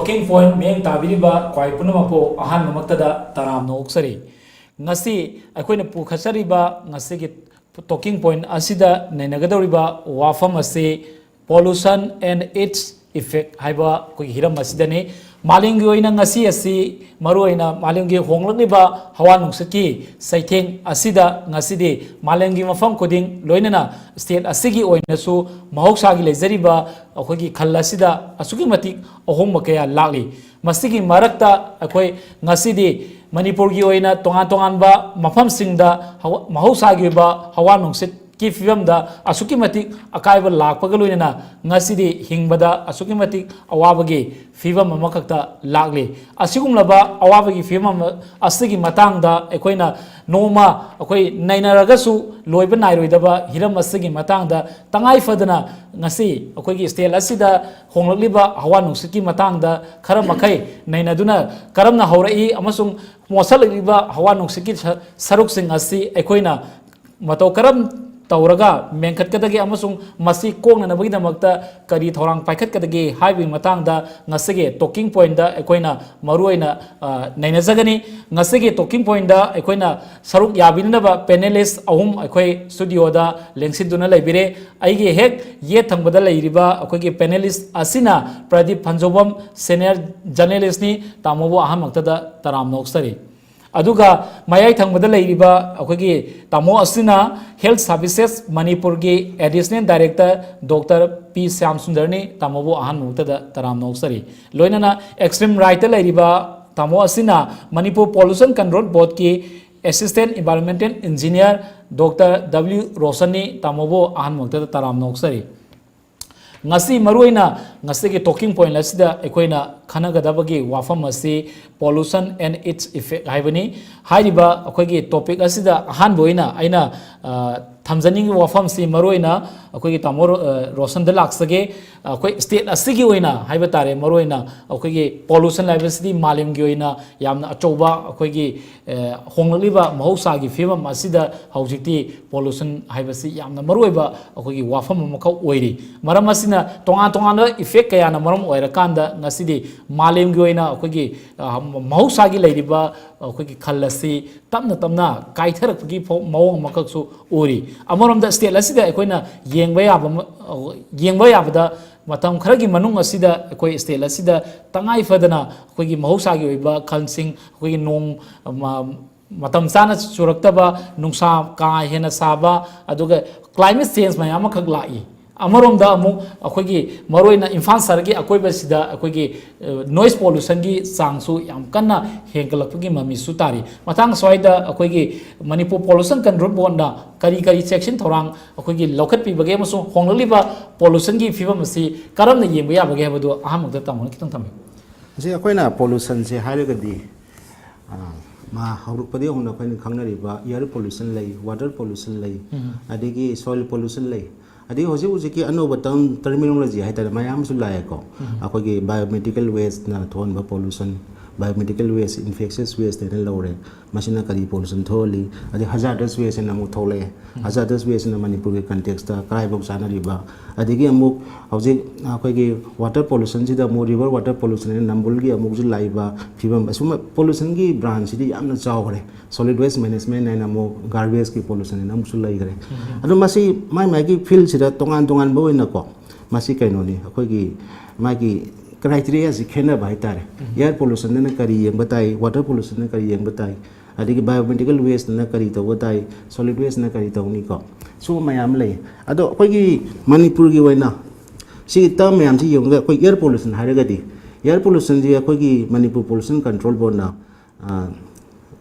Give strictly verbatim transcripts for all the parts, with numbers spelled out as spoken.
Talking point ꯃꯤꯠꯌꯦꯡ ꯇꯥꯕꯤꯔꯤꯕ ꯈ꯭ꯋꯥꯏ ꯄꯨꯝꯅꯃꯛꯄꯨ ꯑꯍꯥꯟꯕꯃꯛꯇꯗ ꯇꯔꯥꯝꯅ ꯑꯣꯛꯆꯔꯤ꯫ ꯉꯁꯤ ꯑꯩꯈꯣꯏꯅ ꯄꯨꯈꯠꯆꯔꯤꯕ ꯉꯁꯤꯒꯤ talking point ꯑꯁꯤꯗ ꯅꯩꯅꯒꯗꯧꯔꯤꯕ ꯋꯥꯐꯝ ꯑꯁꯤ pollution and its effect ꯍꯥꯏꯕ ꯑꯩꯈꯣꯏꯒꯤ ꯍꯤꯔꯝ ꯑꯁꯤꯗꯅꯤ꯫ ꯃꯥꯂꯦꯝꯒꯤ ꯑꯣꯏꯅ ꯉꯁꯤ ꯑꯁꯤ ꯃꯔꯨꯑꯣꯏꯅ ꯃꯥꯂꯦꯝꯒꯤ ꯍꯣꯡꯂꯛꯂꯤꯕ ꯍꯋꯥ ꯅꯨꯡꯁꯤꯠꯀꯤ ꯆꯩꯊꯦꯡ ꯑꯁꯤꯗ ꯉꯁꯤꯗꯤ ꯃꯥꯂꯦꯝꯒꯤ ꯃꯐꯝ ꯈꯨꯗꯤꯡ, ꯂꯣꯏꯅꯅ state ꯑꯁꯤꯒꯤ ꯑꯣꯏꯅꯁꯨ ꯃꯍꯧꯁꯥꯒꯤ ꯂꯩꯖꯔꯤꯕ ꯑꯩꯈꯣꯏꯒꯤ ꯈꯜ ꯑꯁꯤꯗ ꯑꯁꯨꯛꯀꯤ ꯃꯇꯤꯛ ꯑꯍꯣꯡꯕ ꯀꯌꯥ ꯂꯥꯛꯂꯤ꯫ ꯃꯁꯤꯒꯤ ꯃꯔꯛꯇ ꯑꯩꯈꯣꯏ ꯉꯁꯤꯗꯤ ꯃꯅꯤꯄꯨꯔꯒꯤ ꯑꯣꯏꯅ ꯇꯣꯉꯥꯟ ꯇꯣꯉꯥꯟꯕ ꯃꯐꯝꯁꯤꯡꯗ ꯍꯋꯥ-, ꯃꯍꯧꯁꯥꯒꯤ ꯑꯣꯏꯕ ꯍꯋꯥ ꯅꯨꯡꯁꯤꯠꯀꯤ ꯐꯤꯕꯝꯗ ꯑꯁꯨꯛꯀꯤ ꯃꯇꯤꯛ ꯑꯀꯥꯏꯕ ꯂꯥꯛꯄꯒ ꯂꯣꯏꯅꯅ ꯉꯁꯤꯗꯤ ꯍꯤꯡꯕꯗ ꯑꯁꯨꯛꯀꯤ ꯃꯇꯤꯛ ꯑꯋꯥꯕꯒꯤ ꯐꯤꯕꯝ ꯑꯃꯈꯛꯇ ꯂꯥꯛꯂꯤ꯫ ꯑꯁꯤꯒꯨꯝꯂꯕ ꯑꯋꯥꯕꯒꯤ ꯐꯤꯕꯝ ꯑꯃ ꯑꯁꯤꯒꯤ ꯃꯇꯥꯡꯗ ꯑꯩꯈꯣꯏꯅ ꯅꯣꯡꯃ ꯑꯩꯈꯣꯏ ꯅꯩꯅꯔꯒꯁꯨ ꯂꯣꯏꯕ ꯅꯥꯏꯔꯣꯏꯗꯕ ꯍꯤꯔꯝ ꯑꯁꯤꯒꯤ ꯃꯇꯥꯡꯗ ꯇꯉꯥꯏ ꯐꯗꯅ ꯉꯁꯤ ꯑꯩꯈꯣꯏꯒꯤ state ꯑꯁꯤꯗ ꯍꯣꯡꯂꯛꯂꯤꯕ ꯍꯋꯥ ꯅꯨꯡꯁꯤꯠꯀꯤ ꯃꯇꯥꯡꯗ ꯈꯔ ꯃꯈꯩ ꯅꯩꯅꯗꯨꯅ ꯀꯔꯝꯅ ꯍꯧꯔꯛꯏ ꯑꯃꯁꯨꯡ ꯃꯣꯠꯁꯜꯂꯛꯂꯤꯕ ꯍꯋꯥ ꯅꯨꯡꯁꯤꯠꯀꯤ ꯁ-, ꯁꯔꯨꯛꯁꯤꯡ ꯑꯁꯤ ꯑꯩꯈꯣꯏꯅ ꯃꯇꯧ ꯀꯔꯝ ꯇꯧꯔꯒ ꯃꯦꯟꯈꯠꯀꯗꯒꯦ ꯑꯃꯁꯨꯡ ꯃꯁꯤ ꯀꯣꯛꯅꯅꯕꯒꯤꯗꯃꯛꯇ ꯀꯔꯤ ꯊꯧꯔꯥꯡ ꯄꯥꯏꯈꯠꯀꯗꯒꯦ ꯍꯥꯏꯕꯒꯤ ꯃꯇꯥꯡꯗ ꯉꯁꯤꯒꯤ talking pointꯇ ꯑꯩꯈꯣꯏꯅ ꯃꯔꯨꯑꯣꯏꯅ, ꯑ, ꯅꯩꯅꯖꯒꯅꯤ꯫ ꯉꯁꯤꯒꯤ talking pointꯇ ꯑꯩꯈꯣꯏꯅ ꯁꯔꯨꯛ ꯌꯥꯕꯤꯅꯅꯕ panelist ꯑꯍꯨꯝ ꯑꯩꯈꯣꯏ studioꯗ ꯂꯦꯡꯁꯤꯟꯗꯨꯅ ꯂꯩꯕꯤꯔꯦ꯫ ꯑꯩꯒꯤ ꯍꯦꯛ ꯌꯦꯠ ꯊꯪꯕꯗ ꯂꯩꯔꯤꯕ ꯑꯩꯈꯣꯏꯒꯤ panelist ꯑꯁꯤꯅ ꯄ꯭ꯔꯗꯤꯞ ꯐꯟꯖꯧꯕꯝ, senior journalistꯅꯤ꯫ ꯇꯥꯃꯣꯕꯨ ꯑꯍꯥꯟꯕꯃꯛꯇꯗ ꯇꯔꯥꯝꯅ ꯑꯣꯛꯆꯔꯤ꯫ ꯑꯗꯨꯒ ꯃꯌꯥꯏ ꯊꯪꯕꯗ ꯂꯩꯔꯤꯕ ꯑꯩꯈꯣꯏꯒꯤ ꯇꯥꯃꯣ ꯑꯁꯤꯅ Health Services ꯃꯅꯤꯄꯨꯔꯒꯤ additional director Doctor ꯄꯤ ꯁ꯭ꯌꯥꯝ ꯁꯨꯟꯗꯔꯅꯤ꯫ ꯇꯥꯃꯣꯕꯨ ꯑꯍꯥꯟꯕꯃꯛꯇꯗ ꯇꯔꯥꯝꯅ ꯑꯣꯛꯆꯔꯤ꯫ ꯂꯣꯏꯅꯅ extreme rightꯇ ꯂꯩꯔꯤꯕ ꯇꯥꯃꯣ ꯑꯁꯤꯅ Manipur Pollution Control Boardꯀꯤ Assistant Environmental Engineer Doctor W ꯔꯣꯁꯟꯅꯤ꯫ ꯇꯥꯃꯣꯕꯨ ꯑꯍꯥꯟꯕꯃꯛꯇꯗ ꯇꯔꯥꯝꯅ ꯑꯣꯛꯆꯔꯤ꯫ ꯉꯁꯤ ꯃꯔꯨꯑꯣꯏꯅ ꯉꯁꯤꯒꯤ talking point ꯑꯁꯤꯗ ꯑꯩꯈꯣꯏꯅ ꯈꯟꯅꯒꯗꯕꯒꯤ ꯋꯥꯐꯝ ꯑꯁꯤ pollution and its effect ꯍꯥꯏꯕꯅꯤ꯫ ꯍꯥꯏꯔꯤꯕ ꯑꯩꯈꯣꯏꯒꯤ topic ꯑꯁꯤꯗ ꯑꯍꯥꯟꯕ ꯑꯣꯏꯅ ꯑꯩꯅ, ꯑ, ꯊꯝꯖꯅꯤꯡꯉꯤꯕ ꯋꯥꯐꯝꯁꯤ ꯃꯔꯨꯑꯣꯏꯅ ꯑꯩꯈꯣꯏꯒꯤ ꯇꯥꯃꯣ ꯔꯣ-, ꯑ, ꯔꯣꯁꯟꯗ ꯂꯥꯛꯆꯒꯦ꯫ ꯑꯩꯈꯣꯏ state ꯑꯁꯤꯒꯤ ꯑꯣꯏꯅ ꯍꯥꯏꯕ ꯇꯥꯔꯦ, ꯃꯔꯨꯑꯣꯏꯅ ꯑꯩꯈꯣꯏꯒꯤ pollution ꯍꯥꯏꯕꯁꯤꯗꯤ ꯃꯥꯂꯦꯝꯒꯤ ꯑꯣꯏꯅ ꯌꯥꯝꯅ ꯑꯆꯧꯕ ꯑꯩꯈꯣꯏꯒꯤ, ꯑ, ꯍꯣꯡꯂꯛꯂꯤꯕ ꯃꯍꯧꯁꯥꯒꯤ ꯐꯤꯕꯝ ꯑꯁꯤꯗ ꯍꯧꯖꯤꯛꯇꯤ pollution ꯍꯥꯏꯕꯁꯤ ꯌꯥꯝꯅ ꯃꯔꯨꯑꯣꯏꯕ ꯑꯩꯈꯣꯏꯒꯤ ꯋꯥꯐꯝ ꯑꯃꯈꯛ ꯑꯣꯏꯔꯤ꯫ ꯃꯔꯝ ꯑꯁꯤꯅ ꯇꯣꯉꯥꯟ ꯇꯣꯉꯥꯟꯕ effect ꯀꯌꯥꯅ ꯃꯔꯝ ꯑꯣꯏꯔꯀꯥꯟꯗ ꯉꯁꯤꯗꯤ ꯃꯥꯂꯦꯝꯒꯤ ꯑꯣꯏꯅ ꯑꯩꯈꯣꯏꯒꯤ, ꯑ, ꯃꯍꯧꯁꯥꯒꯤ ꯂꯩꯔꯤꯕ ꯑꯩꯈꯣꯏꯒꯤ ꯈꯜ ꯑꯁꯤ ꯇꯞꯅ ꯇꯞꯅ ꯀꯥꯏꯊꯔꯛꯄꯒꯤ ꯐꯥꯎ-, ꯃꯑꯣꯡ ꯑꯃꯈꯛꯁꯨ ꯎꯔꯤ꯫ ꯑꯃꯔꯣꯝꯗ state ꯑꯁꯤꯗ ꯑꯩꯈꯣꯏꯅ ꯌꯦꯡꯕ ꯌꯥꯕ ꯑꯃ-, ꯌꯦꯡꯕ ꯌꯥꯕꯗ ꯃꯇꯝ ꯈꯔꯒꯤ ꯃꯅꯨꯡ ꯑꯁꯤꯗ ꯑꯩꯈꯣꯏ state ꯑꯁꯤꯗ ꯇꯉꯥꯏ ꯐꯗꯅ ꯑꯩꯈꯣꯏꯒꯤ ꯃꯍꯧꯁꯥꯒꯤ ꯑꯣꯏꯕ ꯈꯜꯁꯤꯡ, ꯑꯩꯈꯣꯏꯒꯤ ꯅꯣꯡ ꯃ-, ꯃꯇꯝ ꯆꯥꯅ ꯆꯨꯔꯛꯇꯕ, ꯅꯨꯡꯁꯥ ꯀꯥ ꯍꯦꯟꯅ ꯁꯥꯕ, ꯑꯗꯨꯒ climate change ꯃꯌꯥꯝ ꯑꯃꯈꯛ ꯂꯥꯛꯏ꯫ ꯑꯃꯔꯣꯝꯗ ꯑꯃꯨꯛ ꯑꯩꯈꯣꯏꯒꯤ ꯃꯔꯨꯑꯣꯏꯅ ꯏꯝꯐꯥꯜ ꯁꯍꯔꯒꯤ ꯑꯀꯣꯏꯕꯁꯤꯗ ꯑꯩꯈꯣꯏꯒꯤ, ꯑ, noise pollutionꯒꯤ ꯆꯥꯡꯁꯨ ꯌꯥꯝ ꯀꯟꯅ ꯍꯦꯟꯒꯠꯂꯛꯄꯒꯤ ꯃꯃꯤꯁꯨ ꯇꯥꯔꯤ꯫ ꯃꯇꯥꯡ ꯁ꯭ꯋꯥꯏꯗ ꯑꯩꯈꯣꯏꯒꯤ ꯃꯅꯤꯄꯨꯔ Pollution Control Boardꯅ ꯀꯔꯤ ꯀꯔꯤ ꯆꯦꯛꯁꯤꯟ ꯊꯧꯔꯥꯡ ꯑꯩꯈꯣꯏꯒꯤ ꯂꯧꯈꯠꯄꯤꯕꯒꯦ ꯑꯃꯁꯨꯡ ꯍꯣꯡꯂꯛꯂꯤꯕ pollutionꯒꯤ ꯐꯤꯕꯝ ꯑꯁꯤ ꯀꯔꯝꯅ ꯌꯦꯡꯕ ꯌꯥꯕꯒꯦ ꯍꯥꯏꯕꯗꯨ ꯑꯍꯥꯟꯕꯗ ꯇꯥꯃꯣꯅ ꯈꯤꯇꯪ ꯊꯝꯕꯤꯌꯨ꯫ ꯑꯁꯤ ꯑꯩꯈꯣꯏꯅ pollutionꯁꯦ ꯍꯥꯏꯔꯒꯗꯤ, ꯑ, ꯃꯥ ꯍꯧꯔꯛꯄꯗꯒꯤ ꯍꯧꯅ ꯑꯩꯈꯣꯏꯅ ꯈꯪꯅꯔꯤꯕ air pollution ꯂꯩ, water pollution ꯂꯩ, ꯑꯗꯒꯤ soil pollution ꯂꯩ, ꯑꯗꯒꯤ ꯍꯧꯖꯤꯛ ꯍꯧꯖꯤꯛꯀꯤ ꯑꯅꯧꯕ term, terminology ꯍꯥꯏꯇꯥꯔꯦ, ꯃꯌꯥꯝ ꯑꯃꯁꯨ ꯂꯥꯛꯑꯦꯀꯣ꯫ ꯑꯩꯈꯣꯏꯒꯤ biomedical wasteꯅ ꯊꯣꯛꯍꯟꯕ pollution, biomedical waste, infectious waste ꯍꯥꯏꯅ ꯂꯧꯔꯦ, ꯃꯁꯤꯅ ꯀꯔꯤ pollution ꯊꯣꯛꯍꯜꯂꯤ, ꯑꯗꯩ hazardous waste ꯍꯥꯏꯅ ꯑꯃꯨꯛ ꯊꯣꯛꯂꯛꯑꯦ꯫ Hazardous wasteꯅ ꯃꯅꯤꯄꯨꯔꯒꯤ contextꯇ ꯀꯗꯥꯏꯐꯥꯎ ꯆꯥꯟꯅꯔꯤꯕ, ꯑꯗꯒꯤ ꯑꯃꯨꯛ ꯍꯧꯖꯤꯛ ꯑꯩꯈꯣꯏꯒꯤ water pollutionꯁꯤꯗ ꯑꯃꯨꯛ river water pollution ꯍꯥꯏꯅ ꯅꯝꯕꯨꯜꯒꯤ ꯑꯃꯨꯛꯁꯨ ꯂꯥꯛꯏꯕ ꯐꯤꯕꯝ, ꯑꯁꯨꯝꯕ pollutionꯒꯤ branchꯁꯤꯗꯤ ꯌꯥꯝꯅ ꯆꯥꯎꯈ꯭ꯔꯦ꯫ Solid waste management ꯍꯥꯏꯅ ꯑꯃꯨꯛ garbageꯀꯤ pollution ꯍꯥꯏꯅ ꯑꯃꯨꯛꯁꯨ ꯂꯩꯈ꯭ꯔꯦ꯫ ꯑꯗꯣ ꯃꯁꯤ ꯃꯥꯏ ꯃꯥꯏꯒꯤ fieldꯁꯤꯗ ꯇꯣꯉꯥꯟ ꯇꯣꯉꯥꯟꯕ ꯑꯣꯏꯅꯀꯣ, ꯃꯁꯤ ꯀꯩꯅꯣꯅꯤ, ꯑꯩꯈꯣꯏꯒꯤ ꯃꯥꯒꯤ criteriaꯁꯤ ꯈꯦꯠꯅꯕ ꯍꯥꯏꯇꯥꯔꯦ꯫ Air pollutionꯗꯅ ꯀꯔꯤ ꯌꯦꯡꯕ ꯇꯥꯏ, water pollutionꯗꯅ ꯀꯔꯤ ꯌꯦꯡꯕ ꯇꯥꯏ, ꯑꯗꯒꯤ biomedical wasteꯅ ꯀꯔꯤ ꯇꯧꯕ ꯇꯥꯏ, solid wasteꯅ ꯀꯔꯤ ꯇꯧꯅꯤꯀꯣ, ꯁꯤꯒꯨꯝꯕ ꯃꯌꯥꯝ ꯑꯃ ꯂꯩ꯫ ꯑꯗꯣ ꯑꯩꯈꯣꯏꯒꯤ ꯃꯅꯤꯄꯨꯔꯒꯤ ꯑꯣꯏꯅ ꯁꯤꯒꯤ term ꯃꯌꯥꯝꯁꯤ ꯌꯦꯡꯉꯒ ꯑꯩꯈꯣꯏ air pollution ꯍꯥꯏꯔꯒꯗꯤ, air pollutionꯁꯤ ꯑꯩꯈꯣꯏꯒꯤ ꯃꯅꯤꯄꯨꯔ Pollution Control Boardꯅ, ꯑ,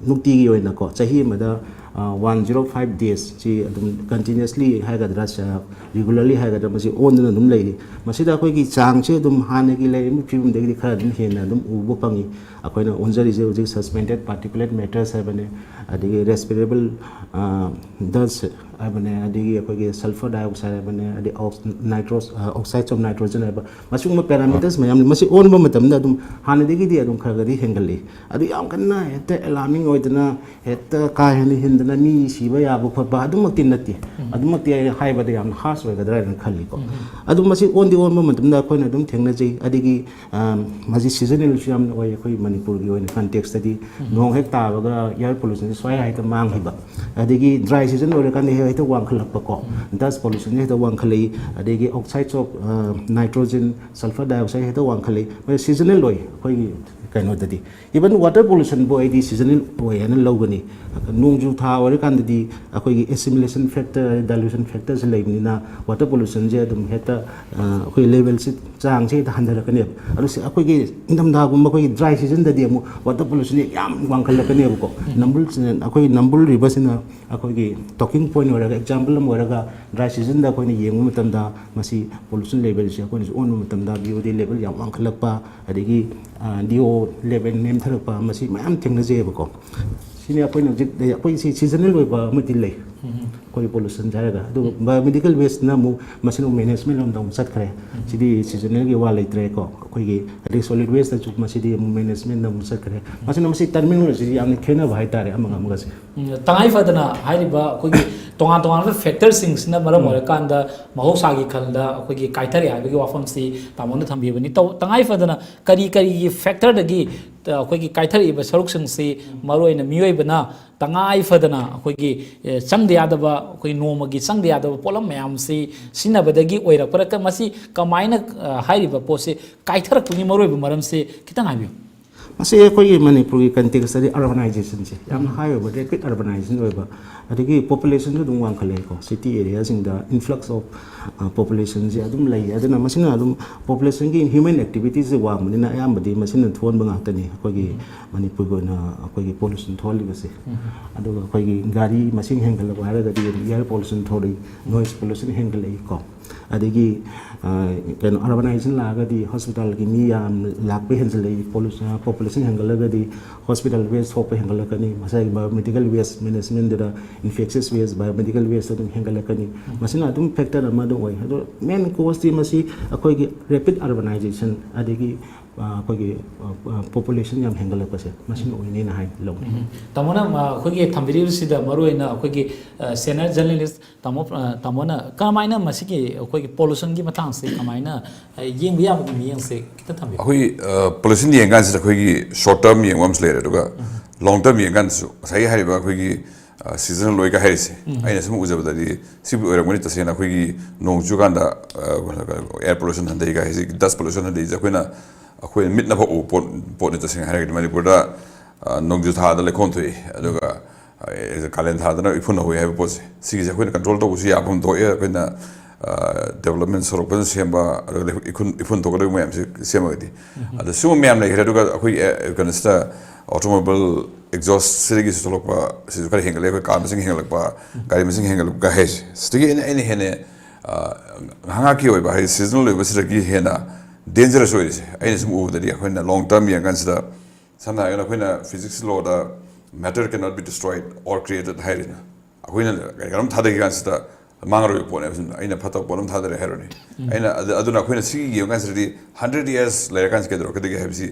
ꯅꯨꯡꯇꯤꯒꯤ ꯑꯣꯏꯅꯀꯣ, ꯆꯍꯤ ꯑꯃꯗ, ꯑ, one zero five days ꯁꯤ ꯑꯗꯨꯝ continuously ꯍꯥꯏꯒꯗ꯭ꯔꯥ, ꯁ-, regularly ꯍꯥꯏꯒꯗ꯭ꯔꯥ, ꯃꯁꯤ ꯑꯣꯟꯗꯨꯅ ꯑꯗꯨꯝ ꯂꯩꯔꯤ꯫ ꯃꯁꯤꯗ ꯑꯩꯈꯣꯏꯒꯤ ꯆꯥꯡꯁꯦ ꯑꯗꯨꯝ ꯍꯥꯟꯅꯒꯤ ꯂꯩꯔꯤꯕ ꯐꯤꯕꯝꯗꯒꯤꯗꯤ ꯈꯔ ꯑꯗꯨꯝ ꯍꯦꯟꯅ ꯑꯗꯨꯝ ꯎꯕ ꯐꯪꯉꯤ꯫ ꯑꯩꯈꯣꯏꯅ ꯑꯣꯟꯖꯔꯤꯁꯦ ꯍꯧꯖꯤꯛ suspended particulate matters ꯍꯥꯏꯕꯅꯦ, ꯑꯗꯒꯤ respirable dust ꯍꯥꯏꯕꯅꯦ, ꯑꯗꯒꯤ ꯑꯩꯈꯣꯏꯒꯤ sulfur dioxide ꯍꯥꯏꯕꯅꯦ, ꯑꯗꯩ nitrous, oxides of nitrogen ꯍꯥꯏꯕ, ꯃꯁꯤꯒꯨꯝꯕ parameters ꯃꯌꯥꯝ, ꯃꯁꯤ ꯑꯣꯟꯕ ꯃꯇꯝꯗ ꯑꯗꯨꯝ ꯍꯥꯟꯅꯗꯒꯤꯗꯤ ꯑꯗꯨꯝ ꯈꯔ ꯈꯔꯗꯤ ꯍꯦꯟꯒꯠꯂꯤ꯫ ꯑꯗꯨ ꯌꯥꯝ ꯀꯟꯅ ꯍꯦꯛꯇ alarming ꯑꯣꯏꯗꯅ ꯍꯦꯛꯇ ꯀꯥ ꯍꯦꯟꯅ ꯍꯦꯟꯗꯅ ꯃꯤ ꯁꯤꯕ ꯌꯥꯕ ꯈꯣꯠꯄ ꯑꯗꯨꯃꯛꯇꯤ ꯅꯠꯇꯦ꯫ ꯑꯗꯨꯃꯛꯇꯤ ꯑꯩ ꯍꯥꯏꯕꯗ ꯌꯥꯝꯅ harsh ꯑꯣꯏꯒꯗ꯭ꯔꯥ ꯍꯥꯏꯅ ꯈꯜꯂꯤꯀꯣ꯫ ꯑꯗꯨ ꯃꯁꯤ ꯑꯣꯟꯗꯤ ꯑꯣꯟꯕ ꯃꯇꯝꯗ ꯑꯩꯈꯣꯏꯅ ꯑꯗꯨꯝ ꯊꯦꯡꯅꯖꯩ꯫ ꯑꯗꯒꯤ ꯃꯁꯤ seasonalꯁꯨ ꯌꯥꯝꯅ ꯑꯣꯏ ꯑꯩꯈꯣꯏ ꯃꯅꯤꯄꯨꯔꯒꯤ ꯑꯣꯏꯅ contextꯇꯗꯤ꯫ ꯅꯣꯡ ꯍꯦꯛ ꯇꯥꯕꯒ air pollutionꯁꯦ ꯁ꯭ꯋꯥꯏ ꯍꯦꯛꯇ ꯃꯥꯡꯈꯤꯕ, ꯑꯗꯒꯤ dry season ꯑꯣꯏꯔꯀꯥꯟꯗ ꯍꯦꯛ ꯍꯦꯛꯇ ꯋꯥꯡꯈꯠꯂꯛꯄꯀꯣ꯫ Dust pollutionꯁꯦ ꯍꯦꯛꯇ ꯋꯥꯡꯈꯠꯂꯛꯏ꯫ ꯑꯗꯒꯤ oxides of nitrogen, sulfur dioxide ꯍꯦꯛꯇ ꯋꯥꯡꯈꯠꯂꯛꯏ꯫ ꯃꯁꯤ seasonal ꯑꯣꯏ ꯑꯩꯈꯣꯏꯒꯤ ꯀꯩꯅꯣꯗꯗꯤ꯫ Even water pollutionꯕꯨ ꯑꯩꯗꯤ seasonal ꯑꯣꯏ ꯍꯥꯏꯅ ꯂꯧꯒꯅꯤ꯫ ꯅꯣꯡꯖꯨ ꯊꯥ ꯑꯣꯏꯔꯀꯥꯟꯗꯗꯤ ꯑꯩꯈꯣꯏꯒꯤ accumulation factor, dilution factorꯁꯦ ꯂꯩꯕꯅꯤꯅ water pollutionꯁꯦ ꯑꯗꯨꯝ ꯍꯦꯛꯇ ꯑꯩꯈꯣꯏ levelꯁꯤ, ꯆꯥꯡꯁꯦ ꯍꯦꯛꯇ ꯍꯟꯊꯔꯛꯀꯅꯦꯕ꯫ ꯑꯗꯨ ꯑꯩꯈꯣꯏꯒꯤ ꯏꯪꯊꯝꯊꯥꯒꯨꯝꯕ ꯑꯩꯈꯣꯏꯒꯤ dry seasonꯗꯗꯤ ꯑꯃꯨꯛ water pollutionꯁꯦ ꯌꯥꯝ ꯋꯥꯡꯈꯠꯂꯛꯀꯅꯦꯕꯀꯣ꯫ ꯅꯝꯕꯨꯜ ꯑꯩꯈꯣꯏꯒꯤ ꯅꯝꯕꯨꯜ riverꯁꯤꯅ ꯑꯩꯈꯣꯏꯒꯤ talking point ꯑꯣꯏꯔꯒ, example ꯑꯃ ꯑꯣꯏꯔꯒ, dry seasonꯗ ꯑꯩꯈꯣꯏꯅ ꯌꯦꯡꯕ ꯃꯇꯝꯗ ꯃꯁꯤ pollution levelꯁꯦ ꯑꯩꯈꯣꯏꯅꯁꯨ ꯑꯣꯟꯕ ꯃꯇꯝꯗ VOD level ꯌꯥꯝ ꯋꯥꯡꯈꯠꯂꯛꯄ, ꯑꯗꯒꯤ DO level ꯅꯦꯝꯊꯔꯛꯄ, ꯃꯁꯤ ꯃꯌꯥꯝ ꯊꯦꯡꯅꯖꯩꯑꯕꯀꯣ꯫ ꯁꯤꯅꯤ ꯑꯩꯈꯣꯏꯅ ꯍꯧꯖꯤꯛ, ꯑꯩꯈꯣꯏ ꯁꯤ seasonal ꯑꯣꯏꯕ ꯑꯃꯗꯤ ꯂꯩ꯫ ꯑꯩꯈꯣꯏ pollutionꯁꯦ ꯍꯥꯏꯔꯒ, ꯑꯗꯨꯒ biomedical wasteꯅ ꯑꯃꯨꯛ ꯃꯁꯤꯅ ꯑꯃꯨꯛ management ꯂꯣꯝꯗ ꯑꯃꯨꯛ ꯆꯠꯈ꯭ꯔꯦ꯫ ꯁꯤꯗꯤ seasonalꯒꯤ ꯋꯥ ꯂꯩꯇ꯭ꯔꯦꯀꯣ꯫ ꯑꯩꯈꯣꯏꯒꯤ ꯑꯗꯩ solid wasteꯇꯁꯨ ꯃꯁꯤꯗꯤ ꯑꯃꯨꯛ managementꯗ ꯑꯃꯨꯛ ꯆꯠꯈ꯭ꯔꯦ꯫ ꯃꯁꯤꯅ, ꯃꯁꯤ terminology ꯌꯥꯝꯅ ꯈꯦꯠꯅꯕ ꯍꯥꯏꯇꯥꯔꯦ ꯑꯃꯒ ꯑꯃꯒꯁꯦ꯫ ꯎꯝ, ꯇꯉꯥꯏ ꯐꯗꯅ ꯍꯥꯏꯔꯤꯕ ꯑꯩꯈꯣꯏꯒꯤ ꯇꯣꯉꯥꯟ ꯇꯣꯉꯥꯟꯕ factorꯁꯤꯡꯁꯤꯅ ꯃꯔꯝ ꯑꯣꯏꯔꯀꯥꯟꯗ ꯃꯍꯧꯁꯥꯒꯤ ꯈꯜꯗ ꯑꯩꯈꯣꯏꯒꯤ ꯀꯥꯏꯊꯔꯛꯑꯦ ꯍꯥꯏꯕꯒꯤ ꯋꯥꯐꯝꯁꯤ ꯇꯥꯃꯣꯅ ꯊꯝꯕꯤꯕꯅꯤ꯫ ꯇꯧ-, ꯇꯉꯥꯏ ꯐꯗꯅ ꯀꯔꯤ ꯀꯔꯤꯒꯤ factorꯗꯒꯤ, ꯑ, ꯑꯩꯈꯣꯏꯒꯤ ꯀꯥꯏꯊꯔꯛꯏꯕ ꯁꯔꯨꯛꯁꯤꯡꯁꯤ ꯃꯔꯨꯑꯣꯏꯅ ꯃꯤꯑꯣꯏꯕꯅ ꯇꯉꯥꯏ ꯐꯗꯅ ꯑꯩꯈꯣꯏꯒꯤ, ꯑꯦ, ꯆꯪꯗ ꯌꯥꯗꯕ, ꯑꯩꯈꯣꯏ ꯅꯣꯡꯃꯒꯤ ꯆꯪꯗ ꯌꯥꯗꯕ ꯄꯣꯠꯂꯝ ꯃꯌꯥꯝꯁꯤ ꯁꯤꯖꯤꯟꯅꯕꯗꯒꯤ ꯑꯣꯏꯔꯛꯄꯔ, ꯀ-, ꯃꯁꯤ ꯀꯃꯥꯏꯅ, ꯑ, ꯍꯥꯏꯔꯤꯕ ꯄꯣꯠꯁꯤ ꯀꯥꯏꯊꯔꯛꯄꯒꯤ ꯃꯔꯨꯑꯣꯏꯕ ꯃꯔꯝꯁꯤ ꯈꯤꯇꯪ ꯍꯥꯏꯕꯤꯌꯨ꯫ ꯃꯁꯤ ꯑꯩꯈꯣꯏꯒꯤ ꯃꯅꯤꯄꯨꯔꯒꯤ contextꯇꯗꯤ urbanizationꯁꯦ ꯌꯥꯝꯅ high ꯑꯣꯏꯕ, rapid urbanization ꯑꯣꯏꯕ, ꯑꯗꯒꯤ populationꯁꯨ ꯑꯗꯨꯝ ꯋꯥꯡꯈꯠꯂꯛꯑꯦꯀꯣ꯫ City areaꯁꯤꯡꯗ influx of, ꯑ, populationꯁꯦ ꯑꯗꯨꯝ ꯂꯩ꯫ ꯑꯗꯨꯅ ꯃꯁꯤꯅ ꯑꯗꯨꯝ populationꯒꯤ human activitiesꯁꯦ ꯋꯥꯡꯕꯅꯤꯅ ꯑꯌꯥꯝꯕꯗꯤ ꯃꯁꯤꯅ ꯊꯣꯛꯍꯟꯕ ꯉꯥꯛꯇꯅꯤ ꯑꯩꯈꯣꯏꯒꯤ ꯃꯅꯤꯄꯨꯔꯒꯤ ꯑꯣꯏꯅ ꯑꯩꯈꯣꯏꯒꯤ pollution ꯊꯣꯛꯍꯜꯂꯤꯕꯁꯦ꯫ ꯑꯗꯨꯒ ꯑꯩꯈꯣꯏꯒꯤ ꯒꯥꯔꯤ ꯃꯁꯤꯡ ꯍꯦꯟꯒꯠꯂꯛꯄ ꯍꯥꯏꯔꯒꯗꯤ air pollution ꯊꯣꯛꯂꯛꯏ, noise pollution ꯍꯦꯟꯒꯠꯂꯛꯏꯀꯣ꯫ ꯑꯗꯒꯤ, ꯑ, ꯀꯩꯅꯣ, urbanization ꯂꯥꯛꯑꯒꯗꯤ hospitalꯒꯤ ꯃꯤ ꯌꯥꯝ ꯂꯥꯛꯄ ꯍꯦꯟꯖꯜꯂꯛꯏ, pollution, population ꯁꯤꯡ ꯍꯦꯟꯒꯠꯂꯒꯗꯤ ꯍꯣꯁꯄꯤꯇꯥꯜ ꯋꯦꯁ ꯊꯣꯛꯄ ꯍꯦꯟꯒꯠꯂꯛꯀꯅꯤ, ꯉꯁꯥꯏꯒꯤ ꯕꯥꯏꯑꯣꯃꯦꯗꯤꯀꯦꯜ ꯋꯦꯁ ꯃꯦꯅꯦꯖꯃꯦꯟꯗꯨꯗ ꯏꯟꯐꯦꯛꯁꯤꯌꯁ ꯋꯦꯁ ꯕꯥꯏꯑꯣꯃꯦꯗꯤꯀꯦꯜ ꯋꯦꯁ ꯑꯗꯨꯝ ꯍꯦꯟꯒꯠꯂꯛꯀꯅꯤ꯫ ꯃꯁꯤꯅ ꯑꯗꯨꯝ ꯐꯦꯛꯇꯔ ꯑꯃ ꯑꯗꯨꯝ ꯑꯣꯏ꯫ ꯑꯗꯣ ꯃꯦꯟ ꯀꯣꯁꯇꯤ ꯃꯁꯤ ꯑꯩꯈꯣꯏꯒꯤ ꯔꯦꯄꯤꯠ ꯑꯔꯕꯅꯥꯏꯖꯦꯁꯟ ꯑꯗꯒꯤ ꯑꯩꯈꯣꯏꯒꯤ ꯄꯣꯄꯨꯂꯦꯁꯟ ꯌꯥꯝ ꯍꯦꯟꯒꯠꯂꯛꯄꯁꯦ ꯃꯁꯤꯅ ꯑꯣꯏꯅꯦꯅ ꯍꯥꯏ ꯂꯧꯅꯩ꯫ ꯇꯥꯃꯣꯅ ꯑꯩꯈꯣꯏꯒꯤ ꯊꯝꯕꯤꯔꯤꯕꯁꯤꯗ ꯃꯔꯨꯑꯣꯏꯅ ꯑꯩꯈꯣꯏꯒꯤ ꯁꯦꯅꯤꯌꯔ ꯖꯔꯅꯦꯂꯤꯁ ꯇꯥꯃꯣ ꯇꯥꯃꯣꯅ ꯀꯔꯝꯍꯥꯏꯅ ꯃꯁꯤꯒꯤ ꯑꯩꯈꯣꯏꯒꯤ ꯄꯣꯂꯨꯁꯟꯒꯤ ꯃꯇꯥꯡꯁꯦ ꯀꯃꯥꯏꯅ ꯌꯦꯡꯕ ꯌꯥꯕꯒꯤ ꯃꯤꯠꯌꯦꯡꯁꯦ ꯈꯤꯇ ꯊꯝꯕꯤꯌꯨ꯫ ꯑꯩꯈꯣꯏ ꯄꯣꯂꯨꯁꯟ ꯌꯦꯡꯀꯥꯟꯁꯤꯗ ꯑꯩꯈꯣꯏꯒꯤ ꯁꯣꯔꯠ ꯇꯔꯝ ꯌꯦꯡꯕ ꯑꯃꯁꯨ ꯂꯩꯔꯦ, ꯑꯗꯨꯒ ꯂꯣꯡ ꯇꯔꯝ ꯌꯦꯡꯀꯥꯟꯗꯁꯨ ꯉꯁꯥꯏꯒꯤ ꯍꯥꯏꯔꯤꯕ ꯑꯩꯈꯣꯏꯒꯤ ꯁꯤꯖꯅꯦꯜ ꯑꯣꯏꯒ ꯍꯥꯏꯔꯤꯁꯦ, ꯑꯩꯅ ꯁꯨꯝ ꯎꯖꯕꯗꯗꯤ ꯁꯤꯕꯨ ꯑꯣꯏꯔꯝꯒꯅꯤ꯫ ꯇꯁꯦꯡꯅ ꯑꯩꯈꯣꯏꯒꯤ ꯅꯣꯡ ꯆꯨꯀꯥꯟꯗ ꯑꯦꯌꯔ ꯄꯣꯂꯨꯁꯟ ꯍꯟꯊꯩꯒ ꯍꯥꯏꯁꯦ, ꯗꯁ ꯄꯣꯂꯨꯁꯟ ꯍꯟꯊꯩꯁꯦ ꯑꯩꯈꯣꯏꯅ ꯑꯩꯈꯣꯏꯅ ꯃꯤꯠꯅ ꯐꯥꯎ ꯎꯕ ꯄꯣꯠ ꯄꯣꯠꯅꯤ꯫ ꯇꯁꯦꯡꯅ ꯍꯥꯏꯔꯒꯗꯤ ꯃꯅꯤꯄꯨꯔꯗ ꯅꯣꯡꯖꯨ ꯊꯥꯗ ꯂꯩꯈꯣꯝ ꯊꯣꯛꯏ, ꯑꯗꯨꯒ ꯀꯥꯂꯦꯟ ꯊꯥꯗꯅ ꯏꯐꯨꯟ ꯍꯧꯋꯤ ꯍꯥꯏꯕ ꯄꯣꯠꯁꯦ, ꯁꯤꯒꯤꯁꯦ ꯑꯩꯈꯣꯏꯅ ꯀꯟꯇ꯭ꯔꯣꯜ ꯇꯧꯕꯁꯨ ꯌꯥꯐꯝ ꯊꯣꯛꯑꯦ꯫ ꯑꯩꯈꯣꯏꯅ ꯗꯦꯕꯂꯞꯃꯦꯟ ꯁꯣꯔꯣꯛ ꯐꯖꯅ ꯁꯦꯝꯕ, ꯑꯗꯨꯒ ꯏꯐꯨꯟ ꯏꯐꯨꯟ ꯊꯣꯛꯀꯗꯧꯕ ꯃꯌꯥꯝꯁꯦ ꯁꯦꯝꯃꯒꯗꯤ꯫ ꯑꯗꯣ ꯁꯤꯒꯨꯝꯕ ꯃꯌꯥꯝ ꯂꯩꯈ꯭ꯔꯦ꯫ ꯑꯗꯨꯒ ꯑꯩꯈꯣꯏ ꯀꯩꯅꯣꯁꯤꯗ ꯑꯣꯇꯣꯃꯣꯕꯥꯏꯜ ꯑꯦꯛꯖꯣꯁꯁꯤꯗꯒꯤꯁꯨ ꯊꯣꯛꯂꯛꯄ ꯁꯤꯁꯨ ꯈꯔ ꯍꯦꯟꯒꯠꯂꯦ꯫ ꯑꯩꯈꯣꯏ ꯀꯥꯔ ꯃꯁꯤꯡ ꯍꯦꯟꯒꯠꯂꯛꯄ, ꯒꯥꯔꯤ ꯃꯁꯤꯡ ꯍꯦꯟꯒꯠꯂꯛꯄ ꯍꯥꯏꯁꯦ, ꯁꯤꯗꯒꯤ ꯑꯩꯅ ꯑꯩꯅ ꯍꯦꯟꯅ ꯉꯥꯏꯍꯥꯛ ꯉꯥꯏꯍꯥꯛꯀꯤ ꯑꯣꯏꯕ ꯍꯥꯏꯗꯤ ꯁꯤꯖꯅꯦꯜ ꯑꯣꯏꯕꯁꯤꯗꯒꯤ ꯍꯦꯟꯅ ꯗꯦꯟꯖꯔꯁ ꯑꯣꯏꯔꯤꯁꯦ꯫ ꯑꯩꯅ ꯁꯨꯝ ꯎꯕꯗꯗꯤ ꯑꯩꯈꯣꯏꯅ ꯂꯣꯡ ꯇꯔꯝ ꯌꯦꯡꯉꯀꯥꯟꯁꯤꯗ ꯁꯝꯅ ꯍꯥꯏꯔꯒꯅ ꯑꯩꯈꯣꯏꯅ physics load matter cannot be destroyed or created ꯍꯥꯏꯔꯤꯅ, ꯑꯩꯈꯣꯏꯅ ꯀꯩꯅꯣꯝ ꯊꯥꯗꯈꯤ ꯀꯥꯟꯁꯤꯗ ꯃꯥꯡꯉꯔꯣꯏꯕ ꯄꯣꯠꯅꯦꯕ꯫ ꯑꯩꯅ ꯐꯠꯇꯕ ꯄꯣꯠ ꯑꯃ ꯊꯥꯗꯔꯦ ꯍꯥꯏꯔꯣꯅꯦ, ꯑꯩꯅ ꯑꯗꯨ- ꯑꯗꯨꯅ ꯑꯩꯈꯣꯏꯅ ꯁꯤꯒꯤ ꯌꯦꯡꯉ ꯀꯥꯟꯁꯤꯗꯗꯤ ꯍꯟꯗ꯭ꯔꯦꯠ ꯌꯔꯁ ꯂꯩꯔꯀꯥꯟꯁꯤ ꯀꯩꯗꯧꯔꯛꯀꯗꯒꯦ ꯍꯥꯏꯕꯁꯤ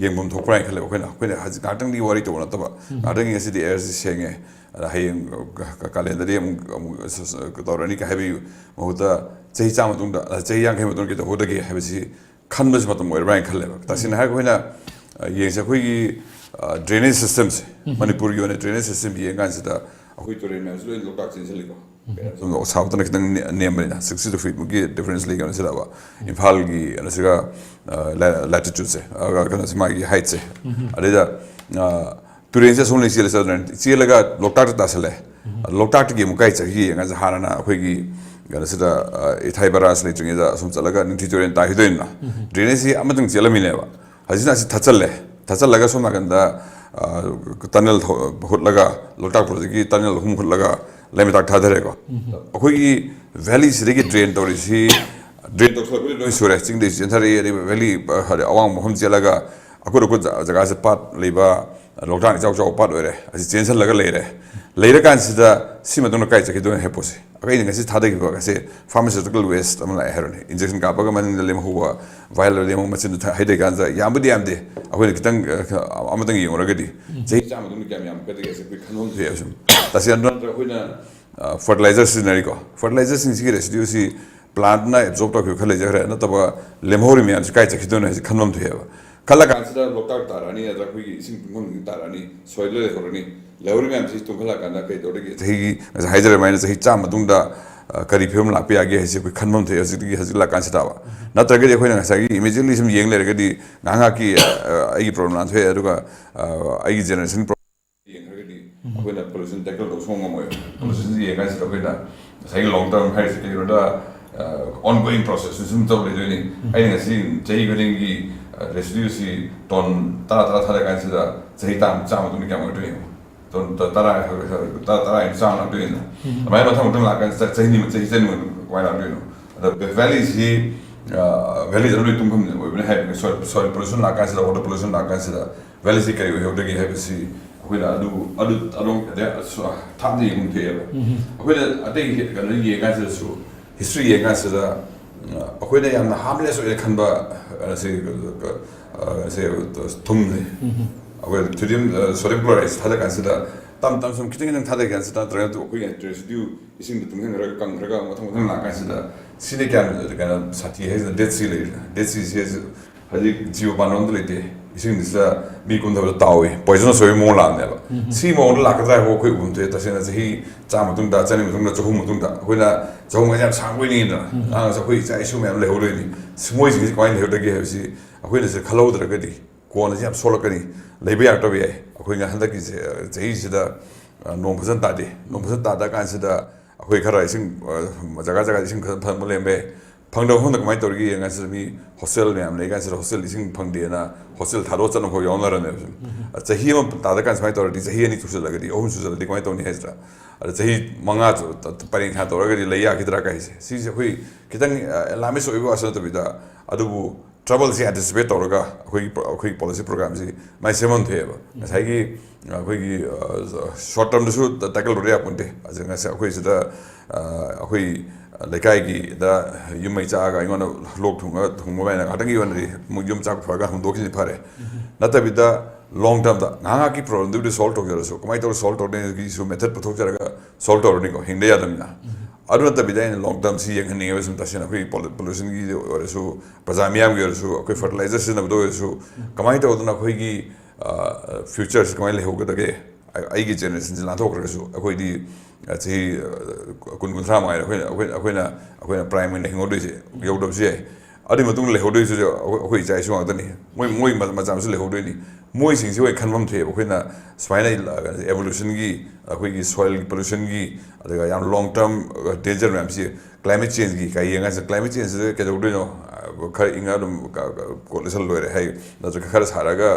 ꯌꯦꯡꯐꯝ ꯊꯣꯛꯄ꯭ꯔꯥ ꯍꯥꯏꯅ ꯈꯜꯂꯦꯕ꯫ ꯑꯩꯈꯣꯏꯅ ꯍꯧꯖꯤꯛ ꯉꯥꯏꯍꯥꯛꯇꯪꯗꯤ ꯋꯥꯔꯤ ꯇꯧꯕ ꯅꯠꯇꯕ, ꯉꯥꯏꯍꯥꯛꯇꯪꯒꯤ ꯉꯁꯤꯗꯤ ꯑꯦꯌꯔꯁꯤ ꯁꯦꯡꯉꯦ, ꯑꯗ ꯍꯌꯦꯡ ꯀ- ꯀ- ꯀꯥꯂꯦꯟꯗꯗꯤ ꯑꯃꯨꯛ ꯑꯃꯨꯛ ꯁ- ꯁ- ꯇꯧꯔꯅꯤ ꯀ ꯍꯥꯏꯕꯒꯤ ꯃꯍꯨꯠꯇ ꯆꯍꯤ ꯆꯥꯝꯃ ꯃꯇꯨꯡꯗ, ꯑ, ꯆꯍꯤ ꯌꯥꯡꯈꯩ ꯃꯇꯨꯡꯗ ꯀꯩꯗꯧꯒꯗꯒꯦ ꯍꯥꯏꯕꯁꯤ ꯈꯟꯕꯁꯤ ꯃꯇꯝ ꯑꯣꯏꯔꯕ꯭ꯔꯥ ꯍꯥꯏꯅ ꯈꯜꯂꯦꯕ꯫ ꯇꯁꯦꯡꯅ ꯍꯥꯏꯔꯒ ꯑꯩꯈꯣꯏꯅ ꯑ, ꯌꯦꯡꯁꯦ, ꯑꯩꯈꯣꯏꯒꯤ ꯗ꯭ꯔꯦꯅꯦꯖ ꯁꯤꯁꯇꯦꯝꯁꯦ, ꯃꯅꯤꯄꯨꯔꯒꯤ ꯑꯣꯏꯅ ꯗ꯭ꯔꯦꯅꯦꯖ ꯁꯤꯁꯇꯦꯝ ꯌꯦꯡꯀꯥꯟꯁꯤꯗ ꯑꯩꯈꯣꯏ ꯇꯨꯔꯦꯜ ꯃꯌꯥꯝꯁꯤ ꯂꯣꯏ ꯂꯣꯛꯇꯥꯛ ꯆꯦꯟꯁꯤꯜꯂꯤꯀꯣ꯫ ꯁꯣꯝꯗ ꯁꯥꯎꯠꯇꯅ ꯈꯤꯇꯪ ꯅꯦ- ꯅꯦꯝꯕꯅꯤꯅ ꯁꯤꯛꯁꯇꯤ ꯇꯨ ꯐꯤꯠꯃꯨꯛꯀꯤ ꯗꯤꯐ꯭ꯔꯦꯟꯁ ꯂꯩꯒꯅꯤ ꯁꯤꯗꯕ ꯏꯝꯐꯥꯜꯒꯤ ꯀꯩꯅꯣꯁꯤꯒ ꯂꯦ- ꯂꯦꯇꯤꯇ꯭ꯌꯨꯠꯁꯦ, ꯑꯗꯨꯒ ꯀꯩꯅꯣꯁꯦ, ꯃꯥꯒꯤ ꯍꯥꯏꯠꯁꯦ꯫ ꯑꯗꯩꯗ ꯑ, ꯇꯨꯔꯦꯟꯁꯦ ꯑꯁꯣꯝꯗꯒꯤ ꯆꯦꯜꯂ ꯆꯠꯂꯅꯤ, ꯆꯦꯜꯂꯒ ꯂꯣꯛꯇꯥꯛꯇ ꯇꯥꯁꯜꯂꯦ꯫ ꯂꯣꯛꯇꯥꯛꯇꯒꯤ ꯑꯃꯨꯛ ꯀꯥꯏ ꯆꯠꯈꯤꯒꯦ ꯌꯦꯡꯉꯁꯦ꯫ ꯍꯥꯟꯅꯅ ꯑꯩꯈꯣꯏꯒꯤ ꯀꯩꯅꯣꯁꯤꯗ, ꯑ, ꯏꯊꯥꯏ ꯕꯔꯥꯖ ꯂꯩꯇ꯭ꯔꯤꯉꯩꯗ ꯑꯁꯣꯝ ꯆꯠꯂꯒ ꯅꯤꯡꯊꯤ ꯇꯨꯔꯦꯟ ꯇꯥꯈꯤꯗꯣꯏꯅꯤꯅ, ꯗ꯭ꯔꯦꯅꯦꯖꯁꯤ ꯑꯃꯇꯪ ꯆꯦꯜꯂꯝꯃꯤꯅꯦꯕ꯫ ꯍꯧꯖꯤꯛꯅ ꯑꯁꯤ ꯊꯠꯆꯜꯂꯦ꯫ ꯊꯠꯆꯜꯂꯒ ꯁꯣꯝ ꯅꯥꯀꯟꯗ, ꯑ, ꯇꯅꯦꯜ ꯊꯧ- ꯍꯨꯠꯂꯒ, ꯂꯣꯛꯇꯥꯛ ꯄ꯭ꯔꯣꯖꯦꯛꯀꯤ ꯇꯅꯦꯜ ꯑꯍꯨꯝ ꯍꯨꯠꯂꯒ ꯂꯩꯃꯇꯥꯛ ꯊꯥꯗꯔꯦꯀꯣ꯫ ꯑꯩꯈꯣꯏꯒꯤ ꯚꯦꯂꯤꯁꯤꯗꯒꯤ ꯗ꯭ꯔꯦꯟ ꯇꯧꯔꯤꯁꯤ, ꯗ꯭ꯔꯦꯟ ꯇꯧꯊꯣꯔꯛꯄꯗꯤ ꯂꯣꯏ ꯁꯨꯔꯦ, ꯆꯤꯡꯗꯒꯤ ꯆꯦꯟꯊꯔꯛꯏ, ꯑꯗꯩ ꯚꯦꯂꯤ, ꯑ, ꯍꯥꯏꯗꯤ ꯑꯋꯥꯡꯕ ꯃꯐꯝ ꯆꯦꯜꯂꯒ ꯑꯀꯨꯠ ꯑꯀꯨꯠ ꯖ- ꯖꯒꯥꯁꯦ ꯄꯥꯠ ꯂꯩꯕ, ꯂꯣꯛꯇꯥꯛ ꯏꯆꯥꯎ ꯆꯥꯎꯕ ꯄꯥꯠ ꯑꯣꯏꯔꯦ, ꯑꯁꯤ ꯆꯦꯟꯁꯤꯜꯂꯒ ꯂꯩꯔꯦ꯫ ꯂꯩꯔꯀꯥꯟꯁꯤꯗ ꯁꯤ ꯃꯇꯨꯡꯗ ꯀꯥꯏ ꯆꯠꯈꯤꯗꯣꯏꯅꯣ ꯍꯥꯏꯕ ꯄꯣꯠꯁꯦ, ꯑꯩꯈꯣꯏꯅ ꯉꯁꯤ ꯊꯥꯗꯈꯤꯕ ꯑꯁꯦ pharmaceutical waste ꯑꯃ ꯂꯥꯛꯑꯦ ꯍꯥꯏꯔꯣꯅꯦ, injection ꯀꯥꯞꯄꯒ ꯃꯅꯤꯡꯗ ꯂꯦꯝꯍꯧꯕ vial ꯂꯦꯝꯍꯧꯕ ꯃꯆꯤꯟꯗꯣ ꯊ- ꯍꯩꯊꯩ ꯀꯥꯟꯁꯤꯗ ꯌꯥꯝꯕꯨꯗꯤ ꯌꯥꯝꯗꯦ, ꯑꯩꯈꯣꯏꯅ ꯈꯤꯇꯪ ꯑ, ꯑꯃꯇꯪ ꯌꯦꯡꯉꯨꯔꯒꯗꯤ ꯆꯍꯤ ꯆꯥꯝꯃ ꯃꯇꯨꯡꯗ ꯀꯌꯥꯝ ꯌꯥꯝꯃꯛꯀꯗꯒꯦ ꯍꯥꯏꯁꯦ ꯑꯩꯈꯣꯏ ꯈꯟꯐꯝ ꯊꯣꯛꯑꯦꯕ ꯁꯨꯝ꯫ ꯇꯁꯦꯡꯅ ꯑꯩꯈꯣꯏꯅ fertilizer ꯁꯤꯖꯤꯟꯅꯔꯤꯀꯣ, fertilizerꯁꯤꯡꯁꯤꯒꯤ residueꯁꯤ plantꯅ absorb ꯇꯧꯈꯤꯕ ꯈꯔ ꯂꯩꯖꯈ꯭ꯔꯦ, ꯅꯠꯇꯕ ꯂꯦꯝꯍꯧꯔꯤ ꯃꯌꯥꯝꯁꯤ ꯀꯥꯏ ꯆꯠꯈꯤꯗꯣꯏꯅꯣ ꯍꯥꯏꯁꯦ ꯈꯟꯐꯝ ꯊꯣꯛꯑꯦꯕ꯫ ꯈꯜꯂ ꯀꯥꯟꯁꯤꯗ ꯂꯣꯛꯇꯥꯛ ꯇꯥꯔꯛꯑꯅꯤ, ꯅꯠꯇ꯭ꯔꯒ ꯑꯩꯈꯣꯏꯒꯤ ꯏꯁꯤꯡ ꯇꯨꯡꯐꯝꯁꯤꯡ ꯇꯥꯔꯛꯑꯅꯤ, soil ꯂꯩꯍꯧꯔꯅꯤ꯫ ꯂꯩꯍꯧꯔꯤ ꯃꯌꯥꯝꯁꯤ ꯇꯨꯡꯈꯠꯂꯛꯑꯀꯥꯟꯗ ꯀꯩ ꯇꯧꯔꯤꯒꯦ? ꯆꯍꯤꯒꯤ, ꯉꯁꯥꯏ ꯍꯥꯏꯖꯔ ꯑꯗꯨꯃꯥꯏꯅ ꯆꯍꯤ ꯆꯥꯝꯃ ꯃꯇꯨꯡꯗ, ꯑ, ꯀꯔꯤ ꯐꯤꯕꯝ ꯂꯥꯛꯄ ꯌꯥꯒꯦ ꯍꯥꯏꯁꯦ ꯑꯩꯈꯣꯏ ꯈꯟꯐꯝ ꯊꯣꯛꯑꯦ ꯍꯧꯖꯤꯛꯇꯒꯤ, ꯍꯧꯖꯤꯛ ꯂꯥꯛꯀꯥꯟꯁꯤꯗꯕ꯫ ꯅꯠꯇ꯭ꯔꯒꯗꯤ ꯑꯩꯈꯣꯏꯅ ꯉꯁꯥꯏꯒꯤ immediately ꯁꯨꯝ ꯌꯦꯡ ꯂꯩꯔꯒꯗꯤ ꯉꯥꯏꯍꯥꯛ ꯉꯥꯏꯍꯥꯛꯀꯤ, ꯑ, ꯑ, ꯑꯩꯒꯤ problem ꯂꯥꯟꯊꯣꯛꯑꯦ, ꯑꯗꯨꯒ, ꯑ, ꯑꯩꯒꯤ generation ꯌꯦꯡꯈ꯭ꯔꯒꯗꯤ ꯑꯩꯈꯣꯏꯅ pollution tackle ꯇꯧꯕ ꯁꯨꯡꯉꯝ ꯉꯝꯃꯣꯏꯕ꯫ Pollutionꯁꯤ ꯌꯦꯡꯉꯀꯥꯟꯁꯤꯗ ꯑꯩꯈꯣꯏꯅ ꯉꯁꯥꯏꯒꯤ long term ꯍꯥꯏꯔꯤꯁꯤ ꯀꯩꯅꯣꯗ, ꯑ, ongoing process ꯁꯨꯝ ꯇꯧ ꯂꯩꯗꯣꯏꯅꯤ꯫ ꯑꯩꯅ ꯉꯁꯤ ꯆꯍꯤ ꯈꯨꯗꯤꯡꯒꯤ, ꯑ, residueꯁꯤ ton ꯇꯔꯥ ꯇꯔꯥ ꯊꯥꯗ ꯀꯥꯟꯁꯤꯗ ꯆꯍꯤ ꯇꯥꯡ ꯆꯥꯝꯃ ꯃꯇꯨꯡꯗ ꯀꯌꯥꯝ ꯑꯣꯏꯗꯣꯏꯅꯣ? Ton ꯇꯔꯥ, ꯇꯔꯥ, ꯇꯔꯥ ꯍꯥꯏꯅ ꯆꯥꯝꯃ ꯂꯥꯛꯇꯣꯏꯅꯤꯅ꯫ ꯑꯗꯨꯃꯥꯏꯅ ꯃꯊꯪ ꯃꯊꯪ ꯂꯥꯛꯀꯥꯟꯁꯤꯗ ꯆꯍꯤ ꯑꯃ, ꯆꯍꯤ ꯆꯅꯤ ꯀꯃꯥꯏꯅ ꯂꯥꯛꯇꯣꯏꯅꯣ? ꯑꯗ valleyꯁꯤ, ꯑ, valleyꯗ ꯂꯣꯏ ꯇꯨꯡꯐꯝ ꯑꯣꯏꯕꯅꯤ ꯍꯥꯏꯕꯅꯤ꯫ Soil, soil pollution ꯂꯥꯛꯀꯥꯟꯁꯤꯗ, water pollution ꯂꯥꯛꯀꯥꯟꯁꯤꯗ valleyꯁꯤ ꯀꯔꯤ ꯑꯣꯏꯍꯧꯗꯒꯦ ꯍꯥꯏꯕꯁꯤ ꯑꯩꯈꯣꯏꯅ ꯑꯗꯨ, ꯑꯗꯨ, ꯑꯗꯨꯝ ꯑꯗꯩ ꯑꯁ-, ꯊꯥꯞꯅ ꯌꯦꯡꯐꯝ ꯊꯣꯛꯑꯦꯕ꯫ ꯑꯩꯈꯣꯏꯅ ꯑꯇꯩ ꯀꯩꯅꯣ ꯌꯦꯡꯉꯀꯥꯟꯁꯤꯗꯁꯨ, history ꯌꯦꯡꯉꯀꯥꯟꯁꯤꯗ, ꯑ, ꯑꯩꯈꯣꯏꯅ ꯌꯥꯝꯅ harmless ꯑꯣꯏꯅ ꯈꯟꯕ, ꯑ, ꯁꯤ, ꯑ, ꯁꯤ ꯊꯨꯝꯁꯦ꯫ ꯑꯩꯈꯣꯏ sodium, ꯑ, sodium chloride ꯊꯥꯗ ꯀꯥꯟꯁꯤꯗ ꯇꯞ ꯇꯞ ꯁꯨꯝ ꯈꯤꯇꯪ ꯈꯤꯇꯪ ꯊꯥꯗ ꯀꯥꯟꯁꯤꯗ, ꯅꯠꯇ꯭ꯔꯒ ꯑꯩꯈꯣꯏꯒꯤ residue ꯏꯁꯤꯡꯗ ꯇꯨꯡꯁꯤꯟꯈ꯭ꯔꯒ ꯀꯪꯈ꯭ꯔꯒ ꯃꯊꯪ ꯃꯊꯪ ꯂꯥꯛꯀꯥꯟꯁꯤꯗ ꯁꯤꯅ ꯀꯌꯥꯝ ꯀꯩꯅꯣ ꯁꯥꯊꯤ ꯍꯥꯏꯁꯤꯅ Dead Sea ꯂꯩꯔꯤꯅ꯫ Dead Seaꯁꯦ ꯍꯧꯖꯤꯛ ꯖꯤꯕ ꯄꯥꯟꯕ ꯑꯝꯇ ꯂꯩꯇꯦ꯫ ꯏꯁꯤꯡꯁꯤꯗ ꯃꯤ ꯀꯨꯝꯊꯕꯗ ꯇꯥꯎꯏ, poisonous ꯑꯣꯏꯕ ꯃꯑꯣꯡ ꯂꯥꯛꯑꯕꯅꯦꯕ꯫ ꯁꯤ ꯃꯑꯣꯡꯗ ꯂꯥꯛꯀꯗ꯭ꯔꯥ ꯍꯥꯏꯕ ꯑꯩꯈꯣꯏ ꯎꯕ ꯊꯣꯛꯑꯦ꯫ ꯇꯁꯦꯡꯅ ꯆꯍꯤ ꯆꯥꯝꯃ ꯃꯇꯨꯡꯗ, ꯆꯅꯤ ꯃꯇꯨꯡꯗ, ꯆꯍꯨꯝ ꯃꯇꯨꯡꯗ ꯑꯩꯈꯣꯏꯅ ꯆꯍꯨꯝ ꯍꯥꯏꯁꯦ ꯌꯥꯝ ꯁꯥꯡꯕ ꯑꯣꯏꯅꯤꯡꯉꯤꯗꯅ꯫ ꯑꯉꯥꯡꯁꯦ ꯑꯩꯈꯣꯏ ꯏꯆꯥ ꯏꯁꯨ ꯃꯌꯥꯝ ꯂꯩꯍꯧꯗꯣꯏꯅꯤ꯫ ꯁꯤ ꯃꯣꯏꯁꯤꯡꯁꯤ ꯀꯃꯥꯏꯅ ꯂꯩꯍꯧꯗꯒꯦ ꯍꯥꯏꯕꯁꯤ ꯑꯩꯈꯣꯏꯅꯁꯨ ꯈꯜꯍꯧꯗ꯭ꯔꯒꯗꯤ ꯀꯣꯟꯅꯁꯤ ꯌꯥꯝ ꯁꯣꯛꯂꯛꯀꯅꯤ, ꯂꯩꯕ ꯌꯥꯔꯛꯇꯕ ꯌꯥꯏ꯫ ꯑꯩꯈꯣꯏꯅ ꯍꯟꯗꯛꯀꯤ ꯆꯍꯤꯁꯤꯗ, ꯑ, ꯅꯣꯡ ꯐꯖꯅ ꯇꯥꯗꯦ꯫ ꯅꯣꯡ ꯐꯖꯅ ꯇꯥꯗ ꯀꯥꯟꯁꯤꯗ ꯑꯩꯈꯣꯏ ꯈꯔ ꯏꯁꯤꯡ, ꯑ, ꯖꯒꯥ ꯖꯒꯥꯗ ꯏꯁꯤꯡ ꯈꯔ ꯐꯪꯕ ꯂꯩꯔꯝꯕ ꯌꯥꯏ꯫ ꯐꯪꯗꯕ ꯃꯐꯝꯗ ꯀꯃꯥꯏꯅ ꯇꯧꯔꯤꯒꯦ ꯌꯦꯡ ꯀꯥꯟꯁꯤꯗ ꯃꯤ hostel ꯃꯌꯥꯝ ꯂꯩ ꯀꯥꯟꯁꯤꯗ hostel ꯏꯁꯤꯡ ꯐꯪꯗꯦꯅ hostel ꯊꯥꯗꯣꯛꯑ ꯆꯠꯅꯕ ꯐꯥꯎ ꯌꯥꯎꯅꯔꯝꯃꯦꯕ꯫ ꯆꯍꯤ ꯑꯃ ꯇꯥꯗ ꯀꯥꯟ ꯁꯨꯃꯥꯏꯅ ꯇꯧꯔꯗꯤ, ꯆꯍꯤ ꯑꯅꯤ ꯆꯨꯁꯜꯂꯒꯗꯤ, ꯑꯍꯨꯝ ꯆꯨꯁꯜꯂꯗꯤ ꯀꯃꯥꯏꯅ ꯇꯧꯅꯤ ꯍꯥꯏꯁꯤꯗ? ꯑꯗ ꯆꯍꯤ ꯃꯉꯥ ꯆꯨ-, ꯄꯔꯦꯡ ꯁꯥꯟꯅ ꯇꯧꯔꯒꯗꯤ ꯂꯩ ꯌꯥꯈꯤꯗ꯭ꯔꯥ ꯀꯥꯏꯁꯦ? ꯁꯤꯁꯦ ꯑꯩꯈꯣꯏ ꯈꯤꯇꯪ, ꯑ, alarmist ꯑꯣꯏꯕ ꯋꯥꯁꯨ ꯅꯠꯇꯕꯤꯗ, ꯑꯗꯨꯕꯨ ꯇ꯭ꯔꯕꯜꯁꯤ ꯑꯦꯟꯇꯤꯁꯤꯄꯦꯠ ꯇꯧꯔꯒ ꯑꯩꯈꯣꯏꯒꯤ ꯑꯩꯈꯣꯏꯒꯤ ꯄꯣꯂꯤꯁꯤ ꯄ꯭ꯔꯣꯒ꯭ꯔꯥꯝꯁꯤ ꯃꯥꯏ ꯁꯦꯝꯐꯝ ꯊꯣꯛꯑꯦꯕ꯫ ꯉꯁꯥꯏꯒꯤ ꯑꯩꯈꯣꯏꯒꯤ ꯁꯣꯔꯠ ꯇꯔꯝꯗꯁꯨ ꯇꯦꯀꯜ ꯇꯧꯗ ꯌꯥꯄꯣꯟꯇꯦ꯫ ꯑꯁꯤ ꯉꯁꯤ ꯑꯩꯈꯣꯏ ꯁꯤꯗ ꯑꯩꯈꯣꯏ ꯂꯩꯀꯥꯏꯒꯤꯗ ꯌꯨꯝ ꯃꯩ ꯆꯥꯛꯑꯒ ꯑꯩꯉꯣꯟꯗ ꯂꯣꯛ ꯊꯨꯡꯉ ꯊꯨꯡꯕ ꯀꯥꯏꯅ ꯉꯥꯛꯇꯪꯒꯤ ꯑꯣꯏꯅꯗꯤ ꯑꯃꯨꯛ ꯌꯨꯝ ꯆꯥꯛ ꯐꯔꯒ ꯍꯨꯟꯗꯣꯛꯈꯤꯕꯅ ꯐꯔꯦ꯫ ꯅꯠꯇꯕꯤꯗ ꯂꯣꯡ ꯇꯔꯝꯗ ꯉꯥꯏꯍꯥꯛꯀꯤ ꯄ꯭ꯔꯣꯕ꯭ꯂꯦꯝꯗꯨꯕꯨꯗꯤ ꯁꯣꯜꯕ ꯇꯧꯖꯔꯁꯨ, ꯀꯃꯥꯏꯅ ꯇꯧꯔ ꯁꯣꯜꯕ ꯇꯧꯗꯣꯏꯅꯣꯒꯤꯁꯨ ꯃꯦꯊꯠ ꯄꯨꯊꯣꯛꯆꯔꯒ ꯁꯣꯜꯕ ꯇꯧꯔꯅꯤꯀꯣ, ꯍꯤꯡꯗ ꯌꯥꯗꯕꯅꯤꯅ꯫ ꯑꯗꯨ ꯅꯠꯇꯕꯤꯗ ꯑꯩꯅ ꯂꯣꯡ ꯇꯔꯝꯁꯤ ꯌꯦꯡꯍꯟꯅꯤꯡꯉꯦꯕ꯫ ꯁꯨꯝ ꯇꯁꯦꯡꯅ ꯑꯩꯈꯣꯏꯒꯤ ꯄꯣꯂꯨꯁꯟꯒꯤ ꯑꯣꯏꯔꯁꯨ, ꯄ꯭ꯔꯖꯥ ꯃꯤꯌꯥꯝꯒꯤ ꯑꯣꯏꯔꯁꯨ, ꯑꯩꯈꯣꯏ ꯐꯔꯇꯤꯂꯥꯏꯖꯔ ꯁꯤꯖꯤꯟꯅꯕꯗ ꯑꯣꯏꯔꯁꯨ, ꯀꯃꯥꯏꯅ ꯇꯧꯗꯅ ꯑꯩꯈꯣꯏꯒꯤ ꯐ꯭ꯌꯨꯆꯔꯁꯤ ꯀꯃꯥꯏꯅ ꯂꯩꯍꯧꯒꯗꯒꯦ? ꯑꯩ- ꯑꯩꯒꯤ ꯖꯦꯅꯦꯔꯦꯁꯟꯁꯤ ꯂꯥꯟꯊꯣꯛꯈ꯭ꯔꯒꯁꯨ, ꯑꯩꯈꯣꯏꯗꯤ ꯆꯍꯤ ꯀꯨꯟ ꯀꯨꯟꯊ꯭ꯔꯥ ꯃꯉꯥꯏꯗ ꯑꯩꯈꯣꯏꯅ ꯑꯩꯈꯣꯏꯅ ꯑꯩꯈꯣꯏꯅ ꯑꯩꯈꯣꯏꯅ ꯄ꯭ꯔꯥꯏꯝ ꯑꯣꯏꯅ ꯍꯤꯡꯍꯧꯗꯣꯏꯁꯦ꯫ ꯌꯧꯗꯕꯁꯨ ꯌꯥꯏ꯫ ꯑꯗꯨꯒꯤ ꯃꯇꯨꯡꯗ ꯂꯩꯍꯧꯗꯣꯏꯁꯨ ꯑꯩꯈꯣꯏ ꯏꯆꯥ ꯏꯁꯨ ꯉꯥꯛꯇꯅꯤ꯫ ꯃꯣꯏ ꯃꯣꯏ ꯃꯆꯥ ꯃꯆꯥ ꯃꯁꯨ ꯂꯩꯍꯧꯗꯣꯏꯅꯤ꯫ ꯃꯣꯏꯁꯤꯡꯁꯤ ꯑꯣꯏꯅ ꯈꯟꯐꯝ ꯊꯣꯛꯑꯦꯕ꯫ ꯑꯩꯈꯣꯏꯅ ꯁꯨꯃꯥꯏꯅ ꯑꯦꯕꯣꯂꯨꯁꯟꯒꯤ, ꯑꯩꯈꯣꯏꯒꯤ ꯁꯣꯏꯜ ꯄꯣꯂꯨꯁꯟꯒꯤ, ꯑꯗꯨꯒ ꯌꯥꯝ ꯂꯣꯡ ꯇꯔꯝ ꯗꯦꯟꯖꯔ ꯃꯌꯥꯝꯁꯤ, ꯀ꯭ꯂꯥꯏꯃꯦꯠ ꯆꯦꯟꯖꯀꯤ ꯀꯥꯏ ꯌꯦꯡꯉꯀꯥꯟꯁꯤꯗ, ꯀ꯭ꯂꯥꯏꯃꯦꯠ ꯆꯦꯟꯖꯁꯤꯗ ꯀꯩꯗꯧꯗꯣꯏꯅꯣ? ꯈꯔ ꯏꯪꯉ ꯑꯗꯨꯝ ꯀꯣꯠ ꯂꯩꯁꯜ ꯂꯣꯏꯔꯦ ꯍꯥꯏ, ꯅꯠꯇ꯭ꯔꯒ ꯈꯔ ꯁꯥꯔꯒ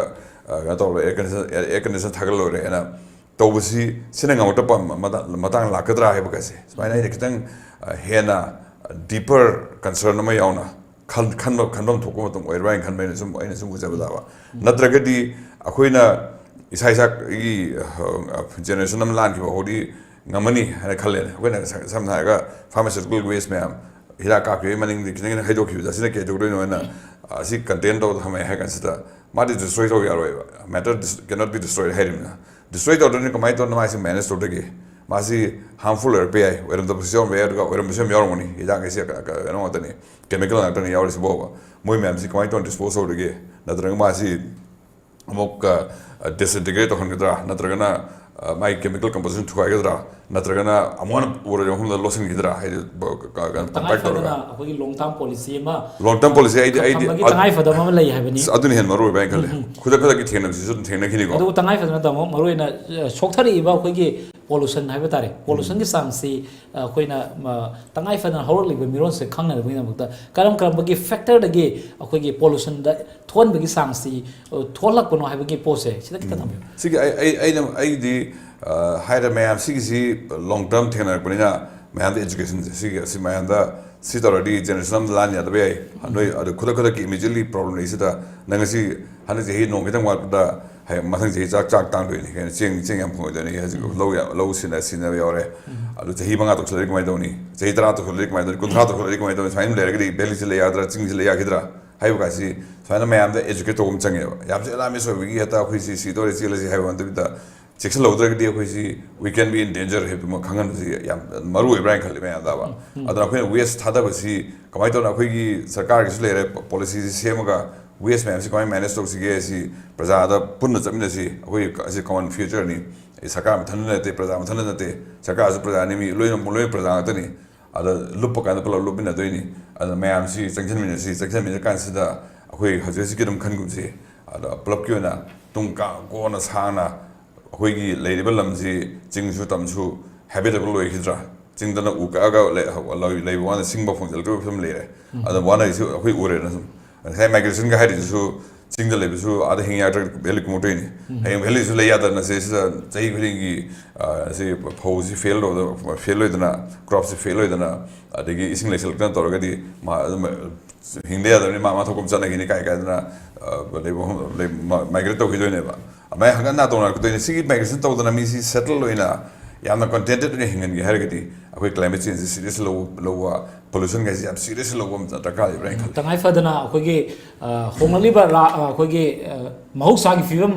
ꯀꯩꯅꯣ ꯇꯧꯔ ꯑꯦꯌꯔ ꯀꯟꯗꯤꯁꯟ ꯑꯦꯌꯔ ꯀꯟꯗꯤꯁꯟ ꯊꯥꯒꯠ ꯂꯣꯏꯔꯦ ꯍꯥꯏꯅ ꯇꯧꯕꯁꯤ, ꯁꯤꯅ ꯉꯝꯃꯛꯇꯕ ꯃꯇꯥꯡ ꯂꯥꯛꯀꯗ꯭ꯔꯥ ꯍꯥꯏꯕꯒꯁꯦ, ꯁꯨꯃꯥꯏꯅ ꯑꯩꯅ ꯈꯤꯇꯪ ꯍꯦꯟꯅ ꯗꯤꯄꯔ ꯀꯟꯁꯔꯟ ꯑꯃ ꯌꯥꯎꯅ ꯈꯟꯕ ꯈꯟꯐꯝ ꯊꯣꯛꯄ ꯃꯇꯝ ꯑꯣꯏꯔꯕ꯭ꯔꯥ ꯍꯥꯏꯅ ꯈꯟꯕ, ꯑꯩꯅ ꯁꯨꯝ ꯑꯩꯅ ꯁꯨꯝ ꯎꯖꯕ ꯇꯥꯕ꯫ ꯅꯠꯇ꯭ꯔꯒꯗꯤ ꯑꯩꯈꯣꯏꯅ ꯏꯁꯥ ꯏꯁꯥꯒꯤ ꯖꯦꯅꯦꯔꯦꯁꯟ ꯑꯃ ꯂꯥꯟꯈꯤꯕ ꯐꯥꯎꯗꯤ ꯉꯝꯃꯅꯤ ꯍꯥꯏꯅ ꯈꯜꯂꯦꯅꯦ꯫ ꯑꯩꯈꯣꯏꯅ ꯁꯝꯅ ꯍꯥꯏꯔꯒ ꯐꯥꯔꯃꯥꯁꯤꯇꯤꯀꯦꯜ ꯋꯦꯁ ꯃꯌꯥꯝ, ꯍꯤꯗꯥꯛ ꯀꯥꯞꯈꯤꯕꯒꯤ ꯃꯅꯤꯡꯗꯤ ꯈꯤꯇꯪ ꯈꯤꯇꯪ ꯍꯩꯗꯣꯛꯈꯤꯕꯗ, ꯑꯁꯤꯅ ꯀꯩ ꯇꯧꯗꯣꯏꯅꯣ ꯍꯥꯏꯅ, ꯑꯁꯤ ꯀꯟꯇꯦꯟ ꯇꯧꯔ ꯊꯝꯃꯦ ꯍꯥꯏ ꯀꯥꯟꯁꯤꯗ, ꯃꯥꯗꯤ ꯗꯤꯁꯇ꯭ꯔꯣꯏ ꯇꯧꯕ ꯌꯥꯔꯣꯏꯕ꯫ Matter cannot B destroy ꯍꯥꯏꯔꯤꯕꯅꯤꯅ, destroy ꯇꯧꯗ꯭ꯔꯗꯤ ꯀꯃꯥꯏꯅ ꯇꯧꯗꯅ ꯃꯥꯁꯤ ꯃꯦꯅꯦꯖ ꯇꯧꯗꯒꯦ? ꯃꯥꯁꯤ ꯍꯥꯔꯝꯐꯨꯜ ꯑꯣꯏꯔꯛꯄ ꯌꯥꯏ, ꯑꯣꯏꯔꯝꯗꯕꯁꯨ ꯌꯥꯎꯔꯝꯕ ꯌꯥꯏ, ꯑꯗꯨꯒ ꯑꯣꯏꯔꯝꯕꯁꯨ ꯌꯥꯝ ꯌꯥꯎꯔꯝꯒꯅꯤ꯫ ꯍꯤꯗꯥꯛ ꯍꯥꯏꯁꯦ ꯀꯩꯅꯣ ꯉꯥꯛꯇꯅꯤ, ꯀꯦꯃꯤꯀꯦꯜ ꯉꯥꯛꯇꯅꯤ ꯌꯥꯎꯔꯤꯁꯤꯕꯣꯕ꯫ ꯃꯣꯏ ꯃꯌꯥꯝꯁꯤ ꯀꯃꯥꯏꯅ ꯇꯧꯅ ꯗꯤꯁꯄꯣꯖ ꯇꯧꯗꯒꯦ? ꯅꯠꯇ꯭ꯔꯒ ꯃꯥꯁꯤ ꯑꯃꯨꯛ ꯗꯤꯁꯏꯟꯇꯤꯒ꯭ꯔꯦꯠ ꯇꯧꯍꯟꯒꯗ꯭ꯔꯥ, ꯅꯠꯇ꯭ꯔꯒꯅ ꯃꯥꯒꯤ ꯀꯦꯃꯤꯀꯦꯜ ꯀꯝꯄꯣꯖꯤꯁꯟ ꯊꯨꯒꯥꯏꯒꯗ꯭ꯔꯥ, ꯅꯠꯇ꯭ꯔꯒꯅ ꯑꯃꯨꯛ ꯍꯟꯅ ꯎꯔꯣꯏꯗꯕ ꯃꯐꯝꯗ ꯂꯣꯠꯁꯤꯟꯈꯤꯗ꯭ꯔꯥ? ꯍꯥꯏꯗꯤ ꯀꯝꯄꯦꯛ ꯇꯧꯔꯒ꯫ ꯑꯩꯈꯣꯏꯒꯤ ꯂꯣꯡ ꯇꯔꯝ ꯄꯣꯂꯤꯁꯤ ꯑꯃ ꯂꯣꯡ ꯇꯔꯝ ꯄꯣꯂꯤꯁꯤ ꯑꯩꯗꯤ ꯑꯩꯗꯤ ꯊꯝꯕꯒꯤ ꯇꯉꯥꯏ ꯐꯗꯕ ꯑꯃ ꯂꯩ ꯍꯥꯏꯕꯅꯤ꯫ ꯑꯗꯨꯅ ꯍꯦꯟꯅ ꯃꯔꯨ ꯑꯣꯏꯕ ꯍꯥꯏꯅ ꯈꯜꯂꯦ꯫ ꯈꯨꯗꯛ ꯈꯨꯗꯛꯀꯤ ꯊꯦꯡꯅꯕꯁꯤꯁꯨ ꯑꯗꯨꯝ ꯊꯦꯡꯅꯈꯤꯅꯤꯀꯣ꯫ ꯑꯗꯨꯕꯨ ꯇꯉꯥꯏ ꯐꯗꯅ ꯇꯥꯃꯣ, ꯃꯔꯨꯑꯣꯏꯅ ꯁꯣꯛꯊꯔꯛꯏꯕ ꯑꯩꯈꯣꯏꯒꯤ ꯄꯣꯂꯨꯁꯟ ꯍꯥꯏꯕ ꯇꯥꯔꯦ, ꯄꯣꯂꯨꯁꯟꯒꯤ ꯆꯥꯡꯁꯤ ꯑꯩꯈꯣꯏꯅ ꯇꯉꯥꯏ ꯐꯗꯅ ꯍꯧꯔꯛꯂꯤꯕ ꯃꯤꯔꯣꯟꯁꯦ ꯈꯪꯅꯅꯕꯒꯤꯗꯃꯛꯇ ꯀꯔꯝ ꯀꯔꯝꯕꯒꯤ ꯐꯦꯛꯇꯔꯗꯒꯤ ꯑꯩꯈꯣꯏꯒꯤ ꯄꯣꯂꯨꯁꯟꯗ ꯊꯣꯛꯍꯟꯕꯒꯤ ꯆꯥꯡꯁꯤ ꯊꯣꯛꯍꯜꯂꯛꯄꯅꯣ ꯍꯥꯏꯕꯒꯤ ꯄꯣꯠꯁꯦ ꯁꯤꯗ ꯈꯤꯇꯪ ꯊꯝꯕꯤꯌꯨ꯫ ꯁꯤꯒꯤ ꯑꯩ ꯑꯩ ꯑꯩꯅ ꯑꯩꯒꯤꯗꯤ ꯍꯥꯏꯔ ꯃꯌꯥꯝ ꯁꯤꯒꯤꯁꯤ ꯂꯣꯡ ꯇꯔꯝ ꯊꯦꯡꯅꯔꯛꯄꯅꯤꯅ, ꯃꯌꯥꯝꯗ educationꯁꯦ ꯁꯤꯒꯤ ꯑꯁꯤ ꯃꯌꯥꯝꯗ ꯁꯤ ꯇꯧꯔꯗꯤ generation ꯑꯃꯗ ꯂꯥꯟ ꯌꯥꯗꯕ ꯌꯥꯏ꯫ ꯅꯣꯏ ꯑꯗꯨ ꯈꯨꯗꯛ ꯈꯨꯗꯛꯀꯤ immediately problem ꯂꯩꯁꯤꯗ ꯅꯪ ꯉꯁꯤ ꯍꯟꯗꯛ ꯆꯍꯤ ꯅꯣꯡ ꯈꯤꯇꯪ ꯋꯥꯠꯄꯗ ꯍꯌꯦꯡ ꯃꯊꯪ ꯆꯍꯤ ꯆꯥꯛ ꯆꯥꯛ ꯇꯥꯡꯗꯣꯏꯅꯤ ꯀꯩꯅꯣ, ꯆꯦꯡ ꯆꯦꯡ ꯌꯥꯝ ꯐꯪꯉꯣꯏꯗꯣꯏꯅꯤ꯫ ꯍꯧꯖꯤꯛ ꯂꯧ ꯌꯥ- ꯂꯧ ꯁꯤꯟꯅ ꯁꯤꯟꯅꯕ ꯌꯥꯎꯔꯦ꯫ ꯑꯗꯨ ꯆꯍꯤ ꯃꯉꯥ ꯇꯧꯁꯜꯂꯗꯤ ꯀꯃꯥꯏꯅ ꯇꯧꯅꯤ? ꯆꯍꯤ ꯇꯔꯥ ꯇꯧꯁꯜꯂꯗꯤ ꯀꯃꯥꯏꯅ ꯇꯧꯅꯤ? ꯀꯨꯟꯊ꯭ꯔꯥ ꯇꯧꯁꯜꯂꯗꯤ ꯀꯃꯥꯏꯅ ꯇꯧꯅꯤ? ꯁꯨꯃꯥꯏꯅ ꯂꯩꯔꯒꯗꯤ valleyꯁꯦ ꯂꯩ ꯌꯥꯗ꯭ꯔꯥ, ꯆꯤꯡꯁꯦ ꯂꯩ ꯌꯥꯈꯤꯗ꯭ꯔꯥ ꯍꯥꯏꯕ ꯀꯥꯏꯁꯤ ꯁꯨꯃꯥꯏꯅ ꯃꯌꯥꯝꯗ educate ꯇꯧꯕ ꯑꯃ ꯆꯪꯉꯦꯕ꯫ ꯌꯥꯝꯁꯨ alarmist ꯑꯣꯏꯕꯒꯤ ꯍꯦꯛꯇ ꯑꯩꯈꯣꯏꯁꯤ ꯁꯤꯗꯣꯔꯦ ꯆꯦꯜꯂꯁꯤ ꯍꯥꯏꯕ ꯅꯠꯇꯕꯤꯗ ꯆꯦꯛꯁꯤꯜꯍꯧꯗ꯭ꯔꯒꯗꯤ ꯑꯩꯈꯣꯏꯁꯤ we can be in danger ꯍꯥꯏꯕꯗꯨꯃ ꯈꯪꯍꯟꯕꯁꯤ ꯌꯥꯝ ꯃꯔꯨ ꯑꯣꯏꯕ꯭ꯔꯥ ꯍꯥꯏꯅ ꯈꯜꯂꯤ ꯃꯌꯥꯝꯗ꯫ ꯑꯗꯨꯅ ꯑꯩꯈꯣꯏꯅ waste ꯊꯥꯗꯕꯁꯤ ꯀꯃꯥꯏꯅ ꯇꯧꯅ ꯑꯩꯈꯣꯏꯒꯤ ꯁꯔꯀꯥꯔꯒꯤꯁꯨ ꯂꯩꯔꯦ, policyꯁꯤ ꯁꯦꯝꯃꯒ waste ꯃꯌꯥꯝꯁꯤ ꯀꯃꯥꯏꯅ manage ꯇꯧꯁꯤꯒꯦ ꯁꯤ ꯄ꯭ꯔꯖꯥꯗ ꯄꯨꯟꯅ ꯆꯠꯃꯤꯟꯅꯁꯤ꯫ ꯑꯩꯈꯣꯏ ꯑꯁꯤ common futureꯅꯤ꯫ ꯑꯩ ꯁꯔꯀꯥꯔ ꯃꯊꯟꯇ ꯅꯠꯇꯦ, ꯄ꯭ꯔꯖꯥ ꯃꯊꯟꯇ ꯅꯠꯇꯦ, ꯁꯔꯀꯥꯔꯁꯨ ꯄ꯭ꯔꯖꯥꯅꯤ, ꯃꯤ ꯂꯣꯏꯅ ꯂꯣꯏꯅ ꯄ꯭ꯔꯖꯥ ꯉꯥꯛꯇꯅꯤ꯫ ꯑꯗ ꯂꯨꯞꯄ ꯀꯥꯟꯗ ꯄꯨꯂꯞ ꯂꯨꯞꯃꯤꯟꯅꯗꯣꯏꯅꯤ꯫ ꯑꯗ ꯃꯌꯥꯝꯁꯤ ꯆꯪꯁꯤꯟꯃꯤꯟꯅꯁꯤ, ꯆꯪꯁꯤꯟꯃꯤꯟꯅ ꯀꯥꯟꯁꯤꯗ ꯑꯩꯈꯣꯏ ꯍꯧꯖꯤꯛ ꯍꯧꯖꯤꯛꯀꯤ ꯑꯗꯨꯝ ꯈꯟꯒꯨꯝꯁꯤ꯫ ꯑꯗ ꯄꯨꯂꯞꯀꯤ ꯑꯣꯏꯅ ꯇꯨꯡ ꯀ- ꯀꯣꯟꯅ ꯁꯥꯡꯅ ꯑꯩꯈꯣꯏꯒꯤ ꯂꯩꯔꯤꯕ ꯂꯝꯁꯤ ꯆꯤꯡꯁꯨ ꯇꯝꯁꯨ habitable ꯑꯣꯏꯈꯤꯗ꯭ꯔꯥ? ꯆꯤꯡꯗꯅ ꯎ ꯀꯛꯑꯒ ꯂꯩ- ꯂꯩ- ꯂꯩꯕ ꯋꯥꯅ ꯁꯤꯡꯕ ꯐꯪꯖꯜꯂꯛꯇꯕ ꯐꯤꯕꯝ ꯂꯩꯔꯦ꯫ ꯑꯗ ꯋꯥꯅꯔꯤꯁꯨ ꯑꯩꯈꯣꯏ ꯎꯔꯦꯅ ꯁꯨꯝ꯫ ꯉꯁꯥꯏ migrationꯒ ꯍꯥꯏꯔꯤꯗꯨꯁꯨ ꯆꯤꯡꯗ ꯂꯩꯕꯁꯨ ꯑꯥꯗ ꯍꯤꯡ ꯌꯥꯗ꯭ꯔꯒ valley ꯀꯨꯝꯃꯛꯇꯣꯏꯅꯤ꯫ ꯍꯌꯦꯡ valleyꯁꯨ ꯂꯩ ꯌꯥꯗꯅ ꯁꯤ ꯁꯤꯗ ꯆꯍꯤ ꯈꯨꯗꯤꯡꯒꯤ ꯑ, ꯁꯤ ꯐꯧꯁꯤ fail ꯑꯣꯏꯗꯅ, fail ꯑꯣꯏꯗꯅ, cropꯁꯤ fail ꯑꯣꯏꯗꯅ, ꯑꯗꯒꯤ ꯏꯁꯤꯡ ꯂꯩꯁꯤꯜꯂꯛꯇꯅ ꯇꯧꯔꯒꯗꯤ ꯃꯥ ꯑꯗꯨꯝ ꯍꯤꯡꯗ ꯌꯥꯗꯕꯅꯤ, ꯃꯥ ꯃꯥ ꯊꯣꯛꯄ ꯑꯃ ꯆꯠꯅꯈꯤꯅꯤ ꯀꯥꯏ ꯀꯥꯏꯗꯅ, ꯑ, ꯂꯩꯕ ꯍꯣꯡ- ꯂꯩ- ꯃꯥ- migrate ꯇꯧꯈꯤꯗꯣꯏꯅꯦꯕ꯫ ꯑꯗꯨꯃꯥꯏꯅ ꯍꯪꯒꯠ ꯍꯟꯗ ꯇꯧꯅꯔꯛꯀꯗꯣꯏꯅꯤ꯫ ꯁꯤꯒꯤ migration ꯇꯧꯗꯅ ꯃꯤꯁꯤ settle ꯑꯣꯏꯅ ꯌꯥꯝꯅ contented ꯑꯣꯏꯅ ꯍꯤꯡꯍꯟꯒꯦ ꯍꯥꯏꯔꯒꯗꯤ ꯑꯩꯈꯣꯏ climate changeꯁꯤ serious ꯂꯧ- ꯂꯧꯕ, pollutionꯒꯁꯤ ꯌꯥꯝ serious ꯂꯧꯕ ꯑꯃ ꯗꯔꯀꯥꯔ ꯂꯩꯕ꯭ꯔꯥ ꯍꯥꯏꯅ ꯈꯜꯂꯤ꯫ ꯇꯉꯥꯏ ꯐꯗꯅ ꯑꯩꯈꯣꯏꯒꯤ ꯑ, ꯍꯣꯡꯂꯛꯂꯤꯕ ꯔꯥ- ꯑ, ꯑꯩꯈꯣꯏꯒꯤ ꯑ, ꯃꯍꯧꯁꯥꯒꯤ ꯐꯤꯕꯝ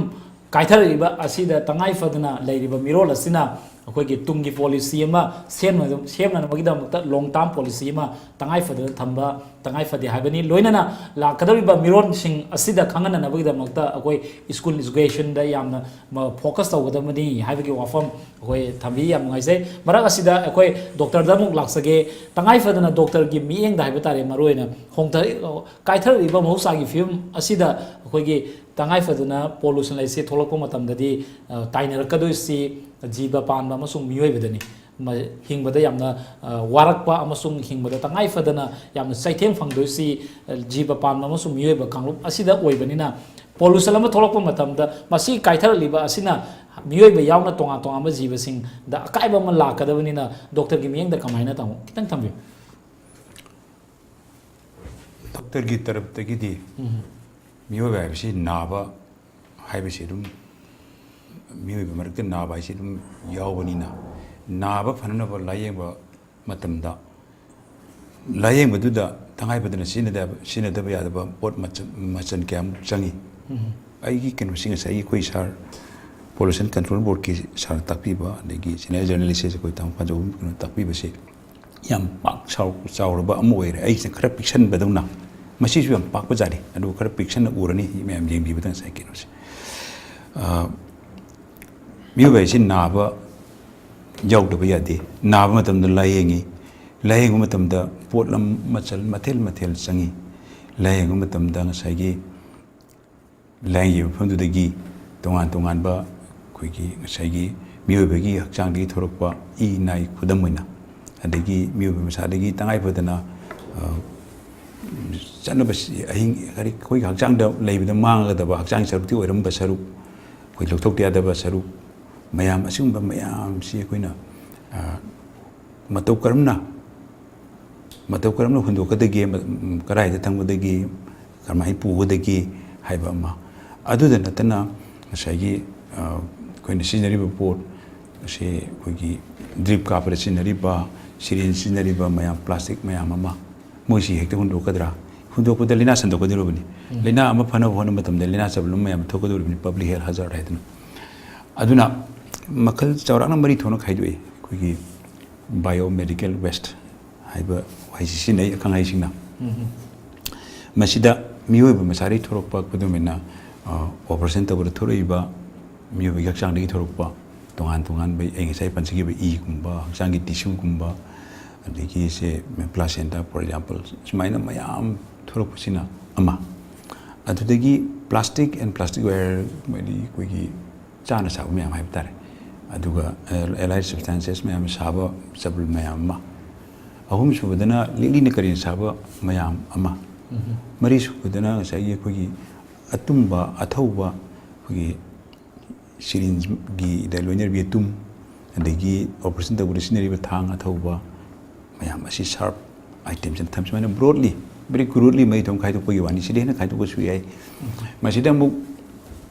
ꯀꯥꯏꯊꯔꯛꯂꯤꯕ ꯑꯁꯤꯗ ꯇꯉꯥꯏ ꯐꯗꯅ ꯂꯩꯔꯤꯕ ꯃꯤꯔꯣꯜ ꯑꯁꯤꯅ ꯑꯩꯈꯣꯏꯒꯤ ꯇꯨꯡꯒꯤ policy ꯑꯃ ꯁꯦꯝꯅ- ꯁꯦꯝꯅꯅꯕꯒꯤꯗꯃꯛꯇ long term policy ꯑꯃ ꯇꯉꯥꯏ ꯐꯗꯅ ꯊꯝꯕ ꯇꯉꯥꯏ ꯐꯗꯦ ꯍꯥꯏꯕꯅꯤ꯫ ꯂꯣꯏꯅꯅ ꯂꯥꯛꯀꯗꯧꯔꯤꯕ ꯃꯤꯔꯣꯜꯁꯤꯡ ꯑꯁꯤꯗ ꯈꯪꯍꯟꯅꯅꯕꯒꯤꯗꯃꯛꯇ ꯑꯩꯈꯣꯏ school educationꯗ ꯌꯥꯝꯅ ꯃ- focus ꯇꯧꯒꯗꯕꯅꯤ ꯍꯥꯏꯕꯒꯤ ꯋꯥꯐꯝ ꯑꯩꯈꯣꯏ ꯊꯝꯕꯤ꯫ ꯌꯥꯝ ꯅꯨꯡꯉꯥꯏꯖꯩ꯫ ꯃꯔꯛ ꯑꯁꯤꯗ ꯑꯩꯈꯣꯏ doctorꯗ ꯑꯃꯨꯛ ꯂꯥꯛꯆꯒꯦ꯫ ꯇꯉꯥꯏ ꯐꯗꯅ doctorꯒꯤ ꯃꯤꯠꯌꯦꯡꯗ ꯍꯥꯏꯕ ꯇꯥꯔꯦ, ꯃꯔꯨꯑꯣꯏꯅ ꯍꯣꯡꯊꯔꯛ- ꯀꯥꯏꯊꯔꯛꯂꯤꯕ ꯃꯍꯧꯁꯥꯒꯤ ꯐꯤꯕꯝ ꯑꯁꯤꯗ ꯑꯩꯈꯣꯏꯒꯤ ꯇꯉꯥꯏ ꯐꯗꯅ pollution ꯂꯩꯁꯦ ꯊꯣꯛꯂꯛꯄ ꯃꯇꯝꯗꯗꯤ, ꯑ, ꯇꯥꯏꯅꯔꯛꯀꯗꯣꯏꯁꯤ ꯖꯤꯕ ꯄꯥꯟꯕ ꯑꯃꯁꯨꯡ ꯃꯤꯑꯣꯏꯕꯗꯅꯤ꯫ ꯃ- ꯍꯤꯡꯕꯗ ꯌꯥꯝꯅ, ꯑ, ꯋꯥꯔꯛꯄ ꯑꯃꯁꯨꯡ ꯍꯤꯡꯕꯗ ꯇꯉꯥꯏ ꯐꯗꯅ ꯌꯥꯝꯅ ꯆꯩꯊꯦꯡ ꯐꯪꯗꯣꯏꯁꯤ, ꯑ, ꯖꯤꯕ ꯄꯥꯟꯕ ꯑꯃꯁꯨꯡ ꯃꯤꯑꯣꯏꯕ ꯀꯥꯡꯂꯨꯞ ꯑꯁꯤꯗ ꯑꯣꯏꯕꯅꯤꯅ, pollution ꯑꯃ ꯊꯣꯛꯂꯛꯄ ꯃꯇꯝꯗ ꯃꯁꯤ ꯀꯥꯏꯊꯔꯛꯂꯤꯕ ꯑꯁꯤꯅ ꯃꯤꯑꯣꯏꯕ ꯌꯥꯎꯅ ꯇꯣꯉꯥꯟ ꯇꯣꯉꯥꯟꯕ ꯖꯤꯕꯁꯤꯡꯗ ꯑꯀꯥꯏꯕ ꯑꯃ ꯂꯥꯛꯀꯗꯕꯅꯤꯅ ꯗꯣꯛꯇꯔꯒꯤ ꯃꯤꯠꯌꯦꯡꯗ ꯀꯃꯥꯏꯅ ꯇꯥꯃꯣ? ꯈꯤꯇꯪ ꯊꯝꯕꯤꯌꯨ꯫ ꯗꯣꯛꯇꯔꯒꯤ ꯇꯔꯞꯇꯒꯤꯗꯤ ꯎꯝ꯫ ꯃꯤꯑꯣꯏꯕ ꯍꯥꯏꯕꯁꯤ ꯅꯥꯕ ꯍꯥꯏꯕꯁꯤ ꯑꯗꯨꯝ, ꯃꯤꯑꯣꯏꯕ ꯃꯔꯛꯇ ꯅꯥꯕ ꯍꯥꯏꯁꯤ ꯑꯗꯨꯝ ꯌꯥꯎꯕꯅꯤꯅ, ꯅꯥꯕ ꯐꯅꯅꯕ ꯂꯥꯏꯌꯦꯡꯕ ꯃꯇꯝꯗ, ꯂꯥꯏꯌꯦꯡꯕꯗꯨꯗ ꯇꯉꯥꯏ ꯐꯗꯅ ꯁꯤꯖꯤꯟꯅꯗꯕ, ꯁꯤꯖꯤꯟꯅꯗꯕ ꯌꯥꯗꯕ ꯄꯣꯠ ꯃꯆꯜ, ꯃꯆꯜ ꯀꯌꯥꯃꯨꯛ ꯆꯪꯏ꯫ ꯎꯝ꯫ ꯑꯩꯒꯤ ꯀꯩꯅꯣꯁꯤꯡ ꯉꯁꯥꯏꯒꯤ ꯑꯩꯈꯣꯏ ꯁꯥꯔ ꯄꯣꯂꯨꯁꯟ ꯀꯟꯇ꯭ꯔꯣꯜ ꯕꯣꯔꯗꯀꯤ ꯁꯥꯔ ꯇꯥꯛꯄꯤꯕ, ꯑꯗꯒꯤ ꯁꯤꯅꯤꯌꯔ ꯖꯔꯅꯦꯂꯤꯁ ꯑꯩꯈꯣꯏ ꯇꯥꯃꯣ ꯄꯥꯟꯖꯧꯕꯝ ꯀꯩꯅꯣ ꯇꯥꯛꯄꯤꯕꯁꯦ ꯌꯥꯝ ꯄꯥꯛ ꯆꯥꯎ-, ꯆꯥꯎꯔꯕ ꯑꯃ ꯑꯣꯏꯔꯦ꯫ ꯑꯩꯁꯤꯅ ꯈꯔ ꯄꯤꯛꯁꯟꯕꯗꯧꯅ, ꯃꯁꯤꯁꯨ ꯌꯥꯝ ꯄꯥꯛꯄ ꯖꯥꯠꯅꯤ, ꯑꯗꯨꯒ ꯈꯔ ꯄꯤꯛꯁꯟꯅ ꯎꯔꯅꯤ ꯃꯌꯥꯝ ꯌꯦꯡꯕꯤꯕꯗ ꯉꯁꯥꯏ ꯀꯩꯅꯣꯁꯦ꯫ ꯑ, ꯃꯤꯑꯣꯏꯕ ꯍꯥꯏꯁꯤ ꯅꯥꯕ ꯌꯥꯎꯗꯕ ꯌꯥꯗꯦ꯫ ꯅꯥꯕ ꯃꯇꯝꯗ ꯂꯥꯏꯌꯦꯡꯉꯤ, ꯂꯥꯏꯌꯦꯡꯕ ꯃꯇꯝꯗ ꯄꯣꯠꯂꯝ ꯃꯆꯜ ꯃꯊꯦꯜ ꯃꯊꯦꯜ ꯆꯪꯉꯤ꯫ ꯂꯥꯏꯌꯦꯡꯕ ꯃꯇꯝꯗ ꯉꯁꯥꯏꯒꯤ ꯂꯥꯏꯌꯦꯡꯈꯤꯕ ꯃꯐꯝꯗꯨꯗꯒꯤ ꯇꯣꯉꯥꯟ ꯇꯣꯉꯥꯟꯕ ꯑꯩꯈꯣꯏꯒꯤ ꯉꯁꯥꯏꯒꯤ ꯃꯤꯑꯣꯏꯕꯒꯤ ꯍꯛꯆꯥꯡꯗꯒꯤ ꯊꯣꯔꯛꯄ ꯏ ꯅꯥꯏ, ꯈꯨꯗꯝ ꯑꯣꯏꯅ, ꯑꯗꯒꯤ ꯃꯤꯑꯣꯏꯕ ꯃꯁꯥꯗꯒꯤ ꯇꯉꯥꯏ ꯐꯗꯅ, ꯑ, ꯆꯠꯅꯕ ꯁꯤ-, ꯑꯍꯤꯡ, ꯀꯔꯤ, ꯑꯩꯈꯣꯏꯒꯤ ꯍꯛꯆꯥꯡꯗ ꯂꯩꯕꯗ ꯃꯥꯡꯒꯗꯕ ꯍꯛꯆꯥꯡꯒꯤ ꯁꯔꯨꯛꯇꯤ ꯑꯣꯏꯔꯝꯕ ꯁꯔꯨꯛ, ꯑꯩꯈꯣꯏ ꯂꯧꯊꯣꯛꯇ ꯌꯥꯗꯕ ꯁꯔꯨꯛ ꯃꯌꯥꯝ, ꯑꯁꯤꯒꯨꯝꯕ ꯃꯌꯥꯝꯁꯤ ꯑꯩꯈꯣꯏꯅ, ꯑ, ꯃꯇꯧ ꯀꯔꯝꯅ, ꯃꯇꯧ ꯀꯔꯝꯅ ꯍꯨꯟꯗꯣꯛꯀꯗꯒꯦ, ꯃ-, ꯀꯗꯥꯏꯗ ꯊꯝꯒꯗꯒꯦ, ꯀꯃꯥꯏꯅ ꯄꯨꯒꯗꯒꯦ ꯍꯥꯏꯕ ꯑꯃ꯫ ꯑꯗꯨꯗ ꯅꯠꯇꯅ ꯉꯁꯥꯏꯒꯤ, ꯑ, ꯑꯩꯈꯣꯏꯅ ꯁꯤꯖꯤꯟꯅꯔꯤꯕ ꯄꯣꯠ ꯑꯁꯤ, ꯑꯩꯈꯣꯏꯒꯤ ꯗ꯭ꯔꯤꯞ ꯀꯥꯞꯄꯗ ꯁꯤꯖꯤꯟꯅꯔꯤꯕ, ꯁꯤꯔꯤꯟ ꯁꯤꯖꯤꯟꯅꯔꯤꯕ ꯃꯌꯥꯝ, ꯄ꯭ꯂꯥꯁꯇꯤꯛ ꯃꯌꯥꯝ ꯑꯃ, ꯃꯣꯏꯁꯤ ꯍꯦꯛꯇ ꯍꯨꯟꯗꯣꯛꯀꯗ꯭ꯔꯥ? ꯍꯨꯟꯗꯣꯛꯄꯗ ꯂꯥꯏꯅꯥ ꯁꯟꯗꯣꯛꯀꯗꯧꯔꯤꯕꯅꯤ꯫ ꯂꯥꯏꯅꯥ ꯑꯃ ꯐꯅꯕ ꯍꯣꯠꯅꯕ ꯃꯇꯝꯗ ꯂꯥꯏꯅꯥ ꯆꯕꯜ ꯑꯃ ꯃꯌꯥꯝ ꯊꯣꯛꯀꯗꯧꯔꯤꯕꯅꯤ, ꯄꯕ꯭ꯂꯤꯛ ꯍꯦꯜꯊ ꯍꯖꯥꯔꯗ ꯍꯥꯏꯗꯅ꯫ ꯑꯗꯨꯅ ꯃꯈꯜ ꯆꯥꯎꯔꯥꯛꯅ ꯃꯔꯤ ꯊꯣꯛꯅ ꯈꯥꯏꯗꯣꯛꯏ꯫ ꯑꯩꯈꯣꯏꯒꯤ ꯕꯥꯏꯑꯣꯃꯦꯗꯤꯀꯦꯜ ꯋꯦꯁ꯭ꯠ ꯍꯥꯏꯕ ꯋꯥꯍꯩꯁꯤ ꯁꯤꯖꯤꯟꯅꯩ ꯑꯈꯪ ꯑꯍꯩꯁꯤꯡꯅ꯫ ꯃꯁꯤꯗ ꯃꯤꯑꯣꯏꯕ ꯃꯁꯥꯗꯒꯤ ꯊꯣꯛꯂꯛꯄ, ꯈꯨꯗꯝ ꯑꯣꯏꯅ, ꯑ, ꯑꯣꯄꯔꯦꯁꯟ ꯇꯧꯕꯗ ꯊꯣꯛꯂꯛꯏꯕ ꯃꯤꯑꯣꯏꯕꯒꯤ ꯍꯛꯆꯥꯡꯗꯒꯤ ꯊꯣꯛꯂꯛꯄ ꯇꯣꯉꯥꯟ ꯇꯣꯉꯥꯟꯕ, ꯑꯩ ꯉꯁꯥꯏ ꯄꯟꯖꯈꯤꯕ ꯏꯒꯨꯝꯕ, ꯍꯛꯆꯥꯡꯒꯤ ꯇꯤꯁꯨꯒꯨꯝꯕ, ꯑꯗꯒꯤ ꯁꯦ placenta, for example, ꯁꯨꯃꯥꯏꯅ ꯃꯌꯥꯝ ꯊꯣꯛꯂꯛꯄꯁꯤꯅ ꯑꯃ꯫ ꯑꯗꯨꯗꯒꯤ plastic and plastic ware, ꯍꯥꯏꯗꯤ ꯑꯩꯈꯣꯏꯒꯤ ꯆꯥꯅ ꯁꯥꯕ ꯃꯌꯥꯝ ꯍꯥꯏꯕ ꯇꯥꯔꯦ, ꯑꯗꯨꯒ allied substances ꯃꯌꯥꯝ ꯁꯥꯕ ꯆꯕꯜ ꯃꯌꯥꯝ ꯑꯃ꯫ ꯑꯍꯨꯝꯁꯨꯕꯗꯅ ꯂꯤꯛꯂꯤꯅ ꯀꯔꯤꯅ ꯁꯥꯕ ꯃꯌꯥꯝ ꯑꯃ꯫ ꯃꯔꯤꯁꯨꯕꯗꯅ ꯉꯁꯥꯏꯒꯤ ꯑꯩꯈꯣꯏꯒꯤ ꯑꯇꯨꯝꯕ, ꯑꯊꯧꯕ, ꯑꯩꯈꯣꯏꯒꯤ ꯁꯤꯔꯤꯟꯖꯒꯤꯗ ꯂꯣꯏꯅꯔꯤꯕ ꯌꯦꯇꯨꯝ, ꯑꯗꯒꯤ ꯑꯣꯄꯔꯦꯁꯟ ꯇꯧꯕꯗ ꯁꯤꯖꯤꯟꯅꯔꯤꯕ ꯊꯥꯡ ꯑꯊꯧꯕ ꯃꯌꯥꯝ ꯑꯁꯤ ꯁꯥꯔꯞ ꯑꯥꯏꯇꯦꯝꯁꯤꯅ ꯊꯝ, ꯁꯨꯃꯥꯏꯅ ꯕ꯭ꯔꯣꯗꯂꯤ, ꯕꯦꯔꯤ ꯀ꯭ꯔꯨꯗꯂꯤ ꯃꯔꯤ ꯊꯣꯛꯅ ꯈꯥꯏꯗꯣꯛꯄꯒꯤ ꯋꯥꯅꯤ꯫ ꯁꯤꯗꯩ ꯍꯦꯟꯅ ꯈꯥꯏꯗꯣꯛꯄꯁꯨ ꯌꯥꯏ꯫ ꯃꯁꯤꯗ ꯑꯃꯨꯛ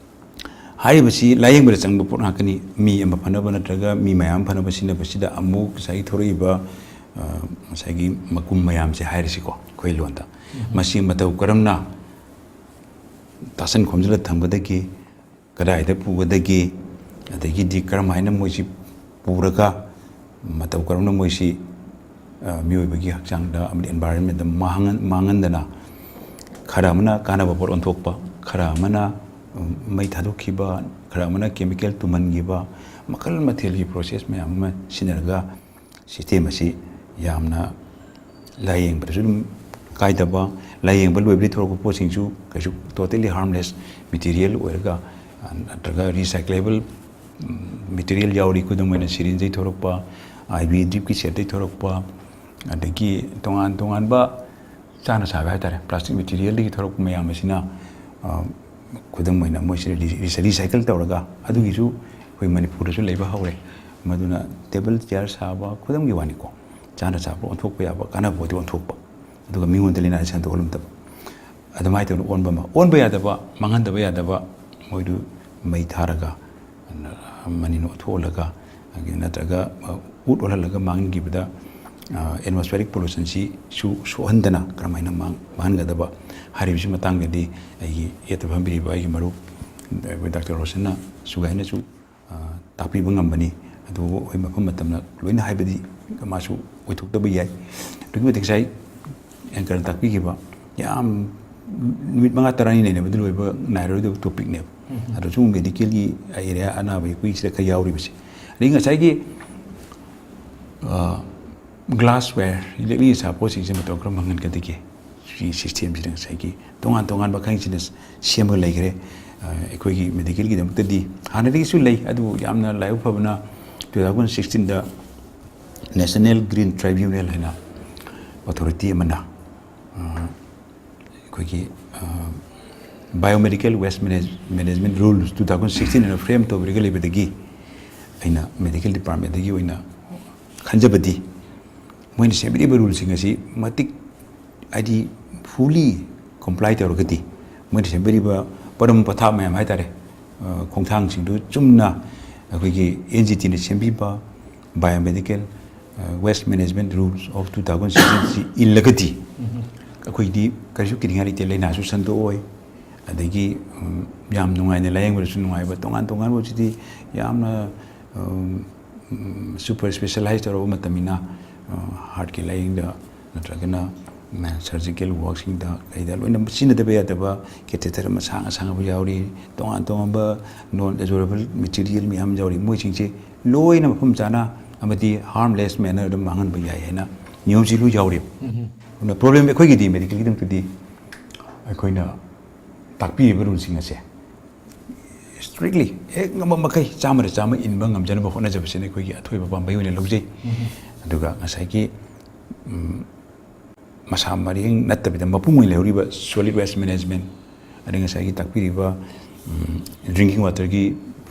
ꯍꯥꯏꯔꯤꯕꯁꯤ ꯂꯥꯏꯌꯦꯡꯕꯗ ꯆꯪꯕ ꯄꯣꯠ ꯉꯥꯛꯇꯅꯤ꯫ ꯃꯤ ꯑꯃ ꯐꯅꯕ ꯅꯠꯇ꯭ꯔꯒ ꯃꯤ ꯃꯌꯥꯝ ꯐꯅꯕ ꯁꯤꯖꯤꯟꯅꯕꯁꯤꯗ ꯑꯃꯨꯛ ꯉꯁꯥꯏꯒꯤ ꯊꯣꯔꯛꯏꯕ, ꯑ, ꯉꯁꯥꯏꯒꯤ ꯃꯀꯨꯝ ꯃꯌꯥꯝꯁꯦ ꯍꯥꯏꯔꯁꯤꯀꯣ ꯑꯩꯈꯣꯏ ꯂꯣꯟꯗ, ꯃꯁꯤ ꯃꯇꯧ ꯀꯔꯝꯅ ꯇꯥꯁꯟ ꯈꯣꯝꯖꯤꯜꯂ ꯊꯝꯒꯗꯒꯦ, ꯀꯗꯥꯏꯗ ꯄꯨꯒꯗꯒꯦ, ꯑꯗꯒꯤꯗꯤ ꯀꯔꯝ ꯍꯥꯏꯅ ꯃꯣꯏꯁꯤ ꯄꯨꯔꯒ ꯃꯇꯧ ꯀꯔꯝꯅ ꯃꯣꯏꯁꯤ, ꯑ, ꯃꯤꯑꯣꯏꯕꯒꯤ ꯍꯛꯆꯥꯡꯗ ꯑꯃꯗꯤ environment ꯃꯥꯡꯍꯟ-, ꯃꯥꯡꯍꯟꯗꯅ ꯈꯔ ꯑꯃꯅ ꯀꯥꯟꯅꯕ ꯄꯣꯠ ꯑꯣꯟꯊꯣꯛꯄ, ꯈꯔ ꯑꯃꯅ, ꯎꯝ, ꯃꯩ ꯊꯥꯗꯣꯛꯈꯤꯕ, ꯈꯔ ꯑꯃꯅ chemical ꯇꯨꯝꯍꯟꯈꯤꯕ, ꯃꯈꯜ ꯃꯊꯦꯜꯒꯤ process ꯃꯌꯥꯝ ꯑꯃ ꯁꯤꯖꯤꯟꯅꯔꯒ system ꯑꯁꯤ ꯌꯥꯝꯅ ꯂꯥꯏꯌꯦꯡꯕꯗꯁꯨ ꯑꯗꯨꯝ ꯀꯥꯏꯗꯕ, ꯂꯥꯏꯌꯦꯡꯕ ꯂꯣꯏꯕꯗꯒꯤ ꯊꯣꯔꯛꯄ ꯄꯣꯠꯁꯤꯡꯁꯨ ꯀꯩꯁꯨ totally harmless material ꯑꯣꯏꯔꯒ, ꯑ, ꯅꯠꯇ꯭ꯔꯒ recyclable, ꯎꯝ, material ꯌꯥꯎꯔꯤ꯫ ꯈꯨꯗꯝ ꯑꯣꯏꯅ syringeꯗꯒꯤ ꯊꯣꯔꯛꯄ, I V dripꯀꯤ setꯇꯒꯤ ꯊꯣꯔꯛꯄ, ꯑꯗꯒꯤ ꯇꯣꯉꯥꯟ ꯇꯣꯉꯥꯟꯕ ꯆꯥꯅ ꯁꯥꯕ ꯍꯥꯏꯇꯥꯔꯦ, plastic materialꯗꯒꯤ ꯊꯣꯔꯛꯄ ꯃꯌꯥꯝ ꯑꯁꯤꯅ, ꯑ, ꯈꯨꯗꯝ ꯑꯣꯏꯅ ꯃꯣꯏꯁꯤ ꯔꯤ-, ꯔꯤ-, recycle ꯇꯧꯔꯒ, ꯑꯗꯨꯒꯤꯁꯨ ꯑꯩꯈꯣꯏ ꯃꯅꯤꯄꯨꯔꯗꯁꯨ ꯂꯩꯕ ꯍꯧꯔꯦ꯫ ꯃꯗꯨꯅ table chair ꯁꯥꯕ, ꯈꯨꯗꯝꯒꯤ ꯋꯥꯅꯤꯀꯣ, ꯆꯥꯅ ꯆꯥꯕ ꯑꯣꯟꯊꯣꯛꯄ ꯌꯥꯕ, ꯀꯥꯟꯅꯕ ꯄꯣꯠꯇꯤ ꯑꯣꯟꯊꯣꯛꯄ, ꯑꯗꯨꯒ ꯃꯤꯉꯣꯟꯗ ꯂꯥꯏꯅꯥ ꯁꯟꯗꯣꯛꯍꯜꯂꯝꯗꯕ꯫ ꯑꯗꯨꯃꯥꯏꯅ ꯇꯧꯅ ꯑꯣꯟꯕ ꯑꯃ, ꯑꯣꯟꯕ ꯌꯥꯗꯕ, ꯃꯥꯡꯍꯟꯗꯕ ꯌꯥꯗꯕ, ꯃꯣꯏꯗꯨ ꯃꯩ ꯊꯥꯔꯒ, ꯃꯅꯤꯟ ꯑꯣꯟꯊꯣꯛꯍꯜꯂꯒ, ꯅꯠꯇ꯭ꯔꯒ, ꯑ, ꯎꯠ ꯑꯣꯜꯍꯜꯂꯒ ꯃꯥꯡꯍꯟꯈꯤꯕꯗ, ꯑ, atmospheric pollutionꯁꯤ ꯁꯨ ꯁꯣꯛꯍꯟꯗꯅ ꯀꯔꯝꯍꯥꯏꯅ ꯃꯥꯡ-, ꯃꯥꯡꯍꯟꯒꯗꯕ ꯍꯥꯏꯔꯤꯕꯁꯤ ꯃꯇꯥꯡꯗꯗꯤ ꯑꯩꯒꯤ ꯌꯦꯠꯇ ꯐꯝꯕꯤꯔꯤꯕ ꯑꯩꯒꯤ ꯃꯔꯨꯞ, ꯑꯩꯈꯣꯏ ꯗꯥꯛꯇꯔ ꯔꯣꯁꯟꯅ ꯁꯨꯒꯥꯏꯅꯁꯨ, ꯑ, ꯇꯥꯛꯄꯤꯕ ꯉꯝꯕꯅꯤ꯫ ꯑꯗꯨꯕꯨ ꯑꯩꯈꯣꯏ ꯃꯐꯝ ꯃꯇꯝꯅ ꯂꯣꯏꯅ ꯍꯥꯏꯕꯗꯤ ꯃꯥꯁꯨ ꯑꯣꯏꯊꯣꯛꯇꯕ ꯌꯥꯏ꯫ ꯑꯗꯨꯛꯀꯤ ꯃꯇꯤꯛ ꯉꯁꯥꯏ anchorꯅ ꯇꯥꯛꯄꯤꯈꯤꯕ ꯌꯥꯝ ꯅꯨꯃꯤꯠ ꯃꯉꯥ ꯇꯔꯥꯅꯤ ꯅꯩꯅꯕꯗ ꯂꯣꯏꯕ ꯅꯥꯏꯔꯔꯣꯏꯗꯕ topicꯅꯦꯕ꯫ ꯎꯝ꯫ ꯑꯗꯣ ꯁꯤꯒꯨꯝꯕ medicalꯒꯤ area ꯑꯅꯥꯕ ꯌꯦꯛꯄꯒꯤꯁꯤꯗ ꯈꯔ ꯌꯥꯎꯔꯤꯕꯁꯦ꯫ ꯑꯗꯒꯤ ꯉꯁꯥꯏꯒꯤ, ꯑ, glassware, ꯂꯤꯛꯂꯤ ꯁꯥꯄꯣꯠꯁꯤꯡꯁꯦ ꯃꯇꯧ ꯀꯔꯝ ꯃꯥꯡꯍꯟꯒꯗꯒꯦ? ꯁꯤ systemꯁꯤꯗ ꯉꯁꯥꯏꯒꯤ ꯇꯣꯉꯥꯟ ꯇꯣꯉꯥꯟꯕ ꯈꯔꯁꯤꯅ ꯁꯦꯝꯃꯒ ꯂꯩꯈ꯭ꯔꯦ꯫ ꯑ, ꯑꯩꯈꯣꯏꯒꯤ medicalꯒꯤꯗꯃꯛꯇꯗꯤ ꯍꯥꯟꯅꯗꯒꯤꯁꯨ ꯂꯩ, ꯑꯗꯨꯕꯨ ꯌꯥꯝꯅ ꯂꯥꯏꯕꯛ ꯐꯕꯅ two thousand sixteenꯗ National Green Tribunal ꯍꯥꯏꯅ authority ꯑꯃꯅ, ꯑ, ꯑꯩꯈꯣꯏꯒꯤ, ꯑ, Biomedical Waste Manage- Management Rules two thousand sixteen ꯑꯅ frame ꯇꯧꯕꯤꯔꯒ ꯂꯩꯕꯗꯒꯤ ꯑꯩꯅ medical department ꯇꯒꯤ ꯑꯣꯏꯅ ꯈꯟꯖꯕꯗꯤ ꯃꯣꯏꯅ ꯁꯦꯝꯕꯤꯔꯤꯕ rule ꯁꯤꯡ ꯑꯁꯤ ꯃꯇꯤꯛ ꯍꯥꯏꯗꯤ fully comply ꯇꯧꯔꯒꯗꯤ ꯃꯣꯏꯅ ꯁꯦꯝꯕꯤꯔꯤꯕ ꯄꯣꯠꯂꯝ ꯄꯣꯠꯊꯥ ꯃꯌꯥꯝ ꯍꯥꯏꯇꯥꯔꯦ, ꯑ, ꯈꯣꯡꯊꯥꯡꯁꯤꯡꯗꯨ ꯆꯨꯝꯅ ꯑꯩꯈꯣꯏꯒꯤ N G T ꯅ ꯁꯦꯝꯕꯤꯕ Biomedical Waste Management Rules of two thousand sixteen ꯁꯤ ꯏꯜꯂꯒꯗꯤ ꯑꯩꯈꯣꯏꯗꯤ ꯀꯔꯤꯁꯨ ꯀꯤꯅꯤꯡꯉꯥꯏ ꯂꯩꯇꯦ꯫ ꯂꯥꯏꯅꯥꯁꯨ ꯁꯟꯗꯣꯛꯑꯣꯏ, ꯑꯗꯒꯤ ꯎꯝ, ꯌꯥꯝ ꯅꯨꯡꯉꯥꯏꯅ ꯂꯥꯏꯌꯦꯡꯕꯗꯁꯨ ꯅꯨꯡꯉꯥꯏꯕ꯫ ꯇꯣꯉꯥꯟ ꯇꯣꯉꯥꯟꯕ ꯍꯧꯖꯤꯛꯇꯤ ꯌꯥꯝꯅ ꯎꯝ, super specialize ꯇꯧꯔꯕ ꯃꯇꯝꯅꯤꯅ, ꯑ, heart ꯀꯤ ꯂꯥꯏꯌꯦꯡꯗ ꯅꯠꯇ꯭ꯔꯒꯅ surgical work ꯁꯤꯡꯗ ꯀꯩꯗ ꯂꯣꯏꯅ ꯁꯤꯖꯤꯟꯅꯗꯕ ꯌꯥꯗꯕ catheter ꯃꯁꯥꯡ ꯑꯁꯥꯡꯕ ꯌꯥꯎꯔꯤ, ꯇꯣꯉꯥꯟ ꯇꯣꯉꯥꯟꯕ non absorbable material ꯃꯌꯥꯝ ꯌꯥꯎꯔꯤ꯫ ꯃꯣꯏꯁꯤꯡꯁꯦ ꯂꯣꯏꯅ ꯃꯐꯝ ꯆꯥꯅ ꯑꯃꯗꯤ harmless manner ꯗ ꯃꯥꯡꯍꯟꯕ ꯌꯥꯏ ꯍꯥꯏꯅ ꯅꯤꯌꯣꯝꯁꯤ ꯂꯣꯏ ꯌꯥꯎꯔꯤ꯫ ꯑꯗꯨꯅ problem ꯑꯩꯈꯣꯏꯒꯤꯗꯤ medical ꯒꯤꯗꯃꯛꯇꯗꯤ ꯑꯩꯈꯣꯏꯅ ꯇꯥꯛꯄꯤꯔꯤꯕ rule ꯁꯤꯡ ꯑꯁꯦ strictly ꯍꯦꯛ ꯉꯝꯕ ꯃꯈꯩ ꯆꯥꯝꯃꯗ ꯆꯥꯝꯃ ꯏꯟꯕ ꯉꯝꯖꯅꯕ ꯍꯣꯠꯅꯖꯕꯁꯤꯅ ꯑꯩꯈꯣꯏꯒꯤ ꯑꯊꯣꯏꯕ ꯄꯥꯝꯕꯩ ꯑꯣꯏꯅ ꯂꯧꯖꯩ꯫ ꯑꯗꯨꯒ ꯉꯁꯥꯏꯒꯤ, ꯎꯝ, ꯃꯁꯥ ꯃꯔꯦꯡ ꯅꯠꯇꯕꯤꯗ ꯃꯄꯨꯡ ꯑꯣꯏꯅ ꯂꯩꯍꯧꯔꯤꯕ solid waste management, ꯑꯗꯩ ꯉꯁꯥꯏꯒꯤ ꯇꯥꯛꯄꯤꯔꯤꯕ, ꯎꯝ, drinking water ꯒꯤ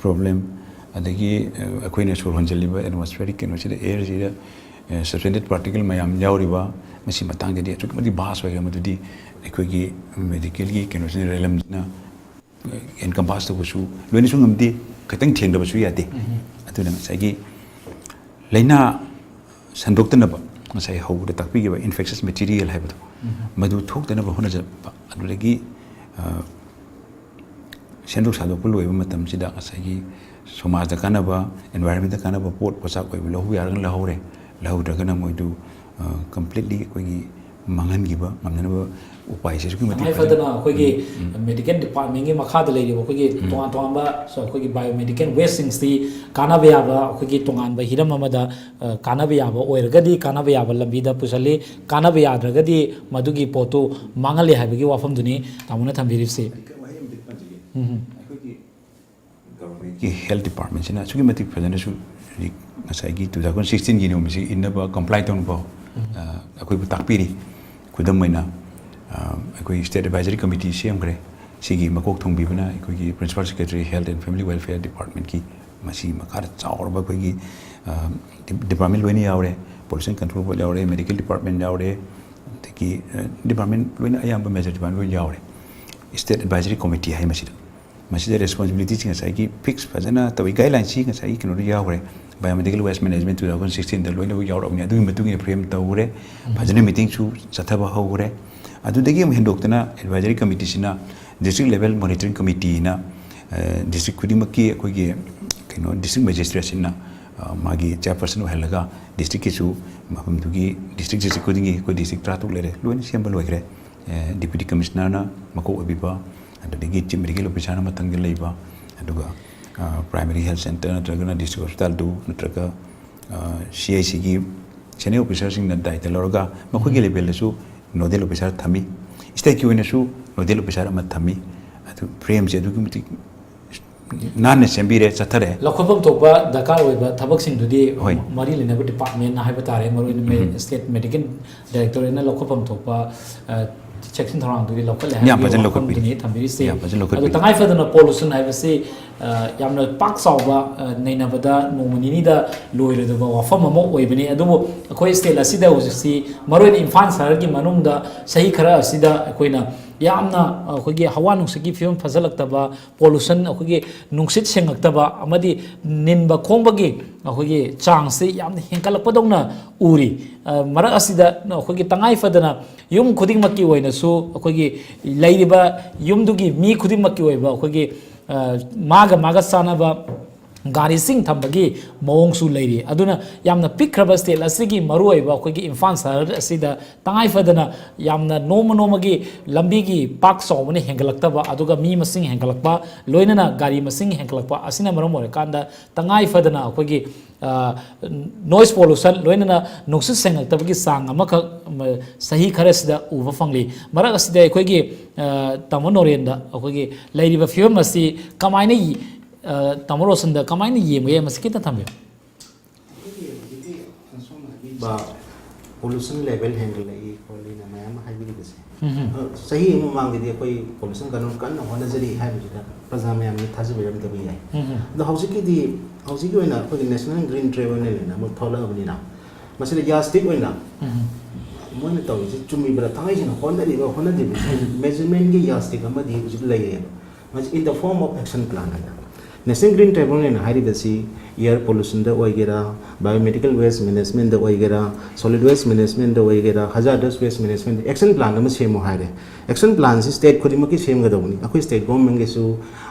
problem, ꯑꯗꯒꯤ, ꯑ, ꯑꯩꯈꯣꯏꯅ ꯁꯣꯔ ꯍꯣꯟꯖꯜꯂꯤꯕ atmospheric ꯀꯩꯅꯣꯁꯤꯗ, air ꯁꯤꯗ, ꯑ, suspended particle ꯃꯌꯥꯝ ꯌꯥꯎꯔꯤꯕ, ꯃꯁꯤ ꯃꯇꯥꯡꯗꯗꯤ ꯑꯁꯨꯛꯀꯤ ꯃꯇꯤꯛ vast ꯑꯣꯏꯈ꯭ꯔꯦ꯫ ꯃꯗꯨꯗꯤ ꯑꯩꯈꯣꯏꯒꯤ medical ꯒꯤ ꯀꯩꯅꯣꯁꯤꯅ, realm ꯁꯤꯅ encompass ꯇꯧꯕꯁꯨ ꯂꯣꯏꯅꯁꯨ ꯉꯝꯗꯦ, ꯈꯤꯇꯪ ꯊꯦꯡꯗꯕꯁꯨ ꯌꯥꯗꯦ꯫ ꯑꯗꯨꯅ ꯉꯁꯥꯏꯒꯤ ꯂꯥꯏꯅꯥ ꯁꯟꯗꯣꯛꯇꯅꯕ, ꯉꯁꯥꯏ ꯍꯧꯕꯗ ꯇꯥꯛꯄꯤꯈꯤꯕ infectious material ꯍꯥꯏꯕꯗꯣ, ꯃꯗꯨ ꯊꯣꯛꯇꯅꯕ ꯍꯣꯠꯅꯖꯕ꯫ ꯑꯗꯨꯗꯒꯤ, ꯑ, ꯁꯦꯝꯗꯣꯛ ꯁꯥꯗꯣꯛꯄ ꯂꯣꯏꯕ ꯃꯇꯝꯁꯤꯗ ꯉꯁꯥꯏꯒꯤ ꯁꯃꯥꯖꯗ ꯀꯥꯟꯅꯕ, environment ꯇ ꯀꯥꯟꯅꯕ ꯄꯣꯠ ꯄꯣꯠꯆꯥꯛ ꯑꯣꯏꯕ ꯂꯧꯍꯧ ꯌꯥꯔꯒꯅ ꯂꯧꯍꯧꯔꯦ, ꯂꯧꯍꯧꯗ꯭ꯔꯒꯅ ꯃꯣꯏꯗꯨ, ꯑ, completely ꯑꯩꯈꯣꯏꯒꯤ ꯃꯥꯡꯍꯟꯈꯤꯕ ꯉꯝꯅꯅꯕ ꯎꯄꯥꯏꯁꯦ ꯑꯁꯨꯛꯀꯤ ꯃꯇꯤꯛ ꯇꯉꯥꯏ ꯐꯖꯅ ꯐꯗꯅ ꯑꯩꯈꯣꯏꯒꯤ ꯎꯝ꯫ Medical department ꯀꯤ ꯃꯈꯥꯗ ꯂꯩꯔꯤꯕ ꯑꯩꯈꯣꯏꯒꯤ ꯎꯝ꯫ ꯇꯣꯉꯥꯟ ꯇꯣꯉꯥꯟꯕ ꯑꯩꯈꯣꯏꯒꯤ biomedical waste ꯁꯤꯡꯁꯤ ꯀꯥꯟꯅꯕ ꯌꯥꯕ ꯑꯩꯈꯣꯏꯒꯤ ꯇꯣꯉꯥꯟꯕ ꯍꯤꯔꯝ ꯑꯃꯗ, ꯑ, ꯀꯥꯟꯅꯕ ꯌꯥꯕ ꯑꯣꯏꯔꯒꯗꯤ ꯀꯥꯟꯅꯕ ꯌꯥꯕ ꯂꯝꯕꯤꯗ ꯄꯨꯁꯜꯂꯤ, ꯀꯥꯟꯅꯕ ꯌꯥꯗ꯭ꯔꯒꯗꯤ ꯃꯗꯨꯒꯤ ꯄꯣꯠꯇꯨ ꯃꯥꯡꯍꯜꯂꯤ ꯍꯥꯏꯕꯒꯤ ꯋꯥꯐꯝꯗꯨꯅꯤ ꯇꯥꯃꯣꯅ ꯊꯝꯕꯤꯔꯤꯕꯁꯤ꯫ ꯑꯩ ꯋꯥꯍꯩ ꯑꯃꯗꯤ ꯄꯟꯖꯒꯦ꯫ ꯎꯝ꯫ ꯑꯩꯈꯣꯏꯒꯤ government ꯀꯤ health department ꯁꯤꯅ ꯑꯁꯨꯛꯀꯤ ꯃꯇꯤꯛ ꯐꯖꯅꯁꯨ ꯍꯧꯖꯤꯛ ꯉꯁꯥꯏꯒꯤ two thousand sixteen ꯒꯤ ꯅꯤꯌꯣꯝꯁꯤ ꯏꯟꯅꯕ, comply ꯇꯧꯅꯕ, ꯎꯝ꯫ ꯑ, ꯑꯩꯈꯣꯏꯕꯨ ꯇꯥꯛꯄꯤꯔꯤ꯫ ꯈꯨꯗꯝ ꯑꯣꯏꯅ, ꯑ, ꯑꯩꯈꯣꯏ state advisory committee ꯁꯦꯝꯈ꯭ꯔꯦ꯫ ꯁꯤꯒꯤ ꯃꯀꯣꯛ ꯊꯣꯡꯕꯤꯕꯅ ꯑꯩꯈꯣꯏꯒꯤ Principal Secretary Health and Family Welfare Departmentꯀꯤ, ꯃꯁꯤꯒꯤ ꯃꯈꯥꯗ ꯆꯥꯎꯔꯕ ꯑꯩꯈꯣꯏꯒꯤ department ꯂꯣꯏꯅ ꯌꯥꯎꯔꯦ꯫ Pollution Control Board ꯌꯥꯎꯔꯦ, Medical Department ꯌꯥꯎꯔꯦ, ꯑꯗꯒꯤ department ꯂꯣꯏꯅ, ꯑꯌꯥꯝꯕ major department ꯂꯣꯏꯅ ꯌꯥꯎꯔꯦ꯫ State Advisory Committee ꯍꯥꯏ ꯃꯁꯤꯗ꯫ ꯃꯁꯤꯗ responsibilityꯁꯤ ꯉꯁꯥꯏꯒꯤ fix ꯐꯖꯅ ꯇꯧꯏ꯫ Guideline ꯁꯤ ꯉꯁꯥꯏꯒꯤ ꯀꯩꯅꯣꯗ ꯌꯥꯎꯈ꯭ꯔꯦ, Biomedical Waste Management two thousand sixteenꯗ ꯂꯣꯏꯅꯃꯛ ꯌꯥꯎꯔꯛꯑꯕꯅꯤ꯫ ꯑꯗꯨꯒꯤ ꯃꯇꯨꯡ ꯏꯟꯅ frame ꯇꯧꯈ꯭ꯔꯦ꯫ ꯐꯖꯅ meetingꯁꯨ ꯆꯠꯊꯕ ꯍꯧꯈ꯭ꯔꯦ꯫ ꯑꯗꯨꯗꯒꯤ ꯑꯃꯨꯛ ꯍꯦꯟꯗꯣꯛꯇꯅ Advisory Committeeꯁꯤꯅ District Level Monitoring Committeeꯅ district ꯈꯨꯗꯤꯡꯃꯛꯀꯤ ꯑꯩꯈꯣꯏꯒꯤ ꯀꯩꯅꯣ district magistrateꯁꯤꯡꯅ ꯃꯥꯒꯤ chairperson ꯑꯣꯏꯍꯜꯂꯒ districtꯀꯤꯁꯨ ꯃꯐꯝꯗꯨꯒꯤ district, district ꯈꯨꯗꯤꯡꯒꯤ ꯑꯩꯈꯣꯏ district ꯇꯔꯥꯇꯔꯨꯛ ꯂꯩꯔꯦ, ꯂꯣꯏꯅ ꯁꯦꯝꯕ ꯂꯣꯏꯈ꯭ꯔꯦ꯫ Deputy Commissionerꯅ ꯃꯀꯣꯛ ꯑꯣꯏꯕꯤꯕ, ꯑꯗꯨꯗꯒꯤ Chief Medical Officerꯅ ꯃꯊꯪꯗ ꯂꯩꯕ, ꯑꯗꯨꯒ Primary Health Centre ꯅꯠꯇ꯭ꯔꯒꯅ district hospitalꯗꯨ ꯅꯠꯇ꯭ꯔꯒ CHCꯒꯤ senior officerꯁꯤꯡꯅ ꯗꯥꯏꯇ ꯂꯧꯔꯒ ꯃꯈꯣꯏꯒꯤ levelꯗꯁꯨ nodal officer ꯊꯝꯃꯤ, stateꯀꯤ ꯑꯣꯏꯅꯁꯨ nodal officer ꯑꯃ ꯊꯝꯃꯤ꯫ ꯑꯗꯨ frameꯁꯦ ꯑꯗꯨꯛꯀꯤ ꯃꯇꯤꯛ ꯅꯥꯟꯅ ꯁꯦꯝꯕꯤꯔꯦ, ꯆꯠꯊꯔꯦ꯫ ꯂꯧꯈꯠꯐꯝ ꯊꯣꯛꯄ ꯗꯔꯀꯥꯔ ꯑꯣꯏꯕ ꯊꯕꯛꯁꯤꯡꯗꯨꯗꯤ ꯍꯣꯏ꯫ ꯃꯔꯤ ꯂꯩꯅꯕ department ꯍꯥꯏꯕ ꯇꯥꯔꯦ, ꯃꯔꯨꯑꯣꯏꯅ ꯎꯝ꯫ State Medical Directorateꯅ ꯂꯧꯈꯠꯐꯝ ꯊꯣꯛꯄ, ꯑ, ꯆꯦꯛꯁꯤꯟ ꯊꯧꯔꯥꯡꯗꯨꯗꯤ ꯂꯧꯈꯠꯂꯦ ꯌꯥꯝ ꯍꯥꯏꯕꯒꯤ ꯐꯖꯅ ꯂꯧꯈꯠꯄꯤ꯫ ꯋꯥꯐꯝꯗꯨꯅꯤ ꯊꯝꯕꯤꯔꯤꯁꯦ꯫ ꯌꯥꯝ ꯐꯖꯅ ꯂꯧꯈꯠꯄꯤ꯫ ꯑꯗꯣ ꯇꯉꯥꯏ ꯐꯗꯅ pollution ꯍꯥꯏꯕꯁꯤ, ꯑ, ꯌꯥꯝꯅ ꯄꯥꯛ ꯆꯥꯎꯕ, ꯑ, ꯅꯩꯅꯕꯗ ꯅꯣꯡꯃ ꯅꯤꯅꯤꯗ ꯂꯣꯏꯔꯣꯏꯗꯕ ꯋꯥꯐꯝ ꯑꯃ ꯑꯣꯏꯕꯅꯤ꯫ ꯑꯗꯨꯕꯨ ꯑꯩꯈꯣꯏ state ꯑꯁꯤꯗ ꯍꯧꯖꯤꯛꯁꯤ ꯃꯔꯨꯑꯣꯏꯅ ꯏꯝꯐꯥꯜ ꯁꯍꯔꯒꯤ ꯃꯅꯨꯡꯗ ꯆꯍꯤ ꯈꯔ ꯑꯁꯤꯗ ꯑꯩꯈꯣꯏꯅ ꯌꯥꯝꯅ, ꯑ, ꯑꯩꯈꯣꯏꯒꯤ ꯍꯋꯥ ꯅꯨꯡꯁꯤꯠꯀꯤ ꯐꯤꯕꯝ ꯐꯖꯜꯂꯛꯇꯕ, pollution, ꯑꯩꯈꯣꯏꯒꯤ ꯅꯨꯡꯁꯤꯠ ꯁꯦꯡꯉꯛꯇꯕ ꯑꯃꯗꯤ ꯅꯤꯟꯕ ꯈꯣꯡꯕꯒꯤ ꯑꯩꯈꯣꯏꯒꯤ ꯆꯥꯡꯁꯤ ꯌꯥꯝꯅ ꯍꯦꯟꯒꯠꯂꯛꯄꯗꯧꯅ ꯎꯔꯤ꯫ ꯑ, ꯃꯔꯛ ꯑꯁꯤꯗ ꯑꯩꯈꯣꯏꯒꯤ ꯇꯉꯥꯏ ꯐꯗꯅ ꯌꯨꯝ ꯈꯨꯗꯤꯡꯃꯛꯀꯤ ꯑꯣꯏꯅꯁꯨ ꯑꯩꯈꯣꯏꯒꯤ ꯂꯩꯔꯤꯕ ꯌꯨꯝꯗꯨꯒꯤ ꯃꯤ ꯈꯨꯗꯤꯡꯃꯛꯀꯤ ꯑꯣꯏꯕ ꯑꯩꯈꯣꯏꯒꯤ, ꯑ, ꯃꯥꯒ ꯃꯥꯒ ꯆꯥꯟꯅꯕ ꯒꯥꯔꯤꯁꯤꯡ ꯊꯝꯕꯒꯤ ꯃꯑꯣꯡꯁꯨ ꯂꯩꯔꯤ꯫ ꯑꯗꯨꯅ ꯌꯥꯝꯅ ꯄꯤꯛꯈ꯭ꯔꯕ state ꯑꯁꯤꯒꯤ ꯃꯔꯨꯑꯣꯏꯕ ꯑꯩꯈꯣꯏꯒꯤ ꯏꯝꯐꯥꯜ ꯁꯍꯔ ꯑꯁꯤꯗ ꯇꯉꯥꯏ ꯐꯗꯅ ꯌꯥꯝꯅ ꯅꯣꯡꯃ ꯅꯣꯡꯃꯒꯤ ꯂꯝꯕꯤꯒꯤ ꯄꯥꯛ ꯆꯥꯎꯕꯅ ꯍꯦꯟꯒꯠꯂꯛꯇꯕ, ꯑꯗꯨꯒ ꯃꯤ ꯃꯁꯤꯡ ꯍꯦꯟꯒꯠꯂꯛꯄ, ꯂꯣꯏꯅꯅ ꯒꯥꯔꯤ ꯃꯁꯤꯡ ꯍꯦꯟꯒꯠꯂꯛꯄ ꯑꯁꯤꯅ ꯃꯔꯝ ꯑꯣꯏꯔꯀꯥꯟꯗ ꯇꯉꯥꯏ ꯐꯗꯅ ꯑꯩꯈꯣꯏꯒꯤ, ꯑ, noise pollution, ꯂꯣꯏꯅꯅ ꯅꯨꯡꯁꯤꯠ ꯁꯦꯡꯉꯛꯇꯕꯒꯤ ꯆꯥꯡ ꯑꯃꯈꯛ, ꯃ-, ꯆꯍꯤ ꯈꯔꯁꯤꯗ ꯎꯕ ꯐꯪꯂꯤ꯫ ꯃꯔꯛ ꯑꯁꯤꯗ ꯑꯩꯈꯣꯏꯒꯤ, ꯑ, ꯇꯥꯃꯣ ꯅꯣꯔꯦꯟꯗ ꯑꯩꯈꯣꯏꯒꯤ ꯂꯩꯔꯤꯕ ꯐꯤꯕꯝ ꯑꯁꯤ ꯀꯃꯥꯏꯅ ꯌꯦ-, ꯑ, ꯇꯥꯃꯣ ꯔꯣꯁꯟꯗ ꯀꯃꯥꯏꯅ ꯌꯦꯡꯕꯒꯦ? ꯃꯁꯤ ꯈꯤꯇ ꯊꯝꯕꯤꯌꯨ꯫ ꯑꯩꯈꯣꯏꯒꯤ ꯍꯧꯖꯤꯛꯀꯤ ꯁꯣꯝꯅ ꯍꯥꯏꯕꯤꯔꯤꯁꯦ, ꯕꯥ꯫ ꯄꯣꯂꯨꯁꯟ ꯂꯦꯚꯦꯜ ꯍꯦꯟꯒꯠꯂꯛꯏ ꯈꯣꯠꯂꯤꯅ ꯃꯌꯥꯝ ꯑꯃ ꯍꯥꯏꯕꯤꯔꯤꯕꯁꯦ, ꯆꯍꯤ ꯑꯃ ꯃꯃꯥꯡꯗꯗꯤ ꯑꯩꯈꯣꯏ ꯄꯣꯂꯨꯁꯟ ꯀꯟꯇ꯭ꯔꯣꯜ ꯀꯟꯅ ꯍꯣꯠꯅꯖꯔꯤ ꯍꯥꯏꯕꯁꯤꯗ ꯄ꯭ꯔꯖꯥ ꯃꯌꯥꯝꯅ ꯊꯥꯖꯕꯤꯔꯝꯗꯕ ꯌꯥꯏ꯫ ꯑꯗꯣ ꯍꯧꯖꯤꯛꯀꯤꯗꯤ, ꯍꯧꯖꯤꯛꯀꯤ ꯑꯣꯏꯅ ꯑꯩꯈꯣꯏꯒꯤ ꯅꯦꯁꯅꯦꯜ ꯒ꯭ꯔꯤꯟ ꯇ꯭ꯔꯤꯕ꯭ꯌꯨꯅꯦꯜ ꯑꯅ ꯑꯃ ꯊꯣꯛꯂꯛꯑꯕꯅꯤꯅ, ꯃꯁꯤꯗ ꯌꯥꯁꯇꯤꯛ ꯑꯣꯏꯅ ꯃꯣꯏꯅ ꯇꯧꯔꯤꯁꯦ ꯆꯨꯝꯃꯤꯕ꯭ꯔꯥ, ꯊꯥꯡꯉꯩꯁꯦꯡꯅ ꯍꯣꯠꯅꯔꯤꯕ ꯍꯣꯠꯅꯗ꯭ꯔꯤꯕ ꯃꯦꯖꯔꯃꯦꯟꯒꯤ ꯌꯥꯁꯇꯤꯛ ꯑꯃꯗꯤ ꯍꯧꯖꯤꯛ ꯂꯩꯔꯦꯕ꯫ ꯃꯁꯤ in the form of action plan ꯍꯥꯏꯅ꯫ ꯅꯦꯁꯅꯦꯜ ꯒ꯭ꯔꯤꯟ ꯇ꯭ꯔꯤꯕ꯭ꯌꯨꯅꯦꯜꯅ ꯍꯥꯏꯔꯤꯕꯁꯤ ꯏꯌꯔ ꯄꯣꯂꯨꯁꯟꯗ ꯑꯣꯏꯒꯦꯔꯥ, ꯕꯥꯏꯑꯣꯃꯦꯗꯤꯀꯦꯜ ꯋꯦꯁ ꯃꯦꯅꯦꯖꯃꯦꯟꯗ ꯑꯣꯏꯒꯦꯔꯥ, ꯁꯣꯂꯤꯗ ꯋꯦꯁ ꯃꯦꯅꯦꯖꯃꯦꯟꯗ ꯑꯣꯏꯒꯦꯔꯥ, ꯍꯖꯥꯔꯗꯁ ꯋꯦꯁ ꯃꯦꯅꯦꯖꯃꯦꯟꯗ ꯑꯦꯛꯁꯟ ꯄ꯭ꯂꯥꯟ ꯑꯃ ꯁꯦꯝꯃꯨ ꯍꯥꯏꯔꯦ꯫ ꯑꯦꯛꯁꯟ ꯄ꯭ꯂꯥꯟꯁꯤ ꯁ꯭ꯇꯦꯠ ꯈꯨꯗꯤꯡꯃꯛꯀꯤ ꯁꯦꯝꯒꯗꯧꯕꯅꯤ꯫ ꯑꯩꯈꯣꯏ ꯁ꯭ꯇꯦꯠ ꯒꯣꯔꯃꯦꯟꯒꯤꯁꯨ,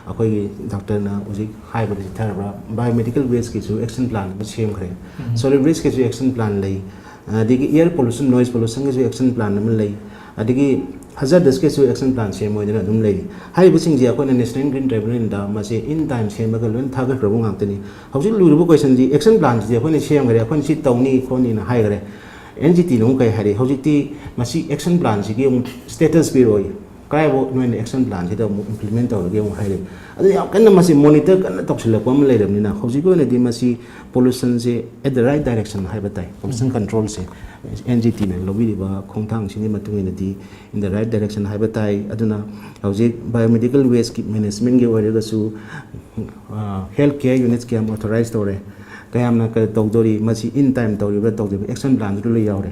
ꯑꯩꯈꯣꯏꯒꯤ ꯗꯥꯛꯇꯔꯅ ꯍꯧꯖꯤꯛ ꯍꯥꯏꯕꯗ ꯆꯤꯊꯔꯕ꯭ꯔꯥ, ꯕꯥꯏꯑꯣꯃꯦꯗꯤꯀꯦꯜ ꯋꯦꯁꯀꯤꯁꯨ ꯑꯦꯛꯁꯟ ꯄ꯭ꯂꯥꯟ ꯑꯃ ꯁꯦꯝꯈ꯭ꯔꯦ꯫ ꯁꯣꯂꯤꯗ ꯋꯦꯁꯀꯤꯁꯨ ꯑꯦꯛꯁꯟ ꯄ꯭ꯂꯥꯟ ꯂꯩ꯫ ꯑꯗꯒꯤ ꯏꯌꯔ ꯄꯣꯂꯨꯁꯟ, ꯅꯣꯏꯁ ꯄꯣꯂꯨꯁꯟꯒꯤꯁꯨ ꯑꯦꯛꯁꯟ ꯄ꯭ꯂꯥꯟ ꯑꯃ ꯂꯩ꯫ ꯑꯗꯒꯤ ꯍꯖꯥꯔꯗꯁꯀꯤꯁꯨ ꯑꯦꯛꯁꯟ ꯄ꯭ꯂꯥꯟ ꯁꯦꯝꯃꯣꯏꯗꯅ ꯑꯗꯨꯝ ꯂꯩꯔꯤ꯫ ꯍꯥꯏꯔꯤꯕꯁꯤꯡꯁꯦ ꯑꯩꯈꯣꯏꯅ ꯅꯦꯁꯅꯦꯜ ꯒ꯭ꯔꯤꯟ ꯇ꯭ꯔꯤꯕ꯭ꯌꯨꯅꯦꯜꯗ ꯃꯁꯤ in time ꯁꯦꯝꯃꯒ ꯂꯣꯏꯅ ꯊꯥꯒꯠꯈ꯭ꯔꯕ ꯉꯥꯛꯇꯅꯤ꯫ ꯍꯧꯖꯤꯛ ꯂꯨꯔꯤꯕ ꯀꯣꯏꯁꯟꯁꯤ, ꯑꯦꯛꯁꯟ ꯄ꯭ꯂꯥꯟꯁꯤꯗꯤ ꯑꯩꯈꯣꯏꯅ ꯁꯦꯝꯈ꯭ꯔꯦ, ꯑꯩꯈꯣꯏꯅ ꯁꯤ ꯇꯧꯅꯤ ꯈꯣꯠꯅꯤꯅ ꯍꯥꯏꯈ꯭ꯔꯦ꯫ ꯑꯦꯟ ꯖꯤ ꯇꯤꯅ ꯑꯃꯨꯛ ꯀꯩ ꯍꯥꯏꯔꯤ? ꯍꯧꯖꯤꯛꯇꯤ ꯃꯁꯤ ꯑꯦꯛꯁꯟ ꯄ꯭ꯂꯥꯟꯁꯤꯒꯤ ꯑꯃꯨꯛ ꯁ꯭ꯇꯦꯇꯁ ꯄꯤꯔꯛꯑꯣꯏ, ꯀꯗꯥꯏꯐꯥꯎ ꯅꯣꯏꯅ ꯑꯦꯛꯁꯟ ꯄ꯭ꯂꯥꯟꯁꯤꯗ ꯑꯃꯨꯛ ꯏꯝꯄ꯭ꯂꯤꯃꯦꯟ ꯇꯧꯔꯒꯦ ꯑꯃꯨꯛ ꯍꯥꯏꯔꯤ꯫ ꯑꯗꯨ ꯌꯥꯝ ꯀꯟꯅ ꯃꯁꯤ ꯃꯣꯅꯤꯇꯔ ꯀꯟꯅ ꯇꯧꯁꯤꯜꯂꯛꯄ ꯑꯃ ꯂꯩꯔꯕꯅꯤꯅ, ꯍꯧꯖꯤꯛꯀꯤ ꯑꯣꯏꯅꯗꯤ ꯃꯁꯤ ꯄꯣꯂꯨꯁꯟꯁꯦ at the right direction ꯍꯥꯏꯕ ꯇꯥꯏ꯫ ꯄꯣꯂꯨꯁꯟ ꯀꯟꯇ꯭ꯔꯣꯜꯁꯦ ꯑꯦꯟ ꯖꯤ ꯇꯤꯅ ꯂꯧꯕꯤꯔꯤꯕ ꯈꯣꯡꯊꯥꯡꯁꯤꯒꯤ ꯃꯇꯨꯡ ꯏꯟꯅꯗꯤ in the right direction ꯍꯥꯏꯕ ꯇꯥꯏ꯫ ꯑꯗꯨꯅ ꯍꯧꯖꯤꯛ ꯕꯥꯏꯑꯣꯃꯦꯗꯤꯀꯦꯜ ꯋꯦꯁꯀꯤ ꯃꯦꯅꯦꯖꯃꯦꯟꯒꯤ ꯑꯣꯏꯔꯒꯁꯨ, ꯍꯦꯜꯊ ꯀꯦꯌꯔ ꯌꯨꯅꯤꯠꯁ ꯀꯌꯥꯝ ꯑꯣꯊꯣꯔꯥꯏꯁ ꯇꯧꯔꯦ, ꯀꯌꯥꯝꯅ ꯀ-, ꯇꯧꯗꯣꯔꯤ, ꯃꯁꯤ in time ꯇꯧꯔꯤꯕ꯭ꯔꯥ ꯇꯧꯗ꯭ꯔꯤꯕ꯭ꯔꯥ, ꯑꯦꯛꯁꯟ ꯄ꯭ꯂꯥꯟꯗꯨꯗ ꯂꯣꯏ ꯌꯥꯎꯔꯦ꯫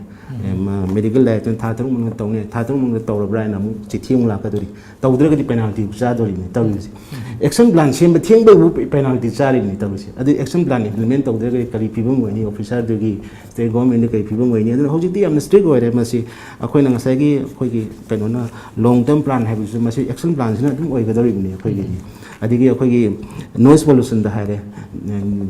ꯃꯦꯗꯤꯀꯦꯜ ꯗꯥꯏꯔꯦꯛꯇꯔꯅ ꯊꯥ ꯇꯔꯨꯛ ꯃꯅꯨꯡꯗ ꯇꯧꯅꯤ, ꯊꯥ ꯇꯔꯨꯛ ꯃꯅꯨꯡꯗ ꯇꯧꯔꯕ꯭ꯔꯥ ꯍꯥꯏꯅ ꯑꯃꯨꯛ ꯆꯤꯊꯤ ꯑꯃꯨꯛ ꯂꯥꯛꯀꯗꯣꯔꯤ꯫ ꯇꯧꯗ꯭ꯔꯒꯗꯤ ꯄꯦꯅꯥꯜꯇꯤ ꯆꯥꯗꯣꯔꯤꯕꯅꯤ ꯇꯧꯔꯤꯁꯦ꯫ ꯑꯦꯛꯁꯟ ꯄ꯭ꯂꯥꯟ ꯁꯦꯝꯕ ꯊꯦꯡꯕꯩꯕꯨ ꯄꯦꯅꯥꯜꯇꯤ ꯆꯥꯔꯤꯕꯅꯤ ꯇꯧꯔꯤꯁꯦ꯫ ꯑꯗꯨ ꯑꯦꯛꯁꯟ ꯄ꯭ꯂꯥꯟ ꯏꯝꯄ꯭ꯂꯤꯃꯦꯟ ꯇꯧꯗ꯭ꯔꯒꯗꯤ ꯀꯔꯤ ꯐꯤꯕꯝ ꯑꯣꯏꯅꯤ ꯑꯣꯐꯤꯁꯥꯔꯗꯨꯒꯤ, ꯁ꯭ꯇꯦꯠ ꯒꯣꯔꯃꯦꯟꯗ ꯀꯔꯤ ꯐꯤꯕꯝ ꯑꯣꯏꯅꯤ? ꯑꯗꯨꯅ ꯍꯧꯖꯤꯛꯇꯤ ꯌꯥꯝꯅ ꯁ꯭ꯇꯔꯤꯛ ꯑꯣꯏꯔꯦ꯫ ꯃꯁꯤ ꯑꯩꯈꯣꯏꯅ ꯉꯁꯥꯏꯒꯤ ꯑꯩꯈꯣꯏꯒꯤ ꯀꯩꯅꯣꯅ ꯂꯣꯡ ꯇꯔꯝ ꯄ꯭ꯂꯥꯟ ꯍꯥꯏꯕꯁꯤꯁꯨ ꯃꯁꯤ ꯑꯦꯛꯁꯟ ꯄ꯭ꯂꯥꯟꯁꯤꯅ ꯑꯗꯨꯝ ꯑꯣꯏꯒꯗꯧꯔꯤꯕꯅꯤ ꯑꯩꯈꯣꯏꯒꯤꯗꯤ꯫ ꯑꯗꯒꯤ ꯑꯩꯈꯣꯏꯒꯤ ꯅꯣꯏꯁ ꯄꯣꯂꯨꯁꯟꯗ ꯍꯥꯏꯔꯦ,